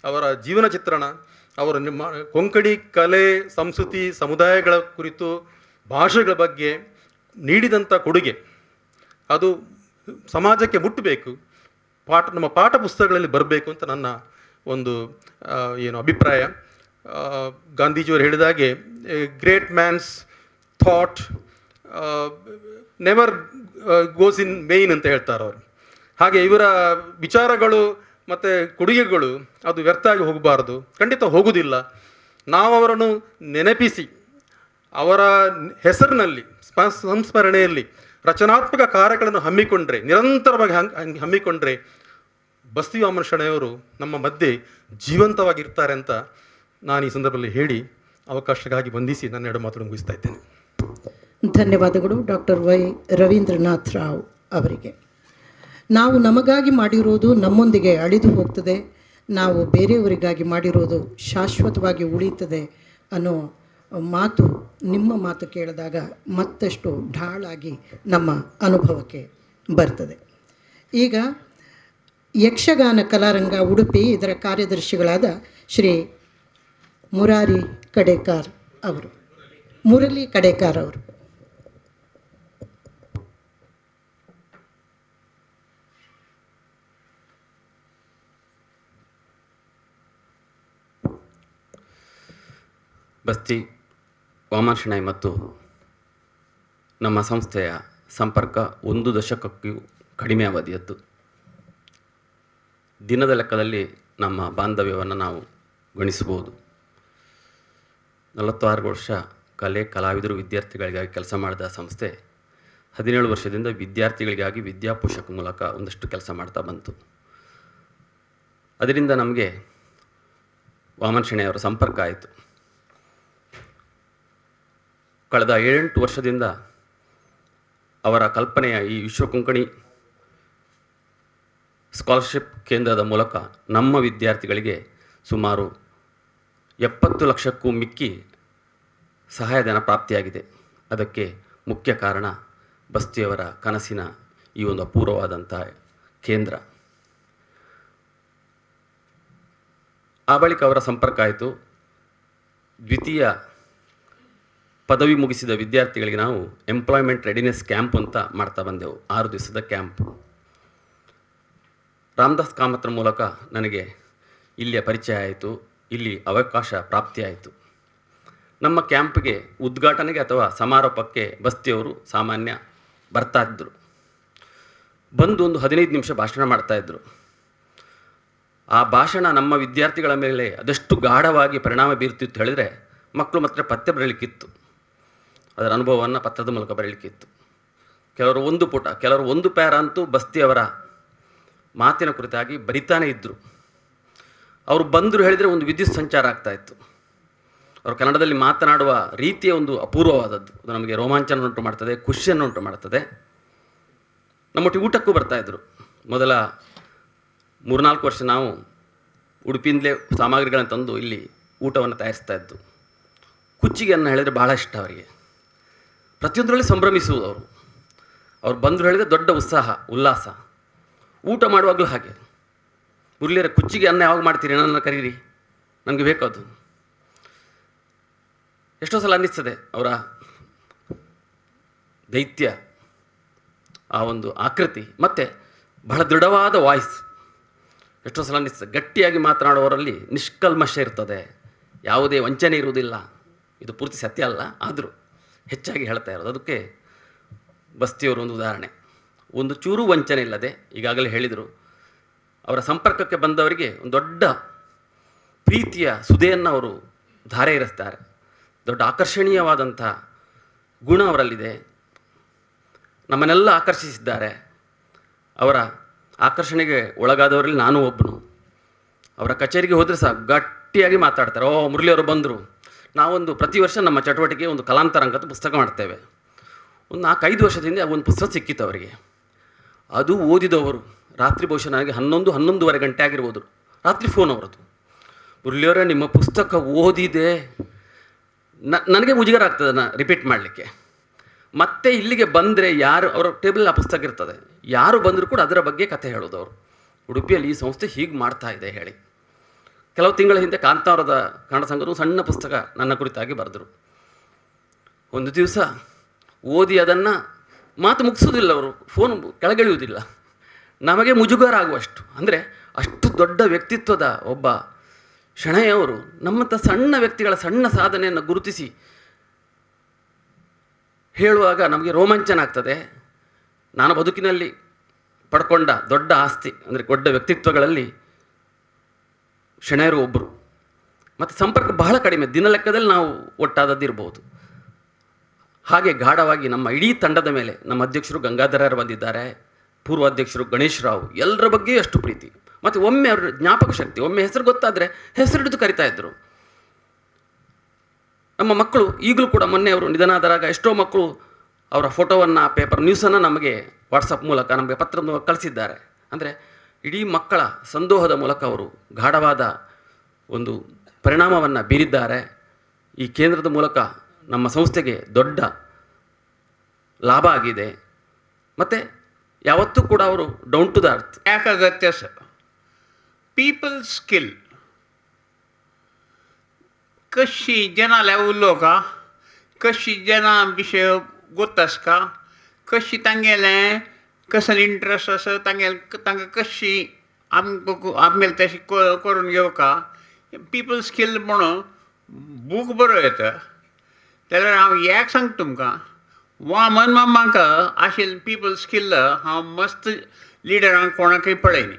ಅವರ ಜೀವನ ಚಿತ್ರಣ, ಅವರ ನಿಮ್ಮ ಕೊಂಕಣಿ ಕಲೆ, ಸಂಸ್ಕೃತಿ, ಸಮುದಾಯಗಳ ಕುರಿತು, ಭಾಷೆಗಳ ಬಗ್ಗೆ ನೀಡಿದಂಥ ಕೊಡುಗೆ ಅದು ಸಮಾಜಕ್ಕೆ ಮುಟ್ಟಬೇಕು, ನಮ್ಮ ಪಾಠ ಪುಸ್ತಕಗಳಲ್ಲಿ ಬರಬೇಕು ಅಂತ ನನ್ನ ಒಂದು ಏನು ಅಭಿಪ್ರಾಯ. ಗಾಂಧೀಜಿಯವರು ಹೇಳಿದಾಗೆ great man's thought never goes in vain ಅಂತ ಹೇಳ್ತಾರೆ ಅವರು. ಹಾಗೆ ಇವರ ವಿಚಾರಗಳು ಮತ್ತು ಕೊಡುಗೆಗಳು ಅದು ವ್ಯರ್ಥ ಆಗಿ ಹೋಗಬಾರ್ದು, ಖಂಡಿತ ಹೋಗುವುದಿಲ್ಲ. ನಾವು ಅವರನ್ನು ನೆನಪಿಸಿ ಅವರ ಹೆಸರಿನಲ್ಲಿ ಸಂಸ್ಮರಣೆಯಲ್ಲಿ ರಚನಾತ್ಮಕ ಕಾರ್ಯಗಳನ್ನು ಹಮ್ಮಿಕೊಂಡ್ರೆ, ನಿರಂತರವಾಗಿ ಹಮ್ಮಿಕೊಂಡ್ರೆ ಬಸ್ತಿ ವಾಮನ ಶೆಣೈಯವರು ನಮ್ಮ ಮಧ್ಯೆ ಜೀವಂತವಾಗಿರ್ತಾರೆ ಅಂತ ನಾನು ಈ ಸಂದರ್ಭದಲ್ಲಿ ಹೇಳಿ ಅವಕಾಶಕ್ಕಾಗಿ ವಂದಿಸಿ ನನ್ನ ಎರಡು ಮಾತುಗಳನ್ನು ಮುಗಿಸ್ತಾ ಇದ್ದೇನೆ. ಧನ್ಯವಾದಗಳು ಡಾಕ್ಟರ್ ವೈ ರವೀಂದ್ರನಾಥ್ ರಾವ್ ಅವರಿಗೆ. ನಾವು ನಮಗಾಗಿ ಮಾಡಿರೋದು ನಮ್ಮೊಂದಿಗೆ ಅಳಿದು ಹೋಗ್ತದೆ, ನಾವು ಬೇರೆಯವರಿಗಾಗಿ ಮಾಡಿರೋದು ಶಾಶ್ವತವಾಗಿ ಉಳೀತದೆ ಅನ್ನೋ ಮಾತು ನಿಮ್ಮ ಮಾತು ಕೇಳಿದಾಗ ಮತ್ತಷ್ಟು ಢಾಳಾಗಿ ನಮ್ಮ ಅನುಭವಕ್ಕೆ ಬರ್ತದೆ. ಈಗ ಯಕ್ಷಗಾನ ಕಲಾರಂಗ ಉಡುಪಿ ಇದರ ಕಾರ್ಯದರ್ಶಿಗಳಾದ ಶ್ರೀ ಮುರಾರಿ ಕಡೇಕಾರ್ ಅವರು, ಮುರಳಿ ಕಡೇಕಾರ್ ಅವರು. ಬಸ್ತಿ ವಾಮನ ಶೆಣೈ ಮತ್ತು ನಮ್ಮ ಸಂಸ್ಥೆಯ ಸಂಪರ್ಕ ಒಂದು ದಶಕಕ್ಕೂ ಕಡಿಮೆ ಅವಧಿಯದ್ದು. ದಿನದ ಲೆಕ್ಕದಲ್ಲಿ ನಮ್ಮ ಬಾಂಧವ್ಯವನ್ನು ನಾವು ಗಣಿಸಬಹುದು. 46 ವರ್ಷ ಕಲೆ ಕಲಾವಿದರು ವಿದ್ಯಾರ್ಥಿಗಳಿಗಾಗಿ ಕೆಲಸ ಮಾಡಿದ ಸಂಸ್ಥೆ 17 ವರ್ಷದಿಂದ ವಿದ್ಯಾರ್ಥಿಗಳಿಗಾಗಿ ವಿದ್ಯಾಪೋಷಕ ಮೂಲಕ ಒಂದಷ್ಟು ಕೆಲಸ ಮಾಡ್ತಾ ಬಂತು. ಅದರಿಂದ ನಮಗೆ ವಾಮನ ಶೆಣೈಯವರ ಸಂಪರ್ಕ ಆಯಿತು. ಕಳೆದ 7-8 ವರ್ಷದಿಂದ ಅವರ ಕಲ್ಪನೆಯ ಈ ವಿಶ್ವ ಕೊಂಕಣಿ ಸ್ಕಾಲರ್ಶಿಪ್ ಕೇಂದ್ರದ ಮೂಲಕ ನಮ್ಮ ವಿದ್ಯಾರ್ಥಿಗಳಿಗೆ ಸುಮಾರು 70 ಲಕ್ಷಕ್ಕೂ ಮಿಕ್ಕಿ ಸಹಾಯಧನ ಪ್ರಾಪ್ತಿಯಾಗಿದೆ. ಅದಕ್ಕೆ ಮುಖ್ಯ ಕಾರಣ ಬಸ್ತಿಯವರ ಕನಸಿನ ಈ ಒಂದು ಅಪೂರ್ವವಾದಂಥ ಕೇಂದ್ರ. ಆ ಬಳಿಕ ಅವರ ಸಂಪರ್ಕ ಆಯಿತು. ದ್ವಿತೀಯ ಪದವಿ ಮುಗಿಸಿದ ವಿದ್ಯಾರ್ಥಿಗಳಿಗೆ ನಾವು ಎಂಪ್ಲಾಯ್ಮೆಂಟ್ ರೆಡಿನೆಸ್ ಕ್ಯಾಂಪ್ ಅಂತ ಮಾಡ್ತಾ ಬಂದೆವು, 6 ದಿವಸದ ಕ್ಯಾಂಪ್. ರಾಮದಾಸ್ ಕಾಮತ್ರ ಮೂಲಕ ನನಗೆ ಇಲ್ಲಿಯ ಪರಿಚಯ ಆಯಿತು, ಇಲ್ಲಿ ಅವಕಾಶ ಪ್ರಾಪ್ತಿಯಾಯಿತು. ನಮ್ಮ ಕ್ಯಾಂಪ್ಗೆ ಉದ್ಘಾಟನೆಗೆ ಅಥವಾ ಸಮಾರೋಪಕ್ಕೆ ಬಸ್ತಿಯವರು ಸಾಮಾನ್ಯ ಬರ್ತಾಯಿದ್ದರು. ಬಂದು ಒಂದು 15 ನಿಮಿಷ ಭಾಷಣ ಮಾಡ್ತಾಯಿದ್ರು. ಆ ಭಾಷಣ ನಮ್ಮ ವಿದ್ಯಾರ್ಥಿಗಳ ಮೇಲೆ ಅದೆಷ್ಟು ಗಾಢವಾಗಿ ಪರಿಣಾಮ ಬೀರ್ತಿತ್ತು ಹೇಳಿದರೆ, ಮಕ್ಕಳು ಮಾತ್ರ ಪತ್ತೆ ಬರೀಲಿಕ್ಕಿತ್ತು, ಅದರ ಅನುಭವವನ್ನು ಪತ್ರದ ಮೂಲಕ ಬರೀಲಿಕ್ಕಿತ್ತು. ಕೆಲವರು ಒಂದು ಪುಟ, ಕೆಲವರು ಒಂದು ಪ್ಯಾರ ಅಂತೂ ಬಸ್ತಿಯವರ ಮಾತಿನ ಕುರಿತಾಗಿ ಬರಿತಾನೇ ಇದ್ದರು. ಅವರು ಬಂದರು ಹೇಳಿದರೆ ಒಂದು ವಿದ್ಯುತ್ ಸಂಚಾರ ಆಗ್ತಾಯಿತ್ತು. ಅವರು ಕನ್ನಡದಲ್ಲಿ ಮಾತನಾಡುವ ರೀತಿಯ ಒಂದು ಅಪೂರ್ವವಾದದ್ದು, ಅದು ನಮಗೆ ರೋಮಾಂಚನ ಉಂಟು ಮಾಡ್ತದೆ, ಖುಷಿಯನ್ನು ಉಂಟು ಮಾಡ್ತದೆ. ನಮ್ಮೊಟ್ಟಿಗೆ ಊಟಕ್ಕೂ ಬರ್ತಾಯಿದ್ರು. ಮೊದಲ 3-4 ವರ್ಷ ನಾವು ಉಡುಪಿಯಿಂದಲೇ ಸಾಮಗ್ರಿಗಳನ್ನು ತಂದು ಇಲ್ಲಿ ಊಟವನ್ನು ತಯಾರಿಸ್ತಾ ಇದ್ದು. ಕುಚ್ಚಿಗೆಯನ್ನು ಹೇಳಿದರೆ ಬಹಳ ಇಷ್ಟ ಅವರಿಗೆ. ಪ್ರತಿಯೊಂದರಲ್ಲಿ ಸಂಭ್ರಮಿಸುವುದು ಅವರು. ಅವ್ರು ಬಂದರು ಹೇಳಿದರೆ ದೊಡ್ಡ ಉತ್ಸಾಹ, ಉಲ್ಲಾಸ. ಊಟ ಮಾಡುವಾಗಲೂ ಹಾಗೆ, ಮುರಳಿಯರ ಕುಚ್ಚಿಗೆ ಅನ್ನ ಯಾವಾಗ ಮಾಡ್ತೀರಿ, ನನ್ನನ್ನು ಕರೀರಿ, ನನಗೆ ಬೇಕದು. ಎಷ್ಟೋ ಸಲ ಅನ್ನಿಸ್ತದೆ ಅವರ ದೈತ್ಯ ಆ ಒಂದು ಆಕೃತಿ ಮತ್ತು ಬಹಳ ದೃಢವಾದ ವಾಯ್ಸ್. ಎಷ್ಟೋ ಸಲ ಅನ್ನಿಸ್ತದೆ ಗಟ್ಟಿಯಾಗಿ ಮಾತನಾಡುವವರಲ್ಲಿ ನಿಷ್ಕಲ್ಮಶ ಇರ್ತದೆ, ಯಾವುದೇ ವಂಚನೆ ಇರುವುದಿಲ್ಲ. ಇದು ಪೂರ್ತಿ ಸತ್ಯ ಅಲ್ಲ, ಆದರೂ ಹೆಚ್ಚಾಗಿ ಹೇಳ್ತಾ ಇರೋದು. ಅದಕ್ಕೆ ಬಸ್ತಿಯವರು ಒಂದು ಉದಾಹರಣೆ. ಒಂದು ಚೂರು ವಂಚನೆ ಇಲ್ಲದೆ, ಈಗಾಗಲೇ ಹೇಳಿದರು, ಅವರ ಸಂಪರ್ಕಕ್ಕೆ ಬಂದವರಿಗೆ ಒಂದು ದೊಡ್ಡ ಪ್ರೀತಿಯ ಸುದೆಯನ್ನು ಅವರು ಧಾರೆ ಇರಿಸ್ತಾರೆ. ದೊಡ್ಡ ಆಕರ್ಷಣೀಯವಾದಂಥ ಗುಣ ಅವರಲ್ಲಿದೆ. ನಮ್ಮನ್ನೆಲ್ಲ ಆಕರ್ಷಿಸಿದ್ದಾರೆ. ಅವರ ಆಕರ್ಷಣೆಗೆ ಒಳಗಾದವರಲ್ಲಿ ನಾನು ಒಬ್ಬನು. ಅವರ ಕಚೇರಿಗೆ ಹೋದರೆ ಸಹ ಗಟ್ಟಿಯಾಗಿ ಮಾತಾಡ್ತಾರೆ. ಓ, ಮುರಳಿಯವರು ಬಂದರು. ನಾವೊಂದು ಪ್ರತಿ ವರ್ಷ ನಮ್ಮ ಚಟುವಟಿಕೆ ಒಂದು ಕಲಾಂತರಂಗ ಅಂತ ಪುಸ್ತಕ ಮಾಡ್ತೇವೆ. ಒಂದು 4-5 ವರ್ಷದ ಹಿಂದೆ ಒಂದು ಪುಸ್ತಕ ಸಿಕ್ಕಿತ್ತು ಅವರಿಗೆ. ಅದು ಓದಿದವರು ರಾತ್ರಿ ಬಹುಶಃ ನನಗೆ 11-11:30 ಗಂಟೆ ಆಗಿರ್ಬೋದು ರಾತ್ರಿ ಫೋನ್ ಅವರದ್ದು. ಮುರಳಿಯವರೇ, ನಿಮ್ಮ ಪುಸ್ತಕ ಓದಿದೆ, ನನಗೆ ಮುಜುಗರ ಆಗ್ತದೆ ನಾನು ರಿಪೀಟ್ ಮಾಡಲಿಕ್ಕೆ. ಮತ್ತೆ ಇಲ್ಲಿಗೆ ಬಂದರೆ ಯಾರು, ಅವರ ಟೇಬಲ್ ಆ ಪುಸ್ತಕ ಇರ್ತದೆ, ಯಾರು ಬಂದರೂ ಕೂಡ ಅದರ ಬಗ್ಗೆ ಕಥೆ ಹೇಳೋದು ಅವರು. ಉಡುಪಿಯಲ್ಲಿ ಈ ಸಂಸ್ಥೆ ಹೀಗೆ ಮಾಡ್ತಾ ಇದೆ ಹೇಳಿ. ಕೆಲವು ತಿಂಗಳ ಹಿಂದೆ ಕಾಂತಾವರದ ಕನ್ನಡ ಸಂಘದ ಸಣ್ಣ ಪುಸ್ತಕ ನನ್ನ ಕುರಿತಾಗಿ ಬರೆದರು. ಒಂದು ದಿವಸ ಓದಿ ಅದನ್ನು ಮಾತು ಮುಗಿಸೋದಿಲ್ಲ ಅವರು, ಫೋನ್ ಕೆಳಗೆಳೆಯುವುದಿಲ್ಲ. ನಮಗೆ ಮುಜುಗರ ಆಗುವಷ್ಟು, ಅಂದರೆ ಅಷ್ಟು ದೊಡ್ಡ ವ್ಯಕ್ತಿತ್ವದ ಒಬ್ಬ ಶೆಣೈಯವರು ನಮ್ಮಂಥ ಸಣ್ಣ ವ್ಯಕ್ತಿಗಳ ಸಣ್ಣ ಸಾಧನೆಯನ್ನು ಗುರುತಿಸಿ ಹೇಳುವಾಗ ನಮಗೆ ರೋಮಾಂಚನ ಆಗ್ತದೆ. ನಾನು ಬದುಕಿನಲ್ಲಿ ಪಡ್ಕೊಂಡ ದೊಡ್ಡ ಆಸ್ತಿ ಅಂದರೆ ದೊಡ್ಡ ವ್ಯಕ್ತಿತ್ವಗಳಲ್ಲಿ ಶೆಣೈಯರು ಒಬ್ಬರು. ಮತ್ತು ಸಂಪರ್ಕ ಬಹಳ ಕಡಿಮೆ, ದಿನ ಲೆಕ್ಕದಲ್ಲಿ ನಾವು ಒಟ್ಟಾದದ್ದಿರ್ಬೋದು. ಹಾಗೆ ಗಾಢವಾಗಿ ನಮ್ಮ ಇಡೀ ತಂಡದ ಮೇಲೆ ನಮ್ಮ ಅಧ್ಯಕ್ಷರು ಗಂಗಾಧರರು ಬಂದಿದ್ದಾರೆ, ಪೂರ್ವ ಅಧ್ಯಕ್ಷರು ಗಣೇಶ್ ರಾವ್, ಎಲ್ಲರ ಬಗ್ಗೆಯೂ ಅಷ್ಟು ಪ್ರೀತಿ. ಮತ್ತು ಒಮ್ಮೆ ಅವ್ರ ಜ್ಞಾಪಕ ಶಕ್ತಿ, ಒಮ್ಮೆ ಹೆಸರು ಗೊತ್ತಾದರೆ ಹೆಸರು ಹಿಡಿದು ಕರಿತಾ ಇದ್ದರು. ನಮ್ಮ ಮಕ್ಕಳು ಈಗಲೂ ಕೂಡ, ಮೊನ್ನೆ ಅವರು ನಿಧನಾದರಾಗ ಎಷ್ಟೋ ಮಕ್ಕಳು ಅವರ ಫೋಟೋವನ್ನು, ಪೇಪರ್ ನ್ಯೂಸನ್ನು ನಮಗೆ ವಾಟ್ಸಪ್ ಮೂಲಕ, ನಮಗೆ ಪತ್ರದ ಮೂಲಕ ಕಳಿಸಿದ್ದಾರೆ. ಅಂದರೆ ಇಡೀ ಮಕ್ಕಳ ಸಂದೋಹದ ಮೂಲಕ ಅವರು ಗಾಢವಾದ ಒಂದು ಪರಿಣಾಮವನ್ನು ಬೀರಿದ್ದಾರೆ. ಈ ಕೇಂದ್ರದ ಮೂಲಕ ನಮ್ಮ ಸಂಸ್ಥೆಗೆ ದೊಡ್ಡ ಲಾಭ ಆಗಿದೆ. ಮತ್ತು ಯಾವತ್ತೂ ಕೂಡ ಅವರು ಡೌನ್ ಟು the earth. ಯಾಕೆ ಅಗತ್ಯ ಸರ್? ಪೀಪಲ್ ಸ್ಕಿಲ್ कशी जनाल्या उलोवका, कशी जना विशय गोत आसका, कशी तांगेलें कसले इंट्रस्ट आसा, तांगेले तांकां कशी आमकां आमगेलें तशें करून घेवका. पिपल स्कील म्हणून बूक बरो येता. जाल्यार हांव एक सांगता तुमकां, वामन मामाक आशिल्लें पिपल स्कील हांव मस्त लिडरांक कोणाकय पळयनी.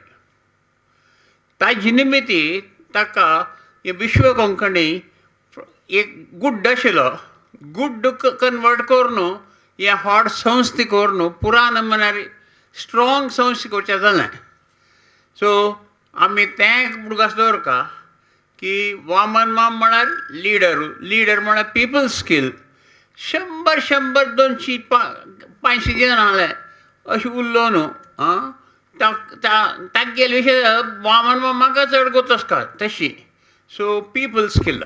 ताजे निमित्ती ताका विश्व कोंकणी एक गुड्ड आशिल्लो, गुड्ड कन्वर्ट करून हे हॉट संस्था करून पुरान म्हळ्यार स्ट्रॉंग संस्था करचें जालें. सो आमी तें उडगास दवरका की वामन माम म्हळ्यार लिडर, लिडर म्हळ्यार पिपल स्कील. 100 100 200 500 जाण आहले अशें उरलो न्हू आं तागेले विशय वामन मामाक चड गोत आसता तशी. सो पिपल स्कील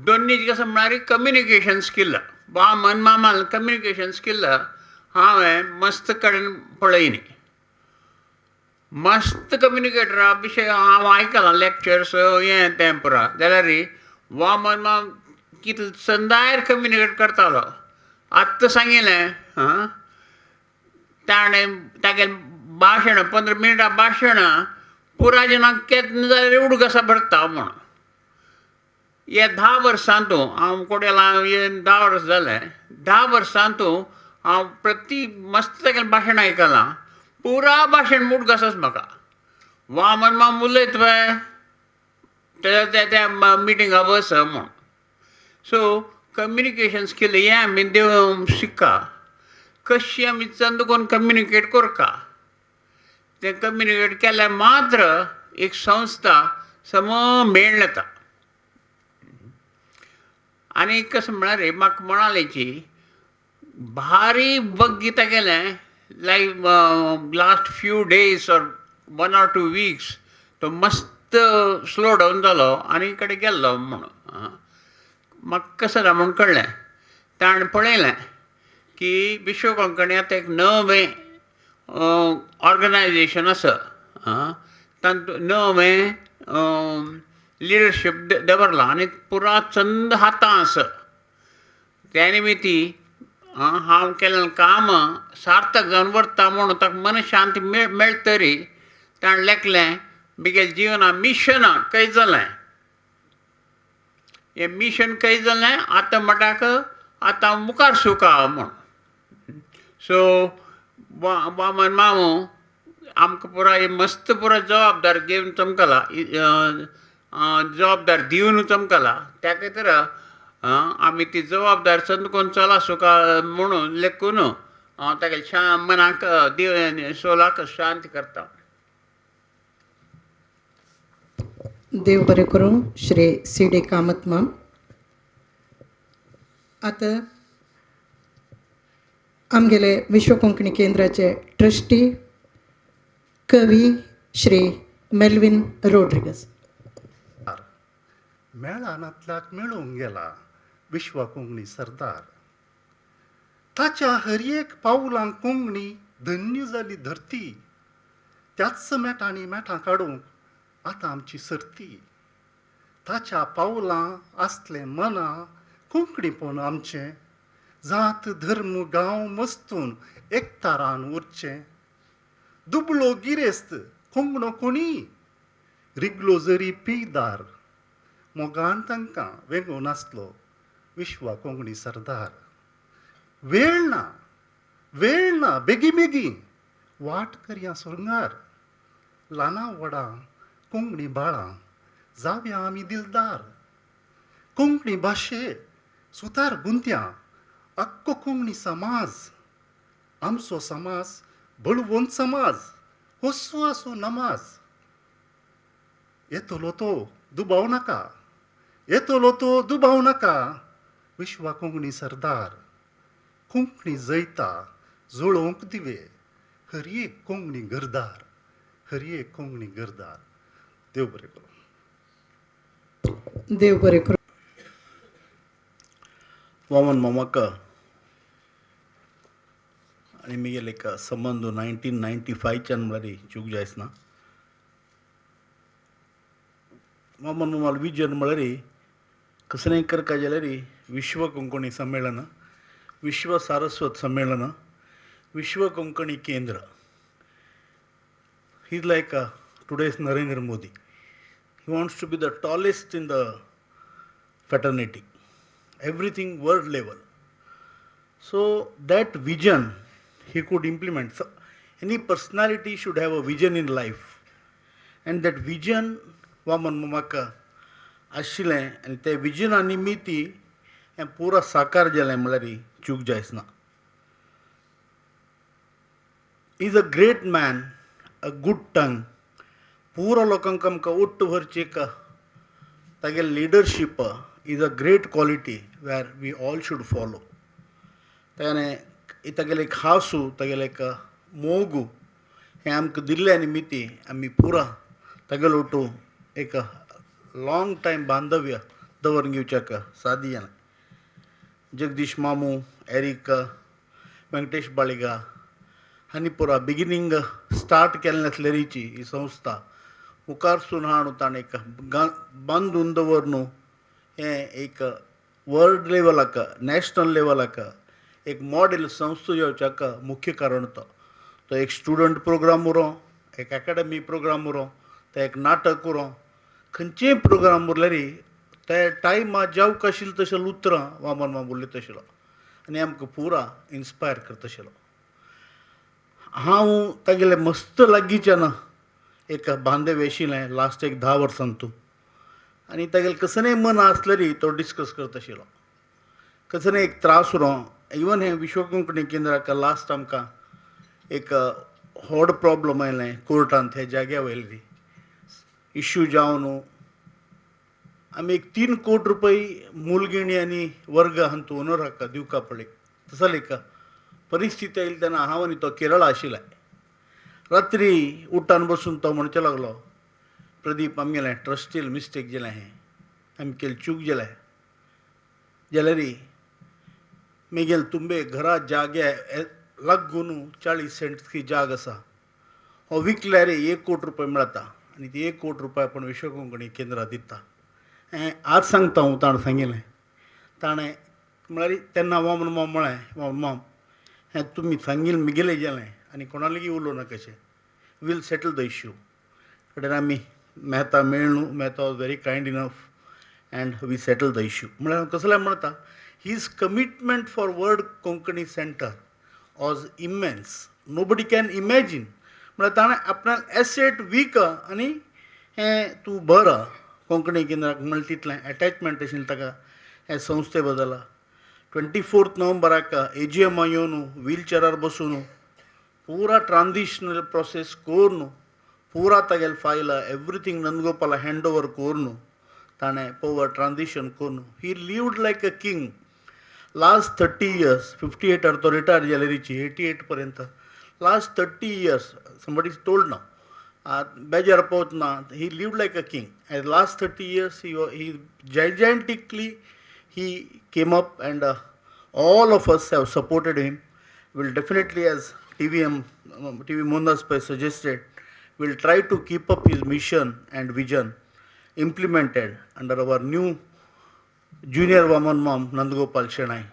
दोन्ही कसं म्हळ्यार कम्युनिकेशन स्कील. वामन मामाल कम्युनिकेशन स्कील हांवें मस्त कडेन पळयनी. मस्त कम्युनिकेटरा विशय हांव आयकलां लॅक्चर्स हें तें पुरा. जाल्यार वामन माम कितले संदायर कम्युनिकेट करतालो. आत्तां सांगिल्लें आं ताणें तागेलें भाशण 15 मिनटां भाशण पुरा जनांक केन्ना जाल्यार उडगासा भरता म्हूण. हे 10 वर्सांतू हांव कोडेला हे 10 वर्स जालें, 10 वर्सांतू हांव प्रति मस्त तागेलें भाशण आयकलां. पुरा भाशण उडगासच म्हाका. वामन माम उलयत पळय त्या त्या मिटिंगा बस म्हूण. सो कम्युनिकेशन स्कील हें आमी देव शिक्का, कशी आमी चंद करून कम्युनिकेट करका. तें कम्युनिकेट केल्यार मात्र एक संस्था सम मेळ येता. आनी कशें म्हळ्यार म्हाका म्हणालेची भारी बग्गी तागेलें like last few days or 1 or 2 weeks तो मस्त स्लो डावन जालो आनी कडेन गेल्लो म्हणून म्हाका कशें जालें म्हूण कळ्ळें. ताणें पळयलें की विश्व कोंकणी आतां एक नवें ऑर्गनायजेशन आसा, तातूंत नवें लिडरशीप दवरलां आनी पुरा चंद हातां आसा. त्या निमित्ती हांव केल्लें काम सार्थक जावन वरता म्हणून ताका मनशांती मेळटरी ताणें लेखलें बिगेल जिवना मिशन खंय जालें, हें मिशन खंय जालें आतां म्हणटाक आतां मुखार सुका म्हूण. सो वामन मामू आमकां पुराय मस्त पुराय जबाबदार घेवन चमकला, जबाबदार दिवन चमकला. त्या खातीर आमी ती जबाबदार संद कोन्न चला सुका म्हणून लेखून हांव तागेले मनाक देव सोलाक शांती करता. देव बरें करूं श्री सी डी कामत माम. आतां आमगेले विश्व कोंकणी केंद्राचे ट्रस्टी कवी श्री मेल्विन रोड्रिगस. मेळानातल्याक मेळूंक गेला विश्व कोंकणी सरदार. ताच्या हर एक पावलांक कोंकणी धन्य जाली धरती. त्याच मेटांनी मेटां काडूंक आतां आमची सर्ती. ताच्या पावलां आसलें मना कोंकणीपण आमचें, जात धर्म गांव मस्तून एकतारान उरचें. दुबळो गिरेस्त कोंगणो कोणी रिगलो जरी पिदार मोगान तांकां वेंगोवन आसलो विश्वा कोंकणी सरदार. वेळ ना वेळ ना बेगी बेगी वाट करया सुरंगार ल्हानां व्हडां कोंकणी बाळां जावया आमी दिलदार. कोंकणी भाशे सुतार गुंत्या आख्खो कोंकणी समाज आमचो समाज बळवंत समाज हसो आसूं नमाज. येतलो तो दुबाव नाका येतलो तो दुबाव नाका विश्वा कोंकणी सरदार. कोंकणी जैता जुळोवंक दिवे हर एक कोंकणी घरदार हर एक कोंकणी घरदार. देव बरें करूं. देव बरें करूं. वामन मामाका आनी म्हगेले एक संबंद 1995च्यान म्हळ्यार चूक जायच ना. वामन मामाल विजन म्हळ्यार कसलेंय करका जाल्यार विश्व कोंकणी संमेलन, विश्व सारस्वत संमेलन, विश्व कोंकणी केंद्र. He is like today's Narendra Modi. He wants to be the tallest in the fraternity, everything world level. So that vision he could implement. So any personality should have a vision in life, and that vision Vaman मामाका आशिल्लें आनी ते विजना निमित्ती हें पुरा साकार जालें म्हळ्यार चूक जायच ना. Is a great man, a good tongue. पुरा लोकांक आमकां ओट्ट व्हरची एक तागेली leadership is a great quality where we all should follow. ताणें तागेलें एक हांसू तागेलें एक मोगू हें आमकां दिल्ल्या निमित्ती आमी पुरा तागेलो ओटू एक लाँग टायम बांधव्य दवरून घेवच्याक सादी जालें. जगदीश मामू, एरीक, वेंकटेश बाळिगा हांणी पुरा बिगिनींग स्टार्ट केल्लें आसलेरीची ही संस्था मुखारसून हाडून ताणें एक बांदून दवर न्हू हें एक वर्ल्ड लेवलाक नॅशनल लेवलाक एक मॉडेल संस्था जावच्याक मुख्य कारण तो. तो एक स्टुडंट प्रोग्राम उरो, एक एकाडमी प्रोग्राम उरो, तो एक नाटक उरो, खंयचेय प्रोग्राम उरल्यार ते टायमा जावंक आशिल्लें तशें उतरां वामन माम उलयता आशिल्लो आनी आमकां पुरा इन्स्पायर करता आशिल्लो. हांव तागेले मस्त लागींच्यान एक बांधव्य आशिल्लें लास्ट एक 10 वर्सां तूं आनी तागेलें कसलेंय मन आसल्यार तो डिस्कस करता आशिल्लो. कसलेंय एक त्रास उरो इवन हें विश्व कोंकणी केंद्राक लास्ट आमकां एक व्हड प्रॉब्लम आयलें कोर्टांत हे जाग्या वयली इश्यू जावन आमी एक 3 कोटी रुपये मुलगिणी आनी वर्ग हांतू ओनर हाका दिवका पडली. तसो एक परिस्थिती आयली तेन्ना हांव आनी तो केरळा आशिल्ले. रात्री उठान बसून तो म्हणचे लागलो, प्रदीप आमगेलें ट्रस्टील मिस्टेक जालें हें आमी केलें चूक जालें जाल्यार मेगेल तुंबे घरा जागे लागून 40 सेंट्स जाग आसा हो विकल्यार 1 कोटी रुपये मेळता आनी ती 1 कोटी रुपया आपूण विश्व कोंकणी केंद्रां दिता. हें आज सांगता हांव ताणें सांगिल्लें. ताणें म्हळ्यार तेन्ना वामन माम म्हळें, वामन माम हें तुमी सांगिल्लें म्हगेलें जालें आनी कोणालेगी उलोवं नाका अशें, वील सेटल the issue. कडेन आमी Mehta मेळ्ळू, Mehta was very kind enough and we settle the issue. म्हळ्यार कसलें म्हणटा, his commitment for world Konkani centre was immense, nobody can imagine. म्हळ्यार ताणें आपणाक एसेट वीक आनी हें तूं बरो कोंकणी केंद्राक म्हणलें तितलें एटॅचमेंट आशिल्लें ताका हे संस्थे बद्दल. 24 नोव्हेंबराक AGM येवन व्हीलचेरार बसून पुरा ट्रान्जिशनल प्रोसेस करून पुरा तागेले फायल एवरीथींग नंदगोपाला हँड ओवर करून ताणें पवर ट्रान्जिशन करून he lived like a king. Last 30 years 58 तो रिटायर जालेरीची 88 पर्यंत last 30 years somebody told now बेजार पावतना he lived like a king. And last 30 years he gigantically he came up and all of us have supported him. Will definitely, as TV Mohandas Pai suggested, will try to keep up his mission and vision implemented under our new junior Vaman Mom Nandgopal Shenai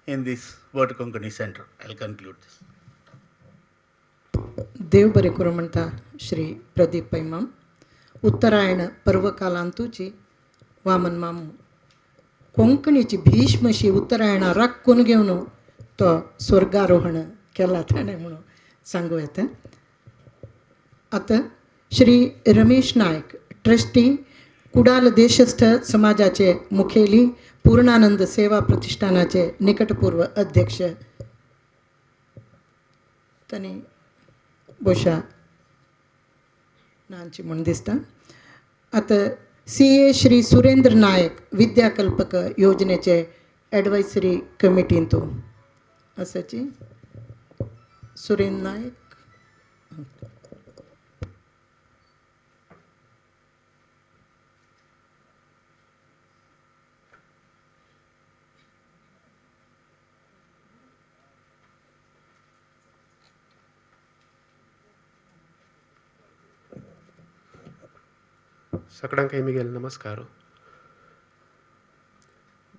in this World Konkani Center. I'll conclude this. देव बरें करूं म्हणटा श्री प्रदीप पैमाम. उत्तरायण पर्वकालांतूची वामन मामू कोंकणीची भीष्मशी उत्तरायणा राखून घेवन तो स्वर्गारोहण केला ताणें म्हणून सांगू येता. आतां श्री रमेश नायक ट्रस्टी कुडाल देशस्थ समाजाचे मुखेली पूर्णानंद सेवा प्रतिष्ठानाचे निकटपूर्व अध्यक्ष तांणी बोशा नांची म्हूण दिसता. आतां CA Shri Surendra Naik विद्याकल्पक योजनेचे एडवायसरी कमिटींतू आसाची सुरेंद्र नायक. सगळ्यांक मिगेल नमस्कार.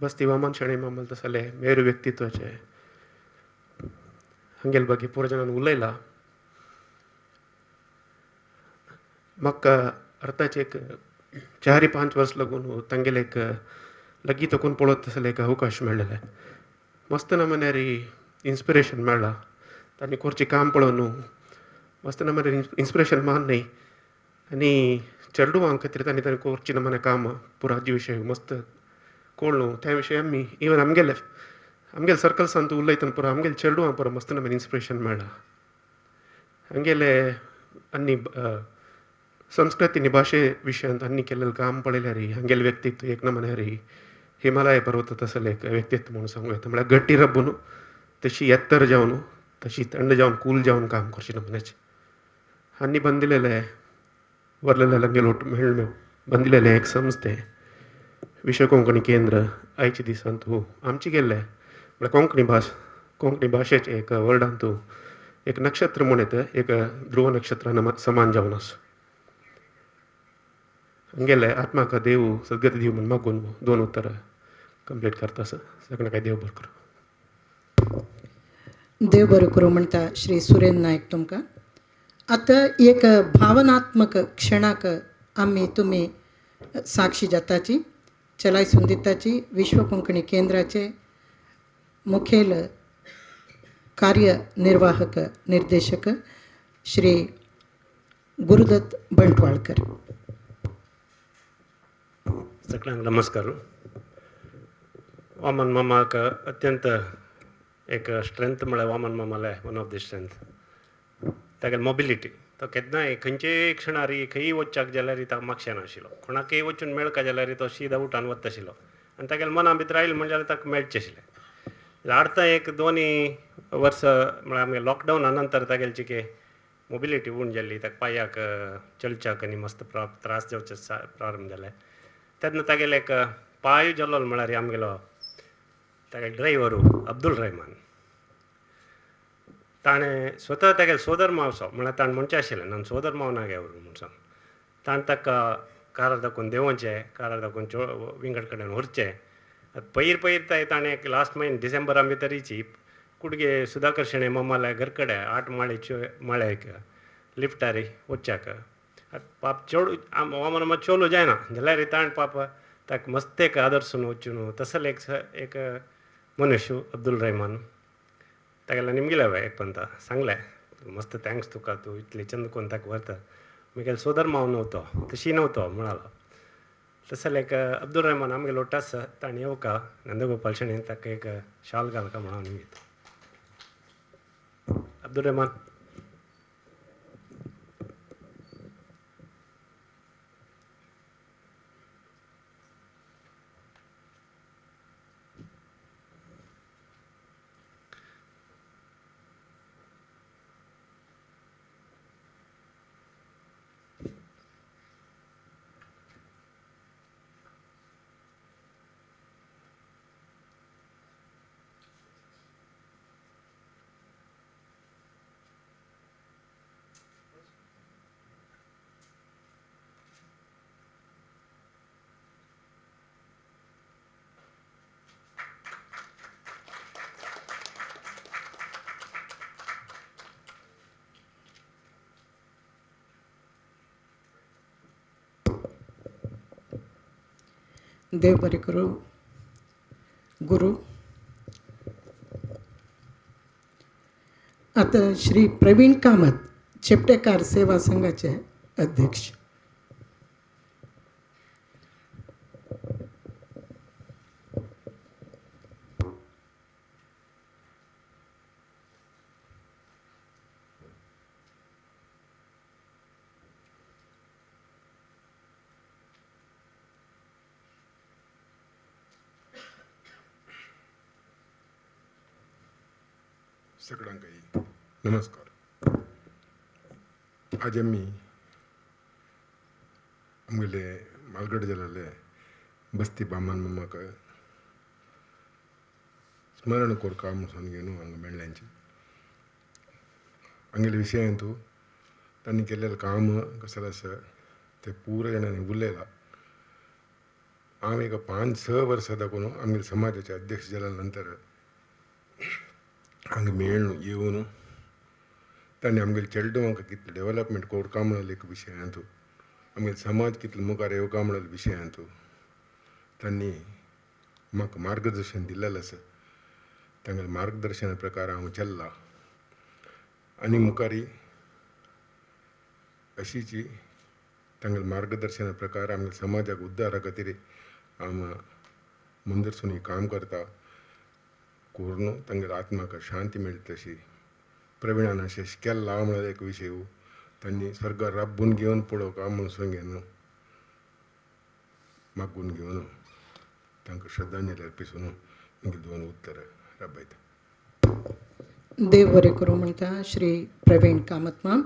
बस्ती वामन शणै मामल तसले मेरू व्यक्तित्वाचे हांगेल ಬಗ್ಗೆ ಪೂರ ಜನ उलयला. म्हाका अर्थाचे एक 4-5 वर्स लागून तांगेले एक लागीं तकून पळोवत तसले एक अवकाश मेळ्ळेले. मस्त नमुन्यारी इन्स्पिरेशन मेळ्ळा तांणी करचें काम पळोवन मस्त नमुन्यारी इन्स्पिरेशन मान न्हय आनी चेडवां खातीर तांणी तांणी करचें नमुने काम पुरा विशय मस्त कळ्ळो. त्या विशय आमी इवन आमगेले आमगेले सर्कल्सान तूं उलयतना पुरो आमगेले चेडवां पुरो मस्त नमुने इन्स्पिरेशन मेळ्ळा. आमगेले आनी संस्कृती आनी भाशे विशयांत आनी केल्लें काम पळयल्यार हांगेलें व्यक्तित्व एक नमुन्यार हिमालय पर्वत तसलें एक व्यक्तित्व म्हणून सांगूं येता. म्हळ्यार गट्टी रब्बून तशी एत्तर जावन तशी थंड जावन कूल जावन काम करचें नमुन्याचें. आनी बंदिलेले वरलेले गेलोट मेळ्ळो बंदिलेले एक संस्थे विश्व कोंकणी केंद्र आयच्या दिसांत आमचे गेल्ले म्हळ्यार कोंकणी भास कोंकणी भाशेचें एक वर्ल्डांत एक नक्षत्र म्हूण येता एक ध्रुव नक्षत्र समान जावन आसा. हांगेले आत्माक देव सद्गती दिव म्हूण मागून 2 उतरां कंप्लीट करता सर. सगळ्यांक देव बरो करूं. देव बरो करूं म्हणटा श्री सुरेंद्र नायक तुमकां. आतां एक भावनात्मक क्षणाक आमी तुमी साक्षी जाताची चलाय सुंदिताची विश्व कोंकणी केंद्राचे मुखेल कार्यनिर्वाहक निर्देशक श्री गुरुदत्त बंटवाळकर. सगळ्यांक नमस्कार. वामन मामाक अत्यंत एक स्ट्रेंथ म्हळ्यार वामन मामाले वन ऑफ the strength तागेली मोबिलिटी. तो केन्नाय खंयचेय क्षणार खंयी वचच्याक जाल्यार ताका मागशें नाशिल्लो. कोणाकय वचून मेळका जाल्यार तो सीधा उठान वता आशिल्लो आनी तागेल्या मना भितर आयलें म्हण जाल्यार ताका मेळचें आशिल्लें. आतां एक 2 वर्सां म्हळ्यार आमगे लॉकडावना नंतर तागेली चिके मोबिलिटी उण जाल्ली. ताका पांयाक चलच्याक आनी मस्त त्रास जावचे प्रारंभ जाले. तेन्ना तागेले एक पांय जालो म्हळ्यार आमगेलो तागेलो ड्रायव्हर अब्दुल रहमान ताणें स्वता तागेलो सोदर मावसो म्हळ्यार ताणें म्हणचें आशिल्लें नान सोदर माव नागे म्हूण सांग. ताणें ताका कारार दाखोवन देंवोवचें कारार दाखोवन विंगड कडेन व्हरचें. पयर पयर ताणें एक लास्ट म्हयने डिसेंबरा भितरीची कुडगे सुधाकर शणै मामाल्या घर कडेन 8 माळेच्यो माळ्याक लिफ्टार वचच्याक पाप चेडू वामन मात चोलो जायना जाल्यार ताणें पाप ताका मस्त एक आदर्शन वचून तसले एक मनुष्य अब्दुल रहमान तागेल्या निमगिले एक पंता सांगलें मस्त thanks तुका तूं इतले चंद कोन्न ताका व्हरता. मुगेलो सोदर माव न्हवतो तशी न्हवतो म्हणालो. तसले एक अब्दुल रहमान आमगेलो आसा ताणें येवका नंदगोपाल शणै ताका एक शाल घालका म्हणून निमगिता. अब्दुल रहमान. देव बरें करूं गुरू. आतां श्री प्रवीण कामत, चेपटेकार सेवा संघाचे अध्यक्ष. सगळ्यांकही नमस्कार. आज आमी आमगेले मालगड जाल्ले बस्ती बामन मामाक स्मरण कोरका म्हणून घेवन हांगा मेळ्ळ्यांची. हांगेले विशयांतू तांणी केल्लें काम कसलें आसा तें पुरा जाणांनी उलयलां. हांव एक 5-6 वर्सां दाखोवन आमगेले समाजाचे अध्यक्ष जाल्या नंतर हांगा मेळ्ळून येवन तांणी आमगेले चेडवांक कितलें डेवलपमेंट कोरका म्हणलें एक विशयांतू, आमगेले समाज कितलो मुखार येवका म्हणलें विशयांतू तांणी म्हाका मार्गदर्शन दिल्लें आसा. तांगेले मार्गदर्शना प्रकार हांव चल्ला आनी मुखारी अशीची तांगेले मार्गदर्शना प्रकार आमगेले समाजाक उद्धारा खातीर हांव मुंदरसून काम करता करून तांगेले आत्माक शांती मेळटा तशी प्रवीणान अशें केल्ला म्हणल्यार एक विशय तांणी स्वर्गार राबून घेवन पळोवका म्हणून घेवन मागून घेवन तांकां श्रद्धांजली अर्पिसून मागीर दोन उत्तर राबयता. देव बरें करूं म्हणटा श्री प्रवीण कामत माम.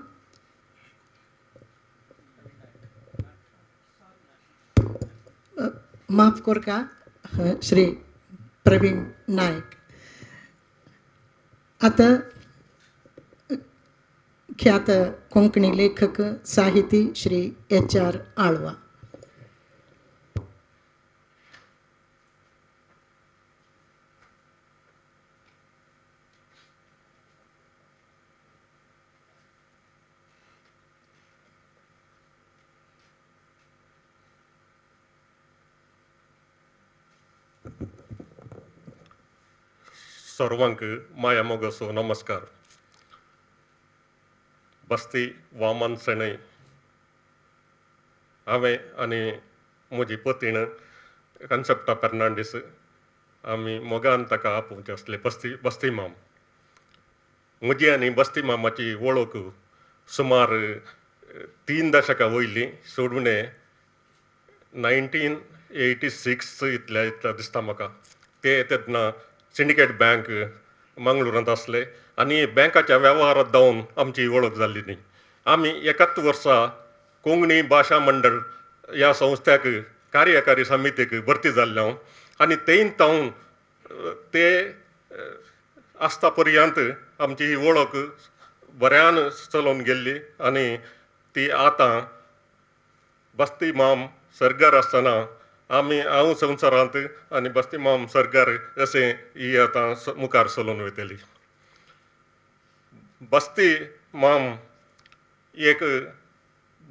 माफ कोरका श्री प्रवीण नायक. आतां ख्यात कोंकणी लेखक साहिती श्री HR Alva. सर्वांक माया मोगाचो नमस्कार. बस्ती वामन शणै हांवें आनी म्हजी पतीण कन्सेप्टा फेर्नांडीस आमी मोगान ताका आपोवचे आसले बस्ती माम. म्हजी आनी बस्ती मामाची वळख सुमार 3 दशकां वयली सोडून 1986 इतल्या इतल्या दिसता म्हाका. ते तेन्ना सिंडिकेट बँक मंगळुरांत आसले आनी बँकाच्या वेव्हारांत जावन आमची वळख जाल्ली न्ही. आमी एकाच वर्सा कोंकणी भाशा मंडळ ह्या संस्थ्याक कार्यकारी समितीक भरती जाल्ले हांव आनी तेन तावन ते आसता पर्यंत आमची ही वळख बऱ्यान चलोवन गेल्ली आनी ती आतां बस्ती माम सर्गार आसतना आमी हांव संवसारांत आनी बस्ती माम सरकार अशें ही आतां मुखार चलोवन वयतली. बस्ती माम एक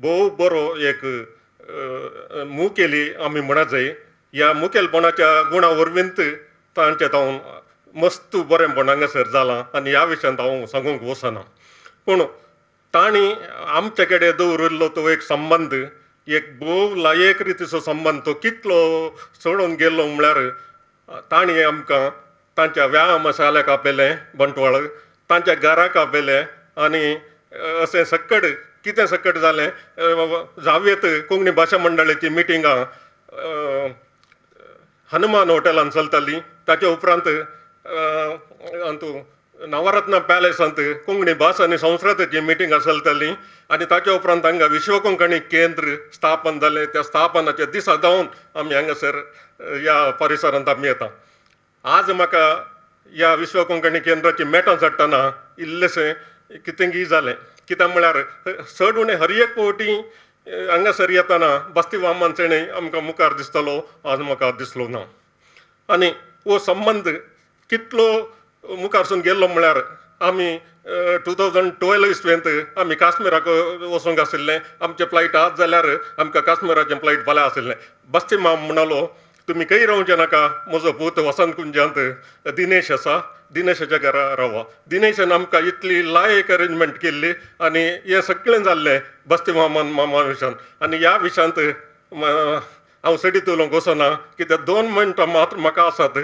भोव बरो एक मुखेली आमी म्हणा जाय. ह्या मुखेलपणाच्या गुणा वरवींत तांचे हांव मस्त बरेंपण हांगासर जालां आनी ह्या विशयांत हांव सांगूंक वचना. पूण तांणी आमचे कडेन दवरिल्लो तो एक संबंद एक भोव लायक रितीचो संबंद तो कितलो चडोवन गेल्लो म्हळ्यार तांणी आमकां तांच्या व्यायामशाळेक आपयलें बंटवाळ, तांच्या घराक आपयलें आनी अशें सक्कड कितें सक्कड जालें जावयेत कोंकणी भाशा मंडळाची मिटिंगां हनुमान हॉटेलान चलताली. ताचे उपरांत अंतू नवरत्न पॅलेसांत कोंकणी भास आनी संस्कृताची मिटिंगां चलताली आनी ताचे उपरांत हांगा विश्व कोंकणी केंद्र स्थापन जालें. त्या स्थापनाच्या दिसा जावन आमी हांगासर ह्या परिसरांत आमी येता. आज म्हाका ह्या विश्व कोंकणी केंद्राची मेटां चडटना इल्लेशें कितेंगी जालें. कित्याक म्हळ्यार चड उणें हर एक फावटी हांगासर येतना बस्ती वामन शणै आमकां मुखार दिसतलो, आज म्हाका दिसलो ना. आनी हो संबंद कितलो मुखारसून गेल्लो म्हळ्यार आमी 2012 इस्वेंत आमी काश्मीराक वचूंक आशिल्लें. आमचें फ्लायट आज जाल्यार आमकां काश्मीराचें फ्लायट फाल्यां आशिल्लें. बस्ती माम म्हणालो तुमी खंय रावचें नाका, म्हजो पूत वसंत कुंजांत दिनेश आसा, दिनेशाच्या घरा रावा. दिनेशान आमकां इतली लायक अरेंजमेंट केल्ली आनी हें सगळें जाल्लें बस्ती मामान मामा विशयान. आनी ह्या विशयांत हांव सडीत उलोवंक वचना कित्याक 2 मिनटां मात्र म्हाका आसात,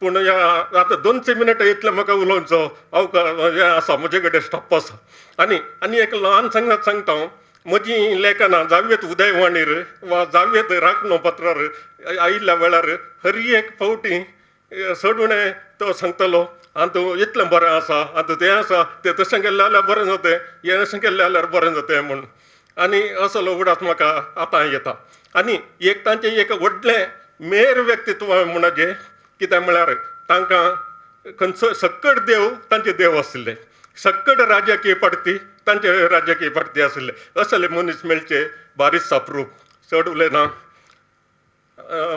पूण ह्या आतां 2 मिनटां इतलें म्हाका उलोवचो हें आसा, म्हजे कडेन स्टॉप आसा. आनी आनी एक ल्हान सांगता हांव, म्हजीं लेखनां जावयेत उदयवाणीर वा जावयेत राखणो पत्रार आयिल्ल्या वेळार हर एक फावटी चड उणें तो सांगतलो आतां इतलें बरें आसा, आतां तें आसा, तें तशें केल्लें जाल्यार बरें जातें, हें अशें केल्लें जाल्यार बरें जातें म्हूण. आनी असलो उगडास म्हाका आतां येता. आनी एक तांचें एक व्हडलें मेर व्यक्तित्व म्हणचें कित्याक म्हळ्यार तांकां खंयचो सक्कड देव तांचे देव आशिल्ले, सक्कड राजकीय पार्टी तांचे राजकीय पार्टी आशिल्ले. असले मनीस मेळचे बारीक साप्रूप. चड उलयना.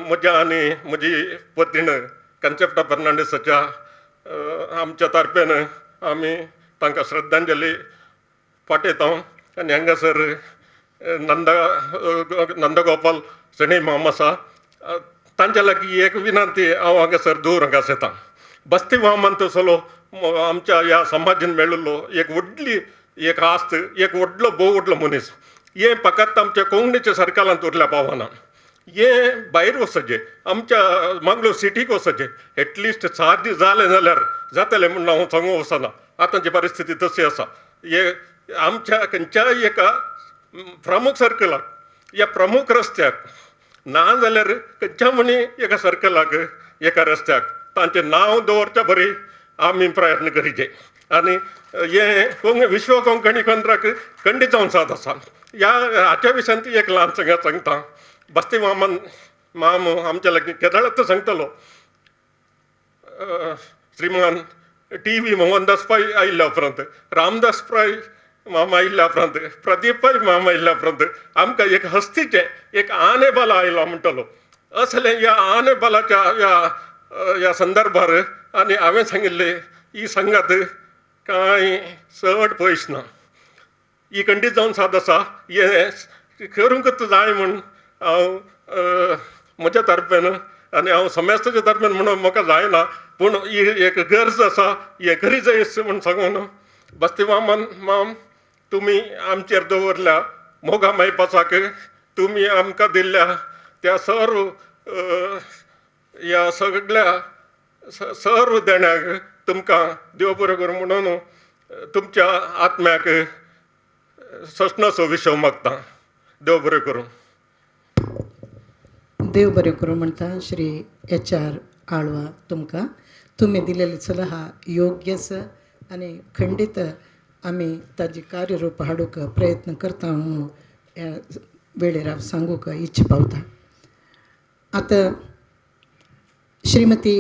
म्हज्या आनी म्हजी पतीण कन्सेप्टा फर्नांडीसाच्या आमच्या तारपेन आमी तांकां श्रद्धांजली पाठयता. आनी हांगासर नंदगोपाल शणै माम आसा, तांच्या लागीं एक विनंती हांव हांगासर दवरूंक आसता. बस्ती मामान तसलो आमच्या ह्या समाजान मेळिल्लो एक व्हडली एक आस्त, एक व्हडलो भोव व्हडलो मनीस. हें फकत आमच्या कोंकणीच्या सर्कलांत उरल्या पावना, हें भायर वचचें, आमच्या मंगळूर सिटीक वचचें. एटलिस्ट 4 दीस जालें जाल्यार जातलें म्हूण हांव सांगूंक वचना, आतांची परिस्थिती तशी आसा. हे आमच्या खंयच्याय एका प्रमुख सर्कलाक या प्रमुख रस्त्याक ना जाल्यार खंयच्या म्हणी एका सर्कलाक एका रस्त्याक तांचें नांव दवरच्या बरी आमी प्रयत्न करीचे. आनी हें विश्व कोंकणी केंद्राक खंडीत जावन साद आसा. ह्या हाच्या विशयांत एक ल्हान सांगता. बस्ती मामान माम आमच्या लागीं केदळाच सांगतलो, श्रीमान टी वी मोहनदास पै आयिल्ल्या उपरांत, रामदास पै मामा आयिल्ल्या उपरांत, प्रदीप पै मामा आयिल्ल्या उपरांत आमकां एक हस्तीचें एक आने बाला आयला म्हणटलो. असलें ह्या आने बालाच्या ह्या ह्या संदर्भार आनी हांवें सांगिल्लें ही संगात कांय चड पयस ना, ही खंडीत जावन साद आसा. हें करूंकच जाय म्हूण हांव म्हज्या तर्फेन आनी हांव समेस्ताच्या तर्फेन म्हणून म्हाका जायना, पूण ही एक गरज आसा, हें करी जाय म्हूण सांगून बस्ती मामान माम तुमी आमचेर दवरल्या मोगा मायपासाक, तुमी आमकां दिल्ल्या त्या सर्व ह्या सगळ्या सर्व देण्याक तुमकां देव बरें करूं म्हणून तुमच्या आत्म्याक ससनाचो विशय मागता. देव बरें करूं. देव बरें करूं म्हणटा श्री एच आर आळवा तुमकां. तुमी दिलेली सलहा योग्य आसा आनी खंडीत आमी ताजी कार्यरूप हाडूंक प्रयत्न करता म्हणून ह्या वेळेर हांव सांगूंक इच्छा पावता. आतां श्रीमती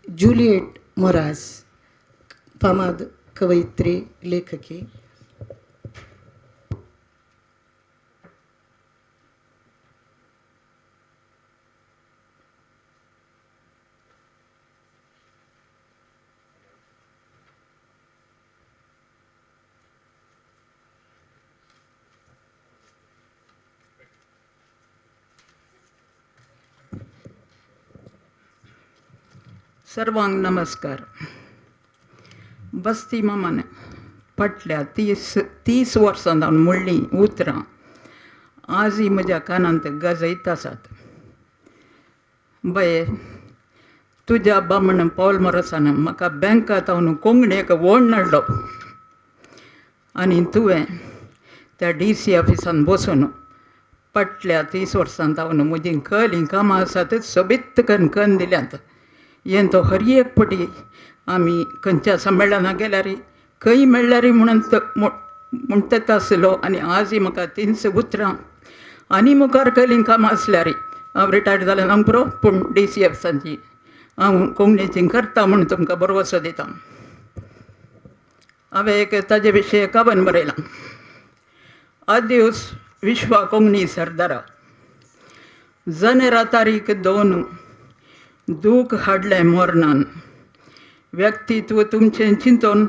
जुलियट मोरास, फामाद कवयित्री लेखकी. सर्वांक नमस्कार. बस्ती मामान फाटल्या 30 वर्सां जावन म्हणलीं उतरां आजय म्हज्या कानांत गाजयत आसात. बाये तुज्या बामण पावल मोरसान म्हाका बँकांत हांव कोंकणीक वोण हाडलो आनी तुवें त्या डी सी ऑफिसान बसून फाटल्या 30 वर्सां जावन म्हजीं कहलीं कामां आसात सोबीत करून कन्न दिल्यांत. हें तो हर एक पटी आमी खंयच्या संमेलनाक गेल्यार खंय मेळ्ळ्यार म्हणून म्हणटात आसलो आनी आजय म्हाका 300 उतरां आनी मुखार कहलीं कामां आसल्यार हांव रिटायर्ड जालें ना पुरो, पूण डी सी ऑफिसांची हांव कोंकणीची करता म्हूण तुमकां भरवसो दिता. हांवें एक ताजे विशयी कवन बरयलां. आदिवस विश्वा कोंकणी सरदारा जनेरा तारीख 2 दूख हाडलें मोरनान, व्यक्तित्व तुमचें चिंतून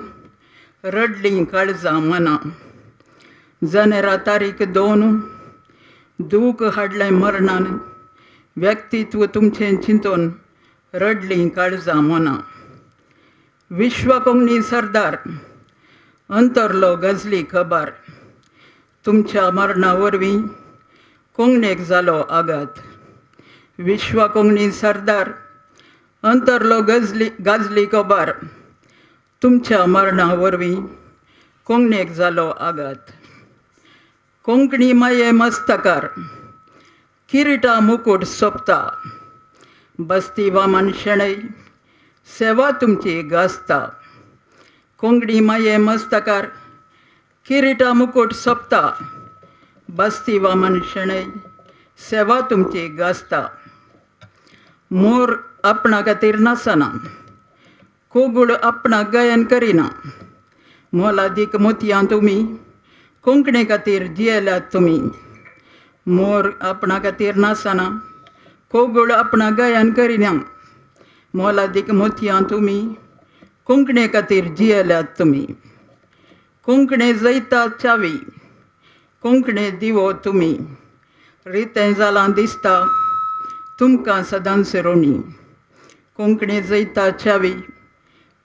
रडलीं काळजां मनां. जनेरा तारीख 2 दूख हाडलें मरणान, व्यक्तित्व तुमचें चिंतून रडलीं काळजां मनां. विश्व कोंकणी सरदार अंतरलो गजली खबर, तुमच्या मरणा वरवीं कोंकणीक जालो आघात. विश्व कोंकणी सरदार अंतरलो गजली गाजली खबर, तुमच्या मरणा वरवीं कोंकणीक जालो आघात. कोंकणी माये मस्तकार किरिटा मुकूट सोबता, बस्ती वामन शणै सेवा तुमची गाजता. कोंकणी माये मस्तकार किरिटा मुकूट सोबता, बस्ती वामन शणै सेवा तुमची गाजता. मोर आपणा खातीर नासना, कोगूळ आपणाक गायन करिना, मोलादीक मोतयां तुमी कोंकणी खातीर जियेल्यात तुमी. मोर आपणा खातीर नासना, कोगूळ आपणाक गायन करिना, मोलादीक मोतयां तुमी कोंकणी खातीर जियेल्यात तुमी. कोंकणी जैता चावी कोंकणी दिवो तुमी, रितें जालां दिसता तुमकां सदांच ऋणी. कोंकणी जैता चावी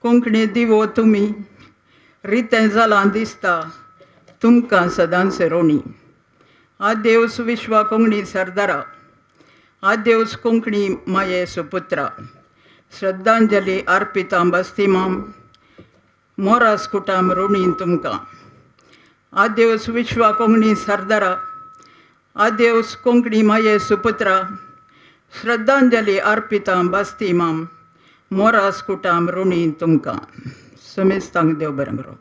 कोंकणी दिवो तुमी, रितें जालां दिसता तुमकां सदांच ऋणी. आदेवस विश्वा कोंकणी सरदारा, आदेवस कोंकणी माये सुपुत्रा, श्रद्धांजली अर्पितां बस्तीमाम मोरास कुटाम ऋणी तुमकां. आदेवस विश्वा कोंकणी सरदारा, आदेवस कोंकणी माये सुपुत्रा, श्रद्धांजली अर्पितां बस्तीमाम मोरास कुटाम ऋणी तुमकां. समेस्तांक देव बरें करूं.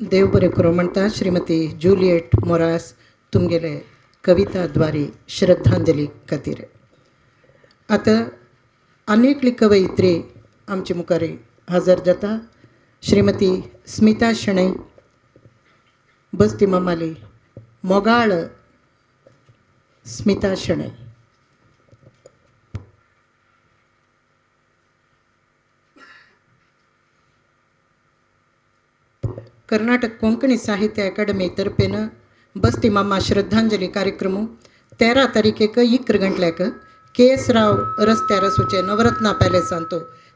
देव बरें करूं म्हणटा श्रीमती जुलियट मोरास तुमगेले कविता द्वारे श्रद्धांजली खातीर. आतां आनी एकली कवयित्री आमचे मुखार हजर जाता, श्रीमती स्मिता शणै बस्ती मामाली मोगाळ स्मिता शणै. कर्नाटक कोंकणी साहित्य अकादमी तर्फेन बस्ती मामा श्रद्धांजली कार्यक्रम 13 तारीखेक 11 गंटल्याक के एस राव रस्त्यार आसूचे नवरत्ना पॅलेसांत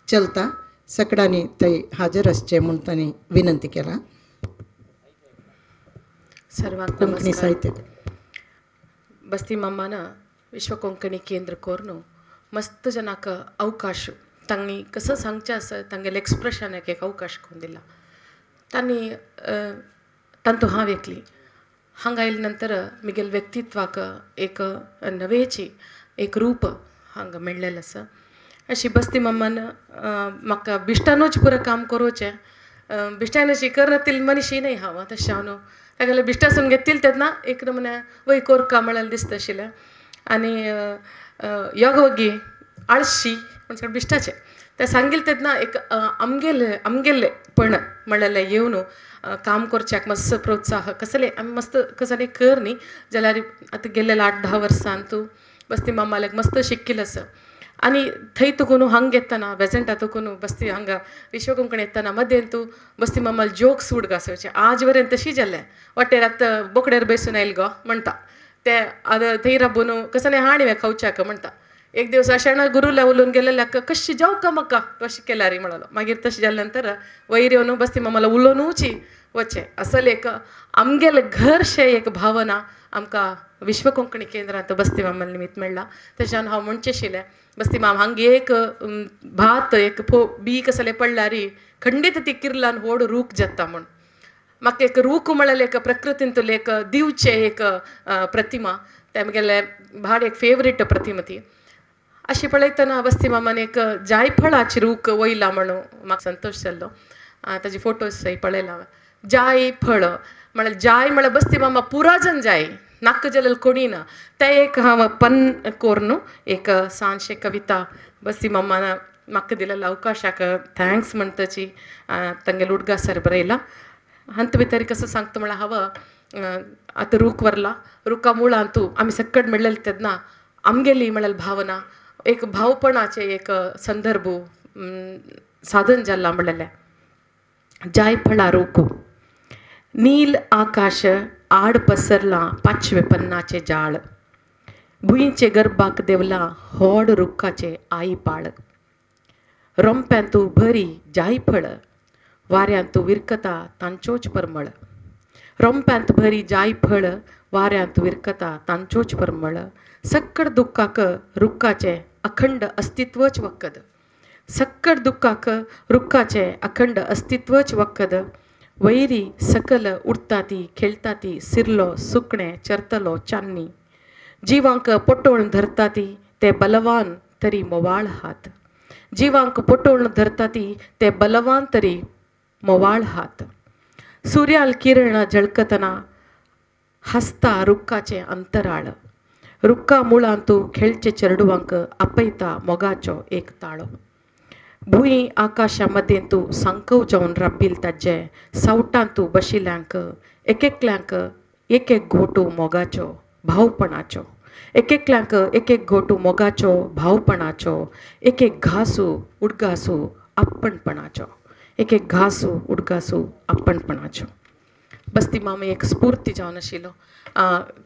चलता. सकडांनी थंय हाजर आसचे म्हूण तांणी विनंती केला. सर्वांक कोंकणी साहित्य बस्ती मामान विश्व कोंकणी केंद्र कोरून मस्त जनाक अवकाश तांणी कसं सांगचें आसा तांगेलें एक्सप्रेशनाक एक अवकाश करून दिला. तांणी तांतू हांव एकली हांगा आयले नंतर म्हगेले व्यक्तित्वाक एक नवेची एक रूप हांगा मेळ्ळेलें आसा. अशी बस्ती मामान म्हाका बिश्टानूच पुरो काम करोचें, बिश्टानशी करनातील मनीशी न्हय हांव, तशें हांव न्हू तागेले बिश्टासून घेतील तेन्ना एक नमुने वय कोरका म्हळ्यार दिसता आशिल्लें. आनी योगवगी आळशी म्हणजे बिश्टाचें तें सांगील तेन्ना एक आमगेले आमगेलेपण म्हणलेलें येवन काम करच्याक मातसो प्रोत्साह कसलें आमी मस्त कसलें कर न्ही जाल्यार आतां गेल्ले 8-10 वर्सान तूं बस्ती मामाल्याक मस्त शिक्किल आसा. आनी थंय तुकून हांगा येतना बेजंटा तुकून बस्ती हांगा विश्व कोंकणी येतना मदेन तूं बस्ती मामाल जोक्स उडगासोवचें आज वरेन तशी जालें वाटेर आतां बोकड्यार बेसून आयल गो म्हणटा ते आतां थंय राबून कसलें हाणवें खावच्याक म्हणटा. एक दिवस अशें गुरूला उलोवन गेलेल्याक कशी जावं का म्हाका अशें केल्यार म्हणलो. मागीर तशें जाले नंतर वयर येवन बस्ती मामाला उलोवनूच वचें असल एक आमगेलें घरशें एक भावना आमकां विश्व कोंकणी केंद्रांत बस्ती मामा निमित्त मेळ्ळा. तशें हांव म्हणचें आशिल्लें बस्ती माम हांगा एक भात एक बी कसलें पडल्यार खंडीत ती किर्लान व्हड रूख जाता म्हूण म्हाका एक रूख म्हळ्यार एक प्रकृतींतले एक दिवचें एक प्रतिमा तें म्हगेलें भाड एक फेवरेट प्रतिमा ती. अशी पळयतना बस्ती मामान एक जायफळाची रूख वयला म्हणून म्हाका संतोश जाल्लो. ताजे फोटोज पळयला हांवें. जायफळ म्हळ्यार जाय म्हळ्यार बस्ती मामा पुराजन जाय नाका जाल्यार कोणी ना तें एक हांव पन कोरून एक सांशे कविता बस्ती मामान म्हाका दिलेल्या अवकाशाक thanks म्हणटाची तांगेले उडगासार बरयला. हंत भितर कसो सांगता म्हळ्यार हांव आतां रूख व्हरला रुखा मुळांत तूं आमी सकट मेळ्ळेले तेन्ना आमगेली म्हळ्यार भावना एक भावपणाचें एक संदर्भ साधन जाला म्हणलेलें. जायफळा रूख नील आकाश आड पसरलां पाचवे पन्नाचें जाळ, भुंयचे गर्भाक देवला होड रुखाचे आई पाळ रोंप्यांतू भरी जायफळ वाऱ्यांतू विरकता तांचोच परमळ रोंप्यांत भरी जायफळ वाऱ्यांत विरकता तांचोच परमळ सक्कड दुख्खाक रुखाचें अखंड अस्तित्वच वखद सक्कड दुख्खाक रुखाचें अखंड अस्तित्वच वखद वैरी सकल उडटा ती खेळटा ती सिरलो सुकणें चरतलो चान्नी जिवांक पोटोळ धरता ती ते बलवान तरी मोवाळ हात जिवांक पोटोळ धरता ती ते बलवान तरी मोवाळ हात सुर्याल किरण झळकतना हसता रुखाचें अंतराळ रुखा मुळांतू खेळचे चेरडुवांक आपयता मोगाचो एक ताळो भूंय आकाशा मदें तूं सांकव जावन राबील ताजें सावटांतू बशिल्ल्यांक एक एकल्यांक एक एक घोटू मोगाचो भावपणाचो एक एकल्यांक एक एक घोटू मोगाचो भावपणाचो एक एक घासू उडगासू आपणपणाचो एक एक घासू उडगासू आपणपणाचो. बस्ती मामा एक स्फूर्ती जावन आशिल्लो.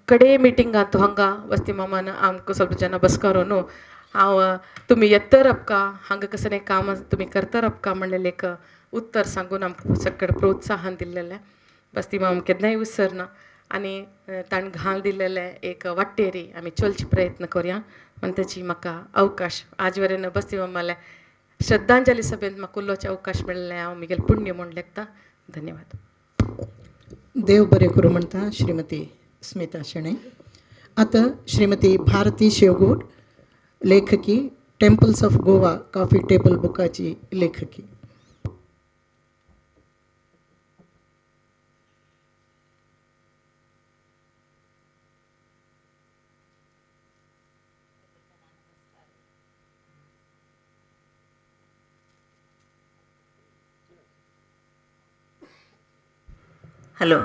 कडे मिटिंगांत हांगा बस्ती मामान आमकां सगळे जाणां बसकारो न्हू हांव तुमी येतर आपका हांगा कसलें काम तुमी करतर आपका म्हणलेलें एक उत्तर सांगून आमकां सगळें प्रोत्साहन दिल्लेलें. बस्ती मामा केन्नाय विसरना आनी ताणें घाल दिल्लेलें एक वाटेरी आमी चलचे प्रयत्न करुया म्हण ताची म्हाका अवकाश आज वरेन बस्ती मामाले श्रद्धांजली सभेंत म्हाका उलोवचे अवकाश मेळ्ळें हांव म्हगेलें पुण्य म्हूण लेखता. धन्यवाद. देव बरें करूं म्हणटा श्रीमती स्मिता शेणै. आतां श्रीमती भारती शेवगूट, लेखकी, temples of Goa coffee table बुकाची लेखकी. हॅलो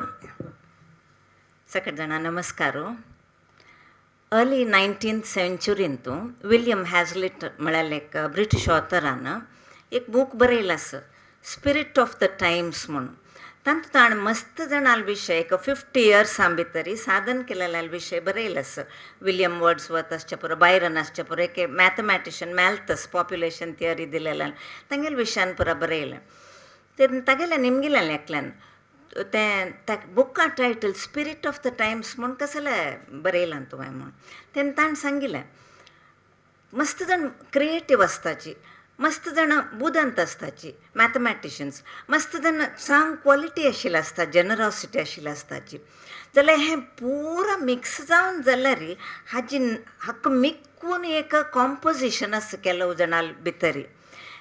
सकट जाणां नमस्कार. अर्ली 19th सेंचुरींतू विल्यम हॅजलिट म्हळ्यार एक ब्रिटीश ऑथरान एक बूक बरयला आसा स्पिरीट ऑफ the times म्हणून. तातूंत ताणें मस्त जाणां विशय एक 50 इयर्सां भितरी साधन केलेल्या विशय बरयला आसा. विल्यम वर्ड्सवर्थ आसचे पुरो, बायरन आसचे पुरो, एक मॅथमॅटिशन मॅल्थस पॉप्युलेशन थियरी दिलेल्या तांगेल्या विशयान पुरो बरयलें. ते तागेल्या निमगिलें एकल्यान तें बुका title spirit of the times म्हूण कसलें बरयलां तुवें म्हूण. तेन्ना ताणें सांगिल्लें मस्त जाण क्रिएटीव आसताची, मस्त जाणां बुदंत आसताची, मॅथमॅटिशन्स, मस्त जाणां चांग क्वॉलिटी आशिल्ली आसता, जनरोसिटी आशिल्ली आसताची. जाल्यार हें पुरा मिक्स जावन जाल्यार हाजी हाका मिकून एक कॉम्पोजिशन आसा केलो जाणां भितरी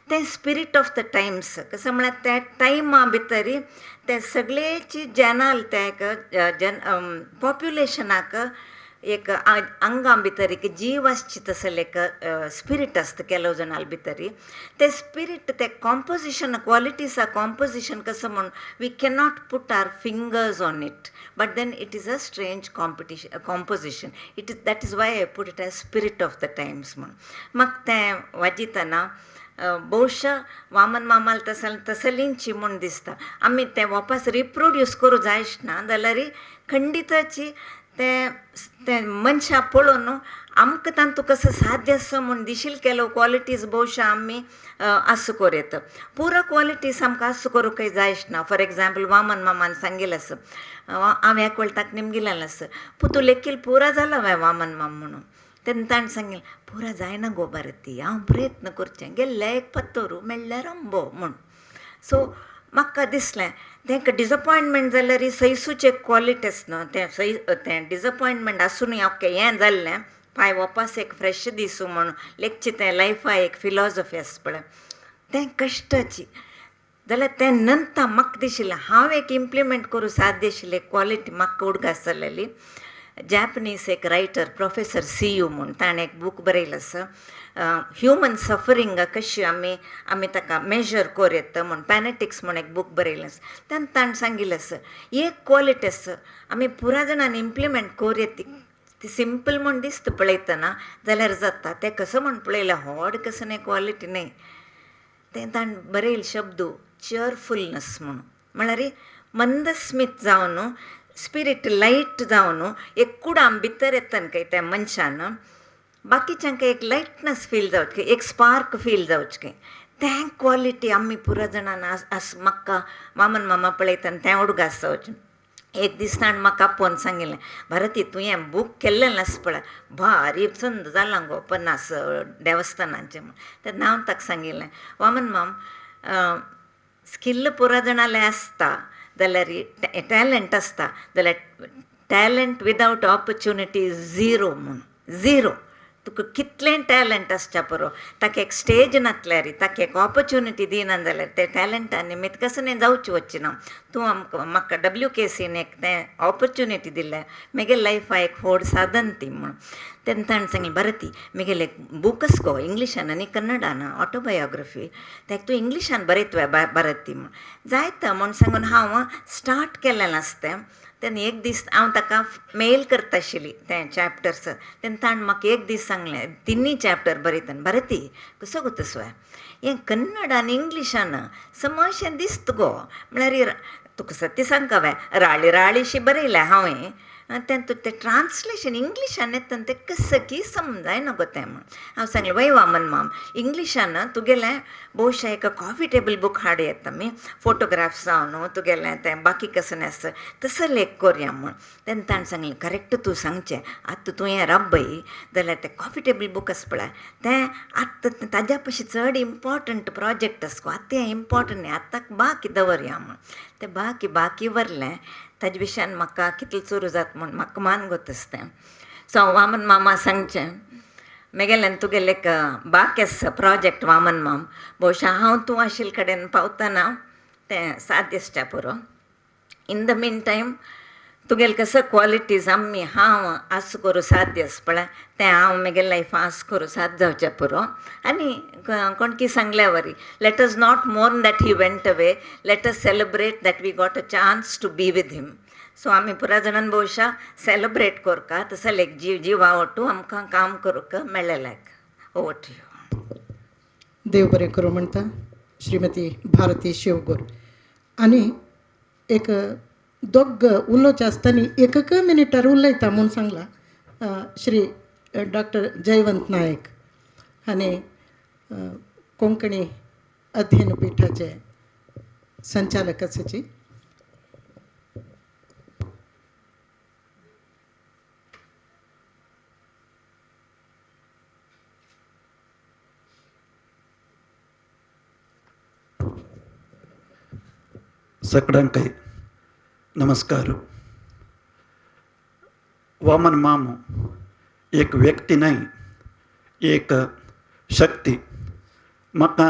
तें स्पिरीट ऑफ the times. कसं म्हळ्यार त्या टायमा भितरी ते सगळेची जनाल ते एक जन पॉप्युलेशनाक एक आंगा भितर एक जीव आसची तसले एक स्पिरीट आसता केलो जाणां भितरी. ते स्पिरीट ते कॉम्पोजिशन क्वॉलिटीज कॉम्पोजिशन कसं म्हूण we cannot put our fingers on it, but then it is a strange competition composition. It is that is why I put it as spirit of the times म्हूण. म्हाका तें वाजितना बहुशा वामन मामाल तसल तसलींची म्हूण दिसता. आमी तें वापस रिप्रोड्यूस करूं जायच ना जाल्यार खंडिताची तें तें मनशां पळोवन आमकां तांतूं कसो साध्य आसा म्हूण दिशील केलो क्वॉलिटीज बहुशा आमी आसूं करूं येता. पुरो क्वॉलिटीज आमकां आसूं करूंकय जायच ना. फॉर एग्जाम्पल वामन मामान सांगिल्लें आसा, हांव एक वेळ ताका निमगिलेलें आसा, पुतू लेखील पुरा जाला हांवें वामन माम म्हणून. तेन्ना ताणें सांगिल्लें पुरा जायना गो भारती, हांव प्रयत्न करचें गेल्ले एक पत्तोरू मेळ्ळ्यार आंबो म्हूण. सो म्हाका दिसलें तेंका डिसअपॉयंटमेंट जाल्यार सैसूचे क्वॉलिटी आसा न्हू तें सै तें डिसअपॉयंटमेंट आसुनूय ओके हें जाल्लें पांय वापस एक फ्रेश दिसूं म्हूण लेगचे तें लायफा एक फिलॉजॉफी आसा पळय तें कश्टाची. जाल्यार तें नंतर म्हाका दिशिल्लें हांव एक इम्प्लिमेंट करूं साध्य आशिल्लें क्वॉलिटी म्हाका उडगास जालेली. जॅपनीज एक रायटर प्रोफेसर सीयू म्हूण ताणें एक बूक बरयलो आसा ह्युमन सफरींग कशी आमी आमी ताका मेजर करूं येता म्हूण पॅनेटिक्स म्हूण एक बूक बरयलें आसा. तेन्ना ताणें सांगिल्लें आसा एक क्वॉलिटी आसा आमी पुरा जाणांनी इम्प्लिमेंट करूं येता ती सिंपल म्हूण दिसता पळयतना जाल्यार जाता तें कसो म्हूण पळयल्यार व्हड कसो न्ही क्वॉलिटी न्हय. तें ताणें बरयले शब्द चियरफुलनस म्हणून म्हळ्यार मंदस्मीत जावन स्पिरीट लायट जावन एक कुडाम भितर येतन काय त्या मनशान बाकीच्यांक एक लायटनस फील जावचे, एक स्पार्क फील जावचे. तें क्वॉलिटी आमी पुरा जाणान आस म्हाका वामन मामा पळयतना तें उडगास जावचें. एक दीस ताणें म्हाका आपोवन सांगिल्लें, भारती तूं हें बूक केल्लें आसा पळय भारी चंद जालां गो 50 देवस्थानांचें म्हूण. तेन्ना हांव ताका सांगिल्लें, वामन माम स्किल पुरा जाणालें आसता जाल्यार टॅलंट आसता जाल्यार टॅलंट विदावट ऑपॉर्च्युनिटी झिरो म्हूण, झिरो. तुका कितलें टॅलंट आसच्या पुरो ताका एक स्टेज नासल्यार ताका एक ऑपॉर्च्युनिटी दिना जाल्यार ते टॅलंटा निमित्त कसो न्ही जावचें वचचें ना. तूं आमकां म्हाका WKCन एक तें ऑपॉर्च्युनिटी दिल्या, म्हगे लायफा एक व्हड साधन ती म्हूण. तेन्ना ताणें सांगलें, भारती म्हगेलें एक बूक आसा गो इंग्लिशान आनी कन्नडान ऑटोबायोग्राफी, ताका तूं इंग्लिशान बरयतलें भारती म्हूण. जायता म्हूण सांगून हांव स्टार्ट केलें आसता तें. तेन्ना एक दीस हांव ताका मेल करता आशिल्ली तें चॅप्टर्स. तेन्ना ताणें म्हाका एक दीस सांगलें, तिनूय चॅप्टर बरयतना, भारती कसो गो तसो हें कन्नड आनी इंग्लिशान समशें दिसता गो, म्हळ्यार तुका सत्य सांगका हांवें राळी राळीशी बरयलें हांवें, तें तें ट्रान्सलेशन इंग्लिशान येता तें कसं की समजायना गो तें म्हूण. हांव सांगलें, वय वामन माम इंग्लिशान तुगेलें भोवशा एक कॉफी टेबल बूक हाड येता आमी, फोटोग्राफ्स जावन तुगेलें तें बाकी कसलें आसा तसो लेख कोरया म्हूण. तेन्ना ताणें सांगलें, करेक्ट तूं सांगचें, आतां तूं हें राबय जाल्यार तें कॉफी टेबल बूक आसा पळय तें आतां ताज्या पशी चड इम्पॉर्टंट प्रोजेक्ट आसा गो, आतां हें इम्पॉर्टंट न्ही, आतां बाकी दवरया म्हूण. तें बाकी बाकी वरलें ताजे विशयान म्हाका कितलें चोरू जाता म्हूण म्हाका मान गोत आसता तें. सो वामन मामा सांगचें, म्हगेलें तुगेलें एक बाकी आसा प्रोजेक्ट वामन माम, भोवशा हांव तूं आशिल्ले कडेन पावतना तें साध्य आसच्या पुरो. इन the mean time तुगेले कसो क्वॉलिटीज आमी हांव आस करूं साध्य आसा पळय तें हांव म्हगे लायफान आस करूं साध्य जावचें पुरो. आनी कोणकी सांगल्या वरी, let us not mourn that he went away, let us celebrate that we got a chance to be with him. So आमी पुरा जाणान भोवशा सेलेब्रेट करका तसो एक जीव जिवा वटू आमकां काम करूंक मेळ्ळें. Over to you. देव बरें करूं म्हणटा श्रीमती भारती शिवगुर. आनी एक दोग उलोवचें आसतना एक मिनिटार उलयता म्हूण सांगलां श्री डॉक्टर जयवंत नायक आनी कोंकणी अध्ययन पिठाचे संचालक आसाची. सगळ्यांकय नमस्कार. वामन मामू एक व्यक्ती न्हय, एक शक्ती. म्हाका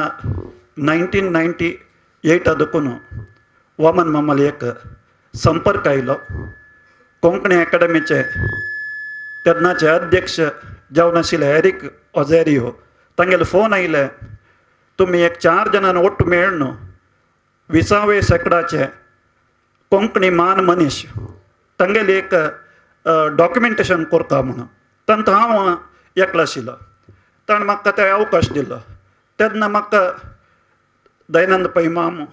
1998 देखून वामन मामालो एक संपर्क आयलो. कोंकणी अकादमीचे तेन्नाचे अध्यक्ष जावन आशिल्ले एरीक ओझेरियो तांगेलो फोन आयले, तुमी एक 4 जाणां ಒಟ್ಟು मेळ्ळो 20व्या शेंकड्याचे कोंकणी मान मनीस तांगेले एक डॉक्युमेंटेशन करता म्हणून. तांकां हांव एकलो आशिल्लो, ताणें म्हाका ते अवकाश दिलो. तेन्ना म्हाका दयानंद पै माम,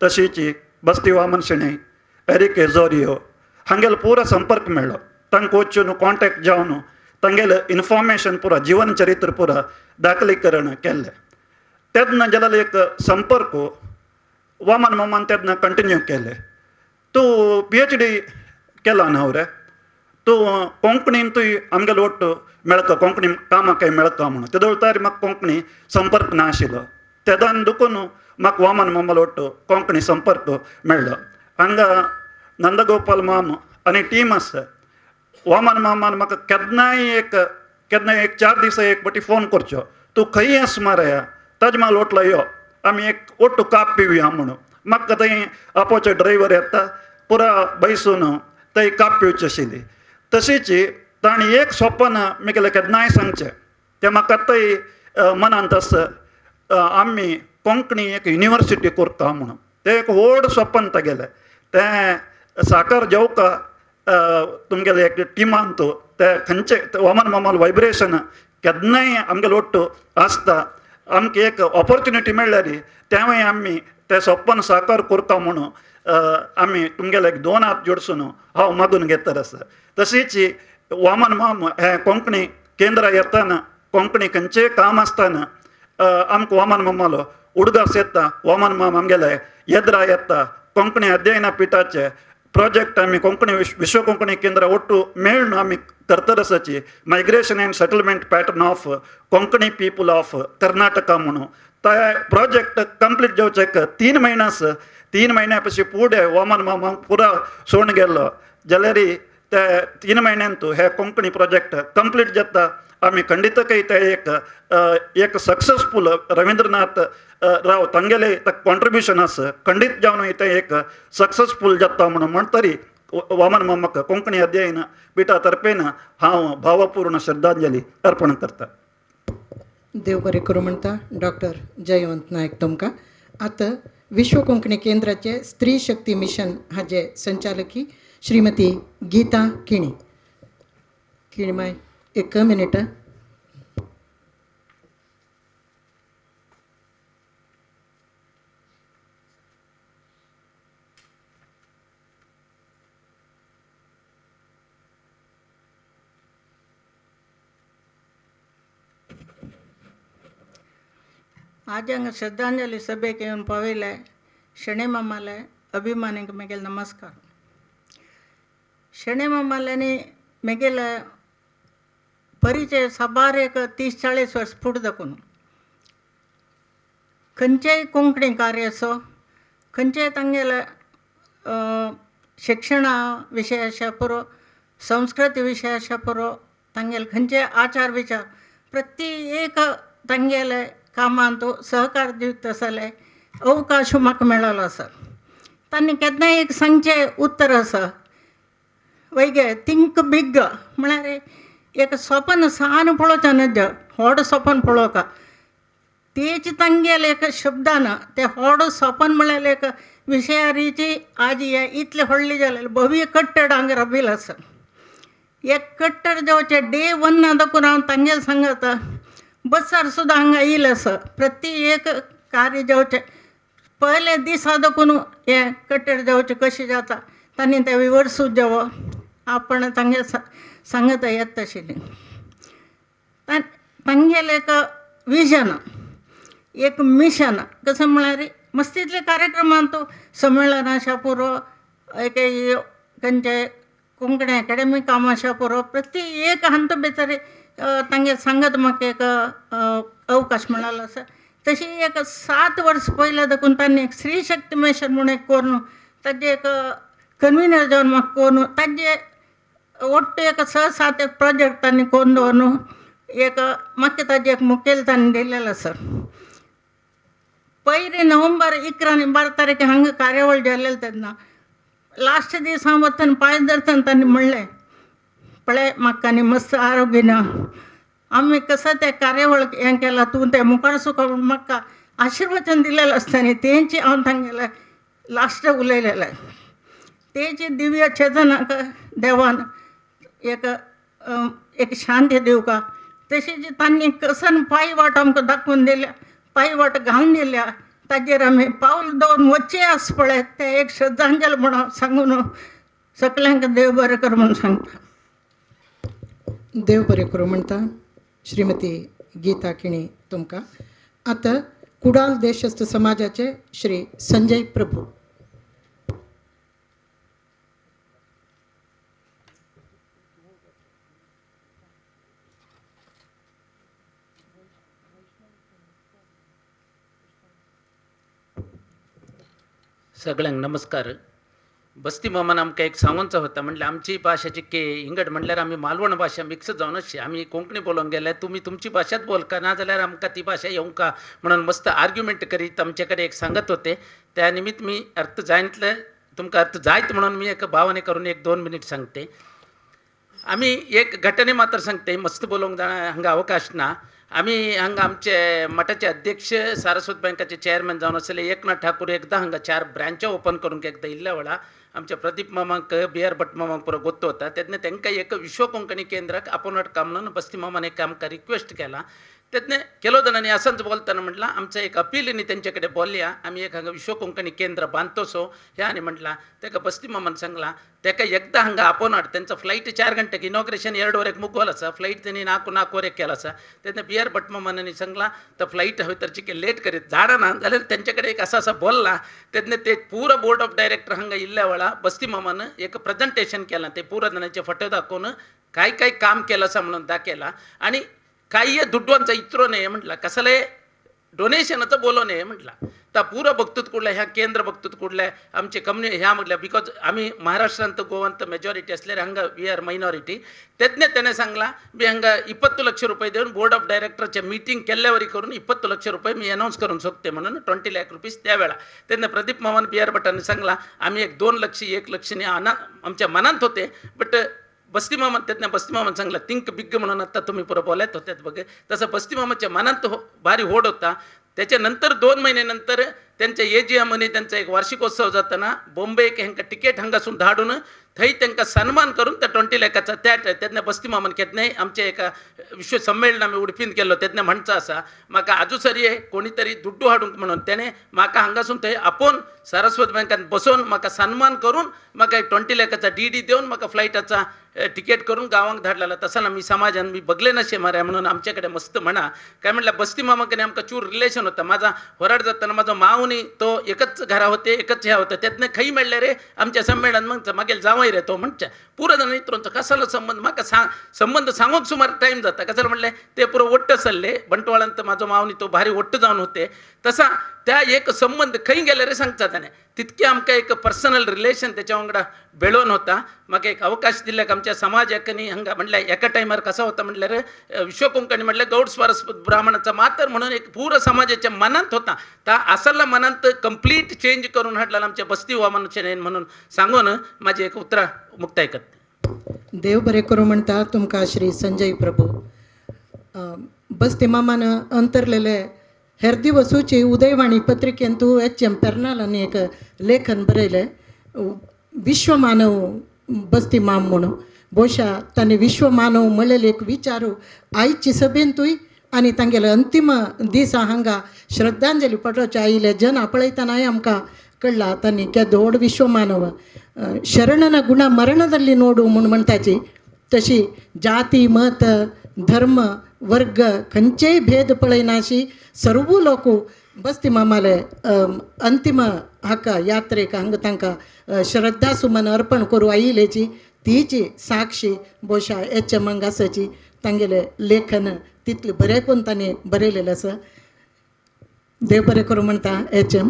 तशीच बस्ती वामन शणै, एरीक एझोरियो हांगेलो पुरो संपर्क मेळ्ळो. तांकां वचून कॉन्टेक्ट जावन तांगेलें इन्फॉर्मेशन पुरा जीवन चरित्र पुरा दाखलीकरण केल्लें. तेन्ना जाल्यार एक संपर्क वामन मामान तेन्ना कंटिन्यू केलें. तूं PhD केला न्हय रे, तूं कोंकणीन तूं आमगेलो ಒಟ್ಟು मेळका, कोंकणी कामाक मेळका म्हणून. तेदो तारी म्हाका कोंकणी संपर्क ना आशिल्लो. तेदान दुखून म्हाका वामन मामालो ಒಟ್ಟು कोंकणी संपर्क मेळ्ळो. हांगा नंदगोपाल माम आनी टीम आसा. वामन मामान म्हाका केन्नाय एक 4 दिसा एक पटी फोन करचो, तूं खंय आसा मारया, ताजमहाल होटला यो, आमी एक ಒಟ್ಟು काप पिवया म्हणून. म्हाका थंय आपोचो ड्रायव्हर येता पुरा बैसून थंय काप पिवची आशिल्ली. तशीच ताणें एक सपन म्हगेलें केन्नाय सांगचें, तें म्हाका आतांय मनांत आसा, आमी कोंकणी एक युनिवर्सिटी करता म्हणून. तें एक व्हड सपन तागेलें, तें साकार जावका तुमगेलें एक टिमान तें खंयचें वामन मामाल वायब्रेशन केन्नाय आमगेलें ಒಟ್ಟು आसता. आमकां एक ऑपॉर्च्युनिटी मेळ्ळ्यार तेंवूय आमी ते सपन साकार करता म्हणून आमी तुमगेले एक दोन हात जोडसून हांव मागून घेतर आसा. तशीच वामन माम हें कोंकणी केंद्र येताना कोंकणी खंयचें काम आसतना आमकां वामन मामालो उडगास येता. वामन माम आमगेले येद्रा येता. कोंकणी अध्ययना पिठाचे प्रोजेक्ट आमी कोंकणी विश्व कोंकणी केंद्र ಒಟ್ಟು मेळून आमी करतर आसाची migration and settlement pattern of Konkani people of Karnataka म्हणून ते प्रोजेक्ट कंप्लीट जावचेक 3 म्हयने आसा. 3 म्हयन्या पशी फुडें वामन मामा पुरा सोडून गेल्लो जाल्यार ते 3 म्हयन्यांतू हे कोंकणी प्रोजेक्ट कंप्लीट जाता. आमी खंडीतकय ते एक एक सक्सेसफूल रविंद्रनाथ राव तांगेले कॉन्ट्रिब्युशन आसा खंडीत जावन ते एक सक्सेसफूल जाता म्हणून म्हण तरी वामन मामाक कोंकणी अध्ययन पिठा तर्फेन हांव भावपूर्ण श्रद्धांजली अर्पण करता. देव बरें करूं म्हणटा डॉक्टर जयवंत नायक तुमकां. आतां विश्व कोंकणी केंद्राचे स्त्री शक्ती मिशन हाजे संचालकी श्रीमती गीता किणी. किणी माय एक मिनिट. आज हांगा श्रद्धांजली सभेक येवन पाविल्ले शणै मामाले अभिमानीक म्हगेले नमस्कार. शणै मामाल्यांनी म्हगेले परिचय साबार एक 30-40 वर्स फुडें दाखोवन खंयचेय कोंकणी कार्य असो खंयचेय तांगेले शिक्षणा विशय आशा पुरो संस्कृती विशय आशा पुरो तांगेले खंयचे आचार विचार प्रति एक तांगेले कामांत सहकार दिवत आसले अवकाश म्हाका मेळ्ळो आसा. तांणी केन्नाय एक सांगचें उत्तर आसा वैगे थिंक बिग म्हळ्यार एक सपन सान पळोवचें नज व्हड सपन पळोवका तेच तांगेले एक शब्दान ते व्हड सपन म्हळ्यार एक विशयारीची आज हे इतलें व्हडलें जालें भव्य कट्टड हांगा रबील आसा. एक कट्टड जावचें डे 1 दाखोवन हांव तांगेले सांगता बसार सुद्दां हांगा येयलें आसा. प्रति एक कार्य जावचें पयले दिसा दाखोवन हें कट्टड जावचें कशें जाता तांणी तें विवर्सूत जावप आपण तांगे सांगता येता आशिल्लें. तांगेलें एक विजन एक मिशन कशें म्हळ्यार मस्तींतले कार्यक्रमांत संमेलनां आशा पुरो एक खंयचे कोंकणी एकाडेमी काम आशा पुरो प्रति एक हांत भितर तांगे सांगत म्हाका एक अवकाश मेळ्ळो आसा. तशी एक 7 वर्स पयलें दाखोवन तांणी एक स्त्री शक्ती मिशन म्हूण एक करून ताजे एक कन्विनर जावन म्हाका करून ताजे ಒಟ್ಟು एक 6-7 एक प्रोजेक्ट तांणी करून दवरून एक म्हाका ताजें एक मुखेल तांणी दिलेलें आसा. पयली नोव्हेंबर 11 आनी 12 तारखे हांगा कार्यावळ जाल्लें तेन्ना लास्ट दीस हांव वतना पांय धरतना तांणी म्हणलें पळय म्हाका आनी मस्त आरोग्य ना आमी कसं ते कार्यावळ हें केलां तूं तें मुखार सुका म्हूण म्हाका आशिर्वचन दिलेलें आसतना तेंची हांव तांगेलें लास्ट उलयलेलें. तेची दिव्य चेतनाक देवान एक एक शांती दिवका. तशीच तांणी कसन पांय वाट आमकां दाखोवन दिल्या पांय वाट घालून दिल्या ताजेर आमी पावल दवरून वचचें आसा पळय तें एक श्रद्धांजली म्हणून सांगून सगल्यांक देव बरें कर म्हणून सांगता. देव बरें करूं म्हणटा श्रीमती गीता किणी तुमकां. आतां कुडाल देशस्थ समाजाचे श्री संजय प्रभू. सगळ्यांक नमस्कार. बस्ती मामान आमकां एक सांगूनचो होता म्हणल्यार आमची भाशेची के इंगड म्हणल्यार आमी मालवण भाशा मिक्स जावन अशी आमी कोंकणी बोलोवंक गेल्यार तुमी तुमची भाशाच बोलका ना जाल्यार आमकां ती भाशा येवंका म्हणून मस्त आर्ग्युमेंट करीत आमचे कडेन एक सांगत होते. त्या निमित्त मी अर्थ जायतले तुमकां अर्थ जायत म्हणून मी एक भावने करून 1-2 मिनीट सांगते. आमी एक घटने मात्र सांगते मस्त बोलोवंक जाणा हांगा अवकाश ना. आमी हांगा आमचे मठाचे अध्यक्ष सारस्वत बँकाचे चेअरमॅन जावन आसले एकनाथ ठाकूर एकदां हांगा 4 ब्रांचां ओपन करूंक एकदां इल्ल्या वेळा आमच्या प्रदीप मामाक बी आर भट मामाक पुरो गोत्तो होता तेन्ना तांकां एक विश्व कोंकणी केंद्राक आपोवनाट काम म्हणून बस्ती मामान एक आमकां रिक्वेस्ट केला. तेन्ना केलो जाणांनी असंच बोलताना म्हटलां आमचें एक अपील तेंचे कडेन बोलया, आमी एक हांगा विश्व कोंकणी केंद्र बांदतोसो ह्या आनी म्हटलां. तेका बस्ती मामान सांगलां तेका एकदां हांगा आपोवन हाड. तेंचो फ्लायट 4 गंटेक इनॉग्रेशन 2 वरेक मुगोल आसा, फ्लायट तेणी 4 वरेक केला आसा. तेन्ना बी आर भट मामानी सांगलां तो फ्लायट हय तर चिके लेट करीत झाडां ना जाल्यार तेंचे कडेन एक आसा आसा बोल्लां. तेन्ना ते पुरो बोर्ड ऑफ डायरेक्टर हांगा इल्ल्या वेळा बस्ती मामान एक प्रेजेंटेशन केलां, ते पुरो जाणांचे फोटो दाखोवन काय काय काम केलं आसा म्हणून दाखयलां. आनी काही दुड्वांचा इतरो न्हय म्हटला, कसले डोनेशनाचो बोलो न्हय म्हटला. ता पुरो बघतूत कुडले ह्या केंद्र बघतूत कुडले आमचे कम्युनि ह्या म्हटल्या, because आमी महाराष्ट्रांत गोवांत मेजॉरिटी असल्यार हांगा we are minority. तेन्ना तेणें सांगलां मी हांगा 20 लक्ष रुपये दिवन बोर्ड ऑफ डायरेक्टराचे मिटींग केल्ल्या वरी करून 20 लक्ष रुपये मी अनावन्स करूंक सोदते म्हणून 20 लाख रुपीज त्या वेळा. तेन्ना प्रदीप मामान बी आर भटान सांगलां आमी एक 2 लक्ष 1 लक्ष आमच्या मनांत होते, बट बस्ती मामा तेन्ना बस्ती मामान सांगला थिंक बिग म्हणून आत्ता तुमी पुरो बोलत होते बघ, तसं बस्ती मामाच्या मनांत भारी होड होता. त्याच्या नंतर 2 महिने नंतर त्यांच्या AGM मध्ये त्यांचा एक वार्षिकोत्सव जाताना बॉम्बे एक हेंका तिकेट हांगासून धाडून थंय तांकां सन्मान करून त्या 20 लाखाचा त्या तेन्ना बस्ती मामान केन्नाय आमच्या एका विश्व संमेलन आमी उडपीन केल्लो तेन्ना म्हणचो आसा म्हाका आजू सरी कोणी तरी दुड्डू हाडूंक म्हणून तेणें म्हाका हांगासून थंय आपोवन सारस्वत बँकान बसोवन म्हाका सन्मान करून म्हाका एक 20 लाखाचा DD दिवन म्हाका फ्लायटाचा तिकेट करून गांवांक धाडलेला. तसं आमी समाजान मी बगले नशे मारे म्हणून आमच्याकडे मस्त म्हणा काय म्हटलं बस्ती मामा कडेन आमकां चूर रिलेशन होता. माझा होराड जाताना माझो मावनी तो एकच घरा होते एकच ह्या होता, त्यातनं खंय मेळ्ळे रे आमच्या संमेलन मग मागील जावय रे तो म्हणच्या पुरो जाण इतरोंचो कसलो संबंद म्हाका संबंद सांगूंक सुमार टायम जाता. कसलो म्हणलें ते पुरो वट्ट सरले बंटवाळांत माझो मावनी तो भारी वट्ट जावन होते, तसा त्या एक संबंद खंय गेले रे सांगता ताणें तितकें आमकां एक पर्सनल रिलेशन तेच्या वांगडा बेळोवन होता. म्हाका एक अवकाश दिल्ल्याक आमच्या समाजाक न्ही हांगा म्हणल्यार एका टायमार कसो होता म्हणल्यार विश्व कोंकणी म्हणल्यार गौड सारस्वत ब्राह्मणाचा मातर म्हणून एक पुरो समाजाच्या मनांत होता, ता असला मनांत कंप्लीट चेंज करून हाडला आमच्या बस्ती वामन म्हणून सांगून माझी एक उतरां मुक्ताय करता. देव बरें करूं म्हणटा तुमकां श्री संजय प्रभू. बस्ती मामान अंतरलेले हेर दिवसूची उदयवाणी पत्रिकेंतू HM पेर्नालांनी एक लेखन बरयलें विश्वमानव बस्ती माम म्हणून. बोशा तांणी विश्वमानव म्हणलेले एक विचारू आयची सभेंतूय आनी तांगेले अंतीम दिसा हांगा श्रद्धांजली पटोवचे आयिल्ले जना पळयतनाय आमकां कळ्ळा तांणी केदो व्हड विश्वमानव. शरणನ गुण मरणದಲ್ಲಿ ನೋಡು म्हूण म्हणटाची तशी जाती मत धर्म वर्ग खंयचेय भेद पळयनाशी सर्व लोक बस्ती मामाले अंतिम हाका यात्रेक हांगा तांकां श्रद्धा सुमन अर्पण करूं आयिल्ल्याची तीची साक्षी बोशा HM हांगासरची तांगेलें लेखन तितलें बरें करून तांणी बरयलेलें आसा. देव बरें करूं म्हणटा HM.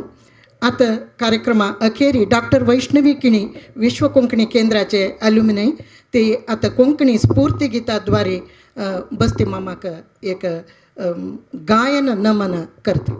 आतां कार्यक्रमा अखेरी डॉक्टर वैष्णवी किणी विश्व कोंकणी केंद्राचे एल्युमिनय ते आतां कोंकणी स्फूर्ती गिताद्वारे बस्ती मामाक एक गायन नमन करता.